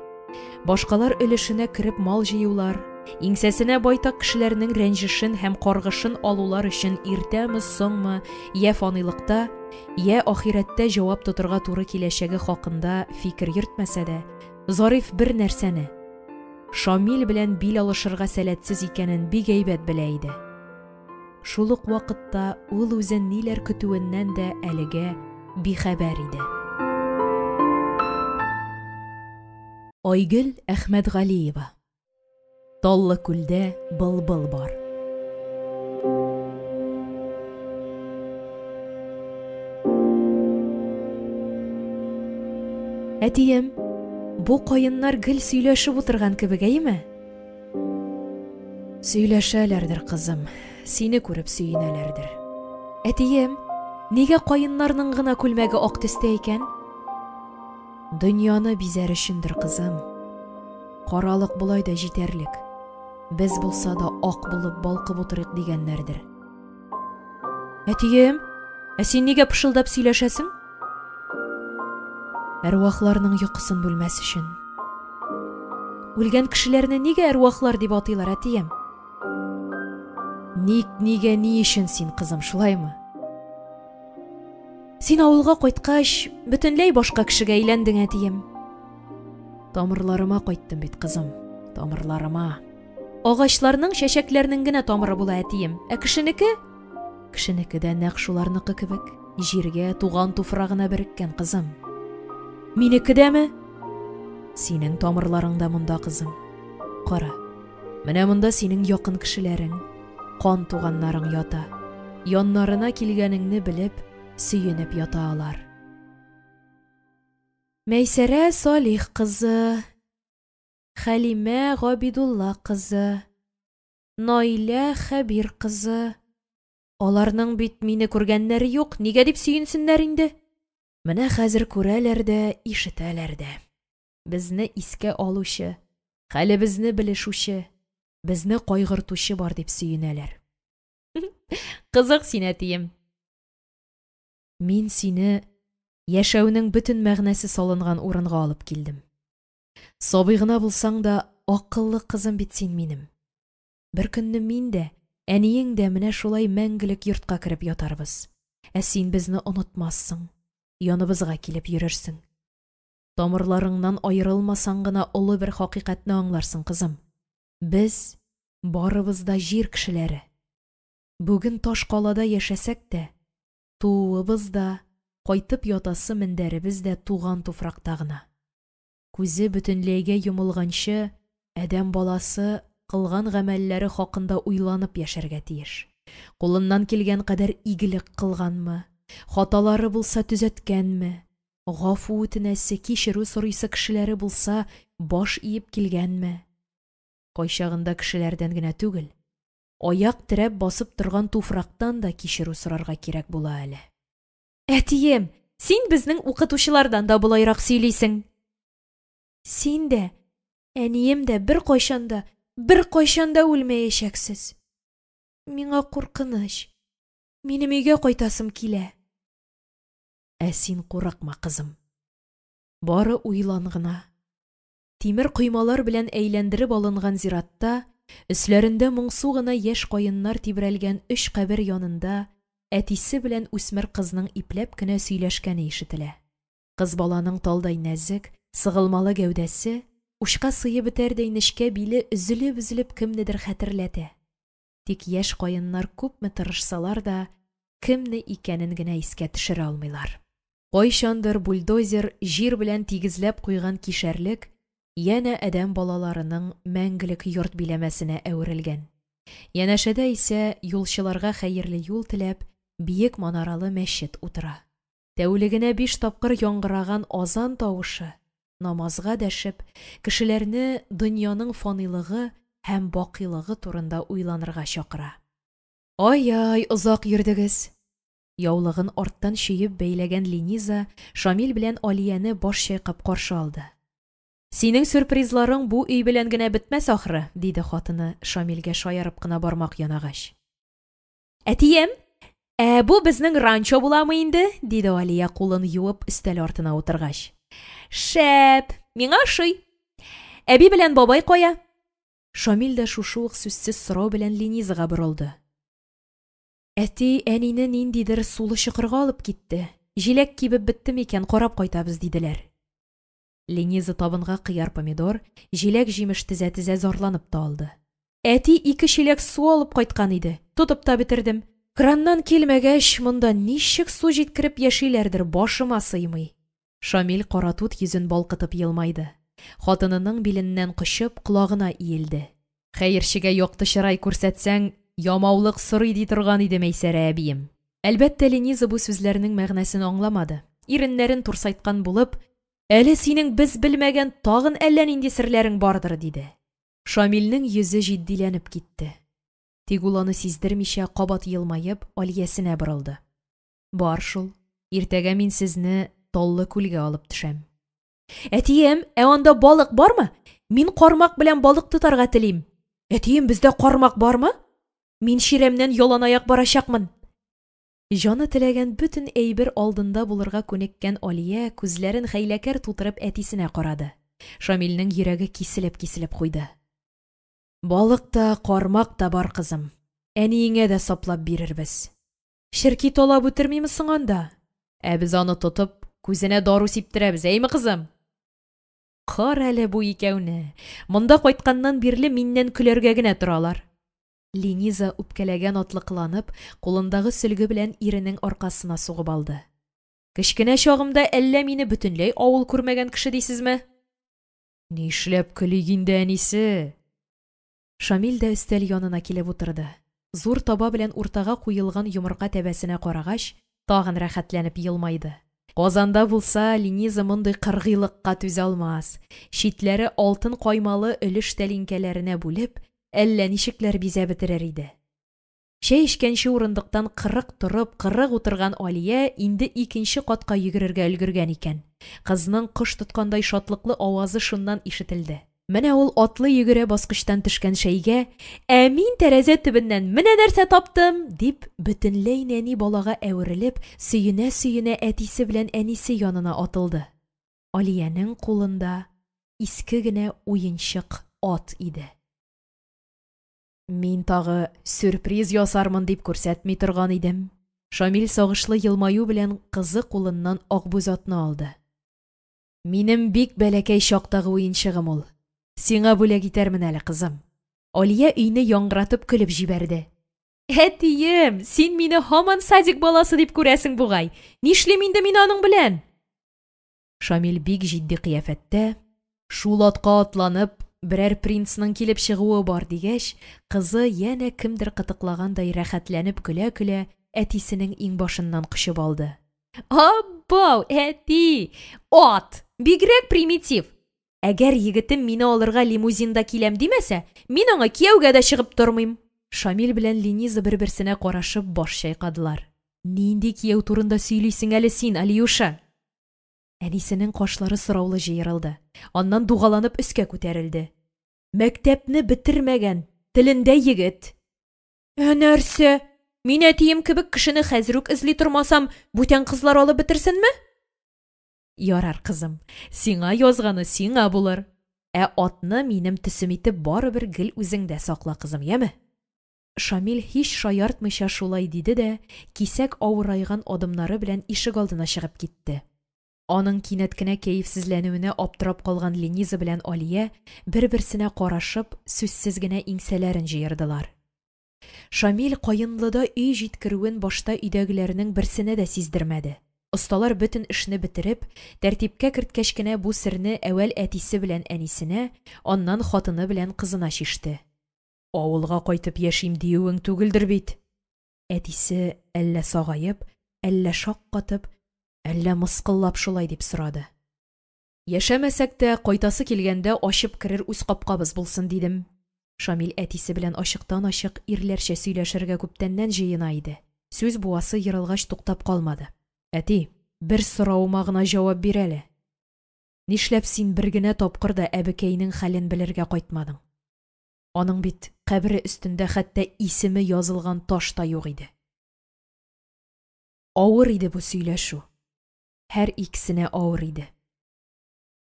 Башкалар өлешенә кереп мал җыюлар, иңсәсенә байтак кешеләрнең рәнҗешен һәм каргышын алулар өчен иртәме-соңмы, йә фанилыкта, йә ахирәттә җавап тотырга туры киләчәге хакында фикер йөртмәсә дә, Зариф бер нәрсәне, Шамил белән бил алышырга сәләтсез икәнен бик әйбәт белә иде. Шул ук вакытта ул үзен ниләр көтүеннән дә әлегә бихәбәр иде. Айгөл Әхмәтгалиева. Таллы күлдә былбыл бар. Әтием, бу каеннар гел сөйләшеп утырган кебек, әйеме? Сөйләшәләрдер, кызым, сине күреп сөенәләрдер. Әтием, нигә каеннарның гына күлмәге ак төстә икән? Дөньяны бизәр өчендер, кызым. Каралык болай да җитәрлек. Без булса да ак булып балкып утырыйк дигәннәрдер. Әтием, ә син нигә пышылдап сөйләшәсең? Әрвахларның йокысын бүлмәс өчен. Үлгән кешеләрне нигә әрвахлар дип атыйлар, әтием? Ник, нигә, ни өчен син, кызым, шулаймы? Син авылга кайткач, бөтенләй башка кешегә әйләндең, әтием. Тамырларыма кайттым бит, кызым, тамырларыма. Агачларның, чәчәкләрнең генә тамыры була, әтием. Ә кешенеке? Кешенеке дә нәкъ шуларныкы кебек, җиргә, туган туфрагына береккән, кызым. Минеке дәме? Синең тамырларың да монда, кызым. Кара, менә монда синең якын кешеләрең, кан туганнарың ята. Яннарына килгәнеңне белеп, сөенеп ята алар. Мәйсәрә Салих кызы, Хәлимә Габидулла кызы, Наилә Хәбир кызы. Аларның бит мине күргәннәре юк, нигә дип сөенсеннәр инде? Менә хәзер күрәләр дә, ишетәләр дә. Безне искә алучы, хәлебезне белешүче, безне кайгыртучы бар дип сөенәләр. Кызык син, әтием. Мин сине яшәүнең бөтен мәгънәсе салынган урынга алып килдем. Сабый гына булсаң да, акыллы кызым бит син минем. Беркөнне мин дә, әниең дә менә шулай мәңгелек йортка кереп ятарбыз. Ә син безне онытмассың, яныбызга килеп йөрерсең. Тамырларыңнан аерылмасаң гына олы бер хакыйкатьне аңларсың, кызым. Без барыбыз да җир кешеләре. Бүген таш калада яшәсәк тә, тууыбыз да, кайтып ятасы мендәребез дә туган туфракта гына. Күзе бөтенләйгә йомылганчы, адәм баласы кылган гамәлләре хакында уйланып яшәргә тиеш. Кулыннан килгән кадәр игелек кылганмы, хаталары булса төзәткәнме, гафу үтенәсе, кичерү сорыйсы кешеләре булса, баш иеп килгәнме? Кайчагында кешеләрдән генә түгел, аяк терәп басып торган туфрактан да кичерү сорарга кирәк була әле. Әтием, син безнең укытучылардан да болайрак сөйлисең. Син дә, әнием дә беркайчан да, беркайчан да үлмәячәксез. Миңа куркыныч. Минем өйгә кайтасым килә. Ә син курыкма, кызым. Бары уйлан гына. Тимер коймалар белән әйләндереп алынган зиратта, өсләрендә моңсу гына яшь каеннар тибрәлгән өч кабер янында әтисе белән үсмер кызның ипләп кенә сөйләшкәне ишетелә. Кыз баланың талдай нәзек, сыгылмалы гәүдәсе, учка сыеп бетәрдәй нечкә биле өзелеп-өзелеп кемнедер хәтерләтә. Тик яшь каеннар күпме тырышсалар да, кемне икәнен генә искә төшерә алмыйлар. Кайчандыр бульдозер җир белән тигезләп куйган кишәрлек янә адәм балаларының мәңгелек йорт биләмәсенә әверелгән. Янәшәдә исә юлчыларга хәерле юл теләп, биек манаралы мәчет утыра. Тәүлегенә 5 тапкыр яңгыраган азан тавышы, намазга дәшеп, кешеләрне дөньяның фанилыгы һәм бакыйлыгы турында уйланырга чакыра. Ай-ай, озак йөрдегез. Яулыгын арттан чөеп бәйләгән Лениза Шамил белән Алияне баш чайкап каршы алды. Синең сюрпризларың бу өй белән генә бетмәс, ахры, диде хатыны, Шамилгә шаярып кына бармак янагач. Әтием, ә бу безнең ранчо буламы инде? диде Алия, кулын юып, өстәл артына утыргач. Шәп! Миңа ошый. Әби белән бабай кая? Шамил дә шушы ук сүзсез сорау белән Ленизага борылды. Әти әнине ниндидер сулы чокырга алып китте. Җиләк кибеп бетте микән, карап кайтабыз, диделәр. Лениза табынга кыяр-помидор, җиләк-җимеш тезә-тезә зарланып та алды. Әти ике чиләк су алып кайткан иде, тотып та бетердем. Краннан килмәгәч, монда ничек су җиткереп яшиләрдер, башыма сыймый. Шамил каратут йөзен балкытып елмайды. Хатынының биленнән кочып, колагына иелде. Хәерчегә якты чырай күрсәтсәң, ямаулык сорый, ди торган иде Мәйсәрә әбием. Әлбәттә, Лениза бу сүзләрнең мәгънәсен аңламады. Иреннәрен турсайткан булып, Әле синең без белмәгән тагын әллә нинди серләрең бардыр, диде. Шамилнең йөзе җитдиләнеп китте. Тик ул аны сиздермичә, кабат елмаеп, Алиясенә борылды. Бар шул, иртәгә мин сезне Таллы күлгә алып төшәм. Әтием, ә анда балык бармы? Мин кармак белән балык тотарга телим. Әтием, бездә кармак бармы? Мин чирәмнән яланаяк барачакмын. Җаны теләгән бөтен әйбер алдында булырга күнеккән Алия күзләрен хәйләкәр тутырып әтисенә карады. Шамилнең йөрәге киселеп-киселеп куйды. Балык та, кармак та бар, кызым. Әниеңә дә саплап бирербез. Черки талап үтермиме соң анда? Ә без аны тотып, күзенә дару сиптерәбез, әйме, кызым? Кар әле бу икәүне. Монда кайтканнан бирле миннән көләргә генә торалар. Лениза үпкәләгән атлы кыланып, кулындагы сөлге белән иренең аркасына сугып алды. Кечкенә чагымда әллә мине бөтенләй авыл күрмәгән кеше дисезме? Нишләп көлик инде, әнисе? Шамил дә өстәл янына килеп утырды. Зур таба белән уртага куелган йомырка тәбәсенә карагач, тагын рәхәтләнеп елмайды. Казанда булса, Лениза мондый кыргыйлыкка түзә алмас, читләре алтын каймалы өлеш тәлинкәләренә бүлеп, әллә ничекләр бизәп бетерер иде. Чәй эчкәнче урындыктан 40 торып, 40 утырган Алия инде икенче катка йөгерергә өлгергән икән. Кызның кош тоткандай шатлыклы авазы шуннан ишетелде. Менә ул атлый-йөгерә баскычтан төшкән шәйгә, Ә мин тәрәзә төбеннән менә нәрсә таптым! дип, бөтенләй нәни балага әверелеп, сөенә-сөенә әтисе белән әнисе янына атылды. Алиянең кулында иске генә уенчык ат иде. Мин тагы сюрприз ясармын дип күрсәтми торган идем. Шамил сагышлы елмаю белән кызы кулыннан акбүз атны алды. Минем бик бәләкәй чактагы уенчыгым ул. Сиңа бүләк итәрмен әле, кызым. Алия өйне яңгыратып көлеп җибәрде. Әтием, син мине һаман садик баласы дип күрәсең бугай. Нишлим инде мин аның белән? Шамил бик җитди кыяфәттә, шул атка атланып, берәр принцның килеп чыгуы бар дигәч, кызы янә кемдер кытыклагандай рәхәтләнеп көлә-көлә әтисенең иңбашыннан кочып алды. Абау, әти! Ат! Бигрәк примитив! Әгәр егетем мине алырга лимузинда киләм димәсә, мин аңа кияүгә дә чыгып тормыйм. Шамил белән Лениза бер-берсенә карашып баш чайкадылар. Нинди кияү турында сөйлисең әле син, Алиюша? Әнисенең кашлары сораулы җыерылды, аннан дугаланып өскә күтәрелде. Мәктәпне бетермәгән, телендә егет. Ә нәрсә? Мин әтием кебек кешене хәзер үк эзли тормасам, бүтән кызлар алып бетерсенме? Ярар, кызым, сиңа язганы сиңа булыр. Ә атны минем төсем итеп барыбер гел үзеңдә сакла, кызым, яме? Шамил һич шаяртмыйча шулай диде дә, кисәк авырайган адымнары белән ишегалдына чыгып китте. Аның кинәт кенә кәефсезләнүенә аптырап калган Лениза белән Алия, бер-берсенә карашып, сүзсез генә иңсәләрен җыердылар. Шамил Каенлыда өй җиткерүен башта өйдәгеләрнең берсенә дә сиздермәде. Осталар бөтен эшне бетереп, тәртипкә керткәч кенә бу серне әүвәл әтисе белән әнисенә, аннан хатыны белән кызына чиште. Авылга кайтып яшим диюең түгелдер бит? Әтисе әллә сагаеп, әллә шаккатып, әллә мыскыллап шулай дип сорады. Яшәмәсәк тә, кайтасы килгәндә ачып керер үз капкабыз булсын, дидем. Шамил әтисе белән ачыктан-ачык ирләрчә сөйләшергә күптәннән җыена иде. Сүз буасы ерылгач туктап калмады. Әти, бер соравыма гына җавап бир әле. Нишләп син бер генә тапкыр да әбекәйнең хәлен белергә кайтмадың? Аның бит кабере өстендә хәтта исеме язылган таш та юк иде. Авыр иде бу сөйләшү. Һәр икесенә авыр иде.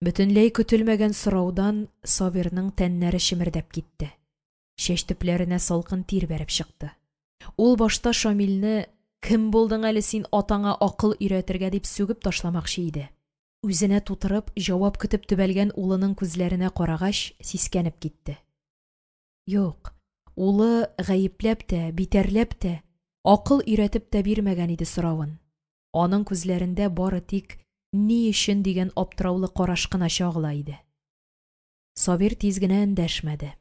Бөтенләй көтелмәгән сораудан Сабирның тәннәре чемердәп китте. Чәч төпләренә салкын тир бәреп чыкты. Ул башта Шамилне «Кем булдың әле син атаңа акыл өйрәтергә?» дип сүгеп ташламакчы иде. Үзенә тутырып, җавап көтеп төбәлгән улының күзләренә карагач, сискәнеп китте. Юк, улы гаепләп тә, битәрләп тә, акыл өйрәтеп тә бирмәгән иде соравын. Аның күзләрендә бары тик «ни өчен?» дигән аптыраулы караш кына чагыла иде. Сабир тиз генә эндәшмәде.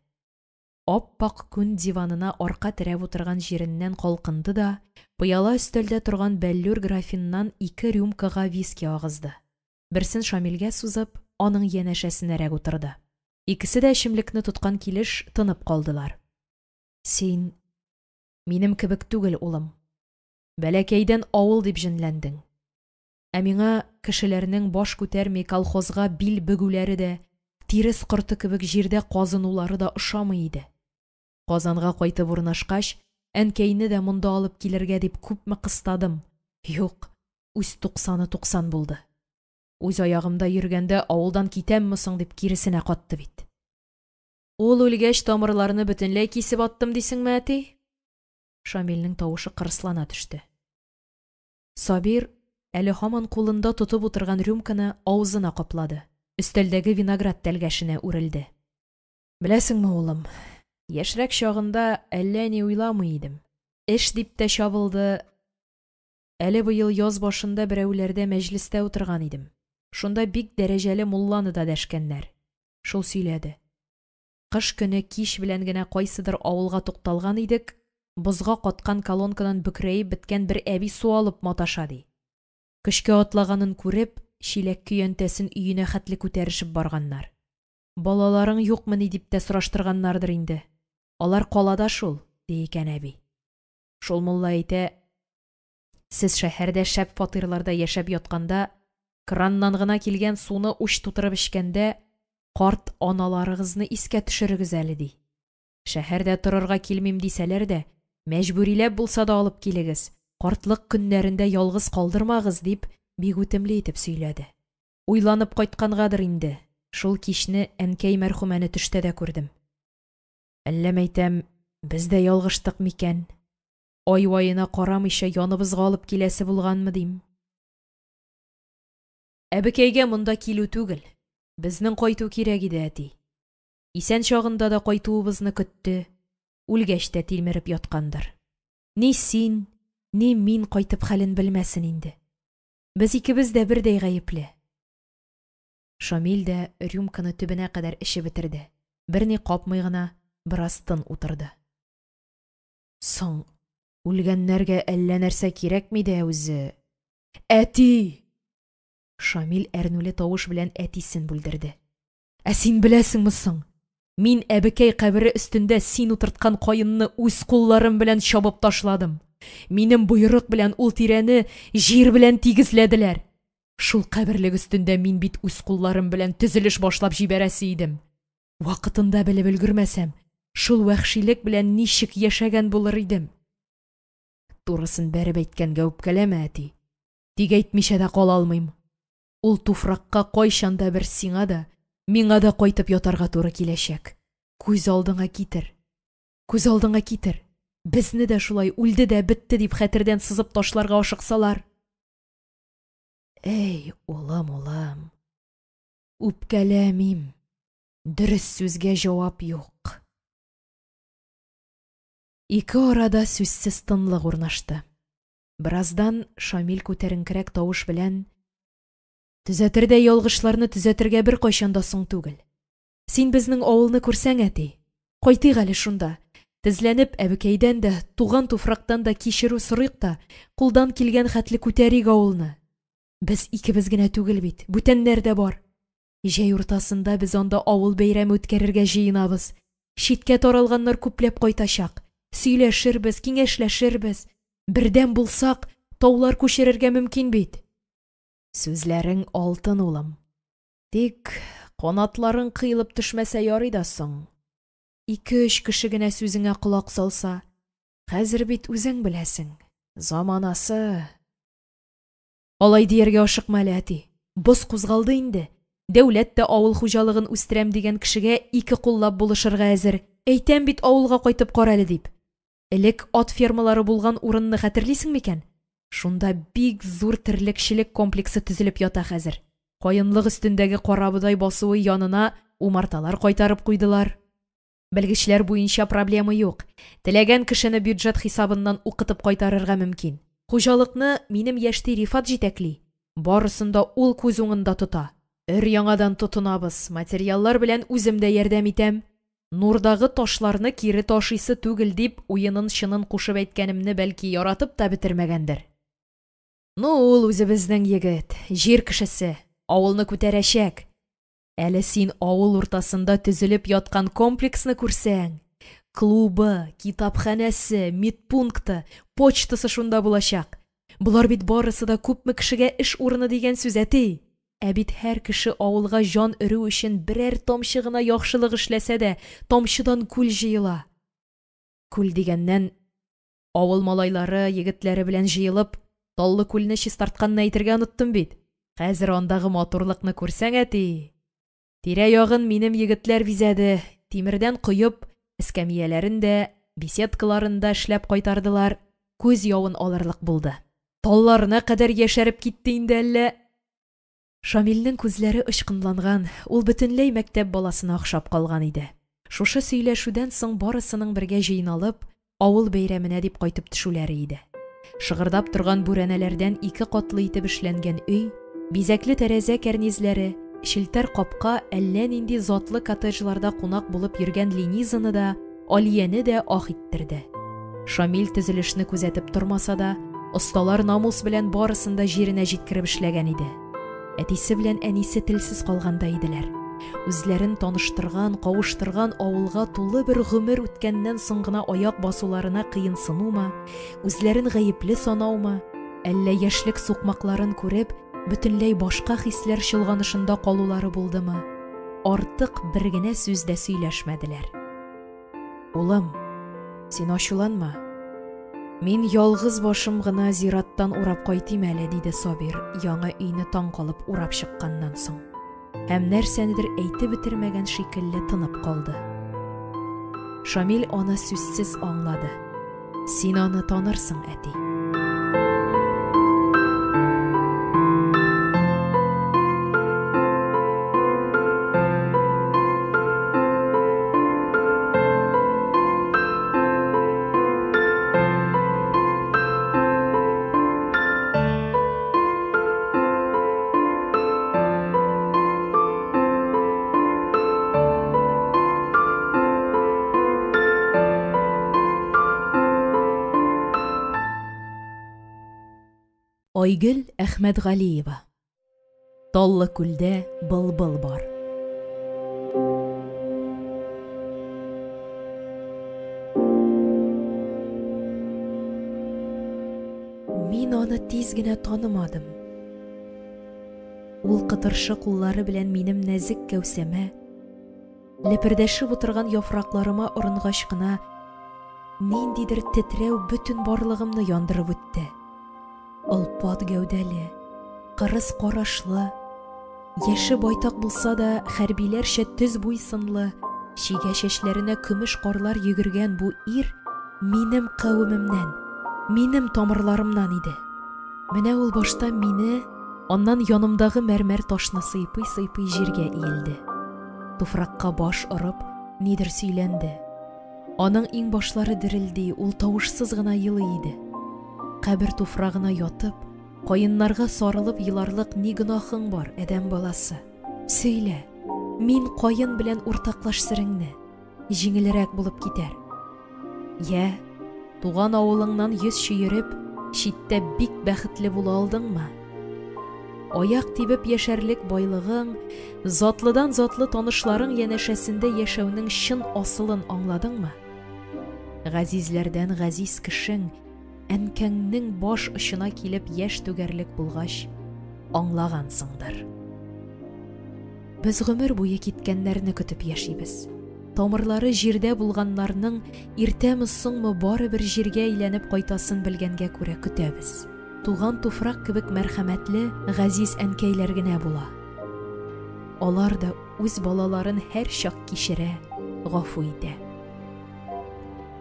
Ап-ак күн диванына арка терәп утырган җиреннән калкынды да, пыяла өстәлдә торган бәллүр графиннан ике рюмкага виски агызды. Берсен Шамилгә сузып, аның янәшәсенәрәк утырды. Икесе дә эчемлекне тоткан килеш тынып калдылар. Син минем кебек түгел, улым. Бәләкәйдән авыл дип җенләндең. Ә миңа кешеләрнең баш күтәрми колхозга бил бөгүләре дә, тирес корты кебек җирдә казынулары да ошамый иде. Казанга кайтып урнашкач, әнкәйне дә монда алып килергә дип күпме кыстадым. Юк, үз туксаны туксан булды. Үз аягымда йөргәндә авылдан китәмме соң дип киресенә катты бит. Ул үлгәч тамырларны бөтенләй кисеп аттым дисеңме, әти? Шамилнең тавышы кырыслана төште. Сабир әле һаман кулында тотып утырган рюмканы авызына каплады. Өстәлдәге виноград тәлгәшенә үрелде. Беләсеңме, улым, яшьрәк чагында әллә ни уйламый идем. Эш дип тә чабылды. Әле быел яз башында берәүләрдә мәҗлестә утырган идем. Шунда бик дәрәҗәле мулланы да дәшкәннәр. Шул сөйләде. Кыш көне кич белән генә кайсыдыр авылга тукталган идек, бозга каткан колонкадан бөкрәеп беткән бер әби су алып маташа, ди. Көчкә атлаганын күреп, чиләк көянтәсен өенә хәтле күтәрешеп барганнар. Балаларың юкмыни дип тә сораштырганнардыр инде. Алар калада шул, ди икән әби. Шул мулла әйтә, сез шәһәрдә шәп фатирларда яшәп ятканда, краннан гына килгән суны уч тутырып эчкәндә, карт аналарыгызны искә төшерегез әле, ди. Шәһәрдә торырга килмим дисәләр дә, мәҗбүриләп булса да алып килегез, картлык көннәрендә ялгыз калдырмагыз, дип бик үтемле итеп сөйләде. Уйланып кайткангадыр инде, шул кичне әнкәй мәрхүмәне төштә дә күрдем. Әллә мәйтәм, без дә ялгыштык микән? Ай-ваена карамыйча яныбызга алып киләсе булганмы дим. Әбекәйгә монда килү түгел, безнең кайту кирәк иде, әти. Исән чагында да кайтуыбызны көтте, үлгәч тә тилмереп яткандыр. Ни син, ни мин кайтып хәлен белмәсен инде. Без икебез дә бердәй гаепле. Шамил дә рюмканы төбенә кадәр эчеп бетерде. Берни капмый гына бераз тын утырды. Соң, үлгәннәргә әллә нәрсә кирәкми дә үзе. Әти! Шамил әрнүле тавыш белән әтисен бүлдерде. Ә син беләсеңме соң? Мин әбекәй кабере өстендә син утырткан каенны үз кулларым белән чабып ташладым. Минем боерык белән ул тирәне җир белән тигезләделәр. Шул каберлек өстендә мин бит үз кулларым белән төзелеш башлап җибәрәсе идем. Вакытында белеп өлгермәсәм, шул вәхшилек белән ничек яшәгән булыр идем? Турысын бәреп әйткәнгә үпкәләмә, әти. Тик әйтмичә дә кала алмыйм. Ул туфракка кайчан да бер сиңа да, миңа да кайтып ятарга туры киләчәк. Күз алдыңа китер. Күз алдыңа китер. Безне дә шулай үлде дә бетте дип хәтердән сызып ташларга ашыксалар. Әй, улым, улым. Үпкәләмим. Дөрес сүзгә җавап юк. Ике арада сүзсез тынлык урнашты. Бераздан Шамил күтәренкерәк тавыш белән: «Төзәтердәй ялгышларны төзәтергә беркайчан да соң түгел. Син безнең авылны күрсәң, әти, кайтыйк әле шунда. Тезләнеп әбекәйдән дә, туган туфрактан да кичерү сорыйк та, кулдан килгән хәтле күтәрик авылны. Без икебез генә түгел бит, бүтәннәр дә бар. Җәй уртасында без анда авыл бәйрәме үткәрергә җыенабыз. Читкә таралганнар күпләп кайтачак. Сөйләшербез, киңәшләшербез. Бердәм булсак, таулар күчерергә мөмкин бит. Сүзләрең алтын, улым. Тик канатларың кыелып төшмәсә ярый да соң. Ике-өч кеше генә сүзеңә колак салса. Хәзер бит үзең беләсең, заманасы. Алай дияргә ашыкма әле, әти. Боз кузгалды инде. Дәүләт тә авыл хуҗалыгын үстерәм дигән кешегә ике куллап булышырга әзер. Әйтәм бит, авылга кайтып кара әле дип. Элек ат фермалары булган урынны хәтерлисең микән? Шунда бик зур терлекчелек комплексы төзелеп ята хәзер. Каенлык өстендәге карабодай басуы янына умарталар кайтарып куйдылар. Белгечләр буенча проблема юк. Теләгән кешене бюджет хисабыннан укытып кайтарырга мөмкин. Хуҗалыкны минем яшьти Рифат җитәкли. Барысын да ул күз уңында тота. Өр-яңадан тотынабыз, материаллар белән үзем дә ярдәм итәм. Нурдагы ташларны кире ташыйсы түгел дип, уенын-чынын кушып әйткәнемне бәлки яратып та бетермәгәндер. Ну, ул үзебезнең егет, җир кешесе, авылны күтәрәчәк. Әле син авыл уртасында төзелеп яткан комплексны күрсәң, клубы, китапханәсе, медпункты, почтасы шунда булачак. Болар бит барысы да күпме кешегә эш урыны дигән сүз, әти. Ә бит һәр кеше авылга җан өрү өчен берәр тамчы гына яхшылык эшләсә дә, тамчыдан күл җыела. Күл дигәннән, авыл малайлары, егетләре белән җыелып, Таллы күлне чистартканны әйтергә оныттым бит. Хәзер андагы матурлыкны күрсәң, әти! Тирә-ягын минем егетләр бизәде, тимердән коеп, эскәмияләрен дә, беседкаларын да эшләп кайтардылар, күз явын алырлык булды. Талларына кадәр яшәреп китте инде әллә. Шамилнең күзләре очкынланган, ул бөтенләй мәктәп баласына охшап калган иде. Шушы сөйләшүдән соң барысының бергә җыйналып, авыл бәйрәменә дип кайтып төшүләре иде. Шыгырдап торган бүрәнәләрдән ике катлы итеп эшләнгән өй, бизәкле тәрәзә кәрнизләре, челтәр капка әллә нинди затлы коттеджларда кунак булып йөргән Ленизаны да, Алияне дә ах иттерде. Шамил төзелешне күзәтеп тормаса да, осталар намус белән барысын да җиренә җиткереп эшләгән иде. Әтисе белән әнисе телсез калгандай иделәр. Үзләрен таныштырган, кавыштырган авылга тулы бер гомер үткәннән соң гына аяк басуларына кыенсынумы, үзләрен гаепле санаумы, әллә яшьлек сукмакларын күреп, бөтенләй башка хисләр чолганышында калулары булдымы, артык бер генә сүз дә сөйләшмәделәр. Улым, син ачуланма. Мин ялгыз башым гына зираттан урап кайтыйм әле, диде Сабир, яңа өйне таң калып урап чыкканнан соң. Һәм нәрсәнедер әйтеп бетермәгән шикелле тынып калды. Шамил аны сүзсез аңлады. Син аны танырсың, әти. Айгөл Әхмәтгалиева. Таллы күлдә былбыл бар. Мин аны тиз генә танымадым. Ул кытыршы куллары белән минем нәзек кәүсәмә, лепердәшеп утырган яфракларыма орынгач кына, ниндидер тетрәү бөтен барлыгымны яндырып үтте. Олпат гәүдәле, кырыс карашлы, яше байтак булса да, хәрбиләрчә төз буй-сынлы, чигә чәчләренә көмеш карлар йөгергән бу ир минем кавемемнән, минем тамырларымнан иде. Менә ул башта мине, аннан янымдагы мәрмәр ташны сыйпый-сыйпый җиргә иелде. Туфракка баш орып, нидер сөйләнде. Аның иңбашлары дерелди, ул тавышсыз гына елый иде. Кабер туфрагына ятып, каеннарга сарылып еларлык ни гөнаһың бар, адәм баласы? Сөйлә, мин каен белән уртаклаш сереңне, җиңелрәк булып китәр. Йә, туган авылыңнан йөз чөереп, читтә бик бәхетле була алдыңмы? Аяк тибеп яшәрлек байлыгың, затлыдан затлы танышларың янәшәсендә яшәүнең чын асылын аңладыңмы? Газизләрдән газиз кешең, әнкәңнең баш очына килеп яшь түгәрлек булгач, аңлагансыңдыр. Без гомер буе киткәннәрне көтеп яшибез. Тамырлары җирдә булганнарның иртәме-соңмы барыбер җиргә әйләнеп кайтасын белгәнгә күрә көтәбез. Туган туфрак кебек мәрхәмәтле, газиз әнкәйләр генә була. Алар да үз балаларын һәрчак кичерә, гафу итә.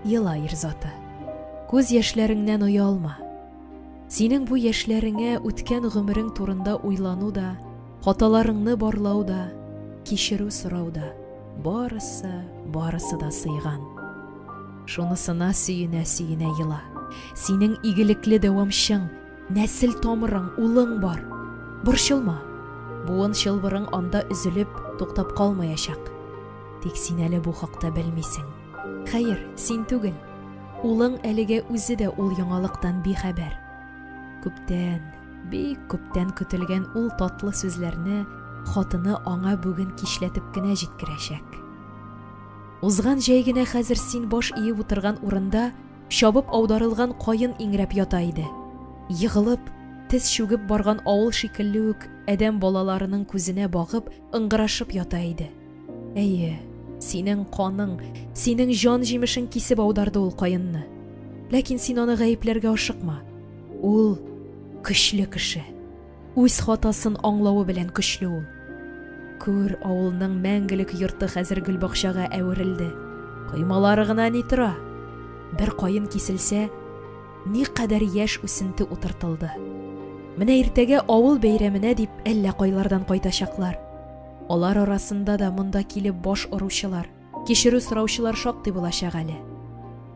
Ела, ир заты. Күз яшьләреңнән оялма. Синең бу яшьләреңә үткән гомерең турында уйлану да, хаталарыңны барлау да, кичерү сорау да, барысы, барысы да сыйган. Шунысына сөенә-сөенә ела. Синең игелекле дәвамчың, нәсел тамырың, улың бар. Борчылма, буын чылбырың анда өзелеп, туктап калмаячак. Тик син әле бу хакта белмисең. Хәер, син түгел. Улың әлегә үзе дә ул яңалыктан бихәбәр. Күптән, бик күптән көтелгән ул татлы сүзләрне хатыны аңа бүген кичләтеп кенә җиткерәчәк. Узган җәй генә хәзер син баш иеп утырган урында чабып аударылган каен иңрәп ята иде. Егылып, тез чүгеп барган авыл шикелле үк адәм балаларының күзенә багып, ыңгырашып ята иде. Әйе, синең каның, синең җан җимешең кисеп аударды ул каенны. Ләкин син аны гаепләргә ашыкма. Ул көчле кеше. Үз хатасын аңлавы белән көчле ул. Күр, авылның мәңгелек йорты хәзер гөлбакчага әверелде. Коймалары гына ни тора? Бер каен киселсә, никадәр яшь үсенте утыртылды. Менә иртәгә авыл бәйрәменә дип әллә кайлардан кайтачаклар. Алар арасында да монда килеп баш оручылар, кичерү сораучылар шактый булачак әле.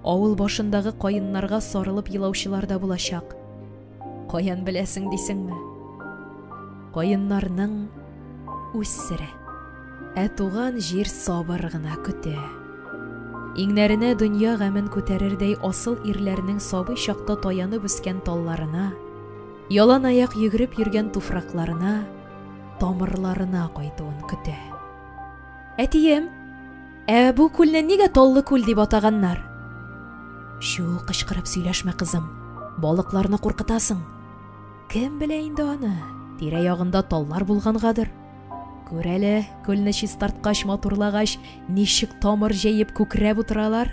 Авыл башындагы каеннарга сарылып елаучылар да булачак. Каян беләсең дисеңме? Каеннарның үз сере. Ә туган җир сабыр гына көтә. Иңнәренә дөнья гамен күтәрердәй асыл ирләрнең сабый чакта таянып үскән талларына, ялан аяк йөгереп йөргән туфракларына, тамырларына кайтуын көтә. Әтием, ә бу күлне нигә Таллы күл дип атаганнар? Чү, кычкырып сөйләшмә, кызым. Балыкларны куркытасың. Кем белә инде аны? Тирә-ягында таллар булгангадыр. Күр әле, күлне чистарткач, матурлагач, ничек тамыр җәеп күкрәп утыралар.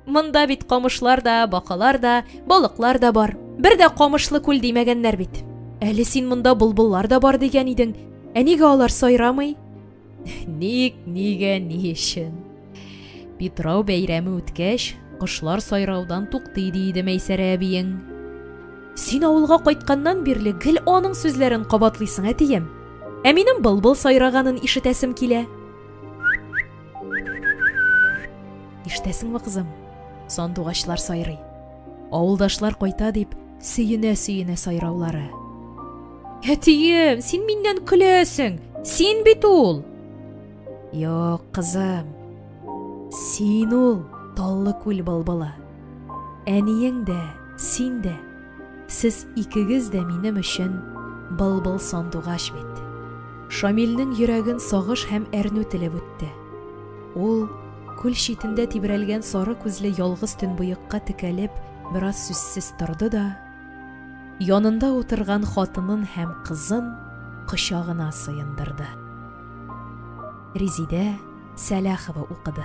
Монда бит камышлар да, бакалар да, балыклар да бар. Бер дә камышлы күл димәгәннәр бит. Әле син монда былбыллар да бар дигән идең. Ә нигә алар сайрамый? Ник, нигә, ни өчен? Питрау бәйрәме үткәч, кошлар сайраудан туктый ди иде Мәйсәрә әбиең. Син авылга кайтканнан бирле гел аның сүзләрен кабатлыйсың, әтием. Ә минем былбыл сайраганын ишетәсем килә. Ишетәсеңме, кызым? Сандугачлар сайрый. Авылдашлар кайта дип, сөенә-сөенә сайраулары. Әтием, син миннән көләсең. Син бит ул. Юк, кызым. Син ул, Таллы күл былбылы. Әниең дә, син дә. Сез икегез дә минем өчен былбыл сандугач бит. Шамилнең йөрәген сагыш һәм әрнү телеп үтте. Ул, күл читендә тибрәлгән сары күзле ялгыз төнбоекка текәлеп, бераз сүзсез торды да, янында утырган хатынын һәм кызын кочагына сыендырды. Резидә Сәлахова укыды.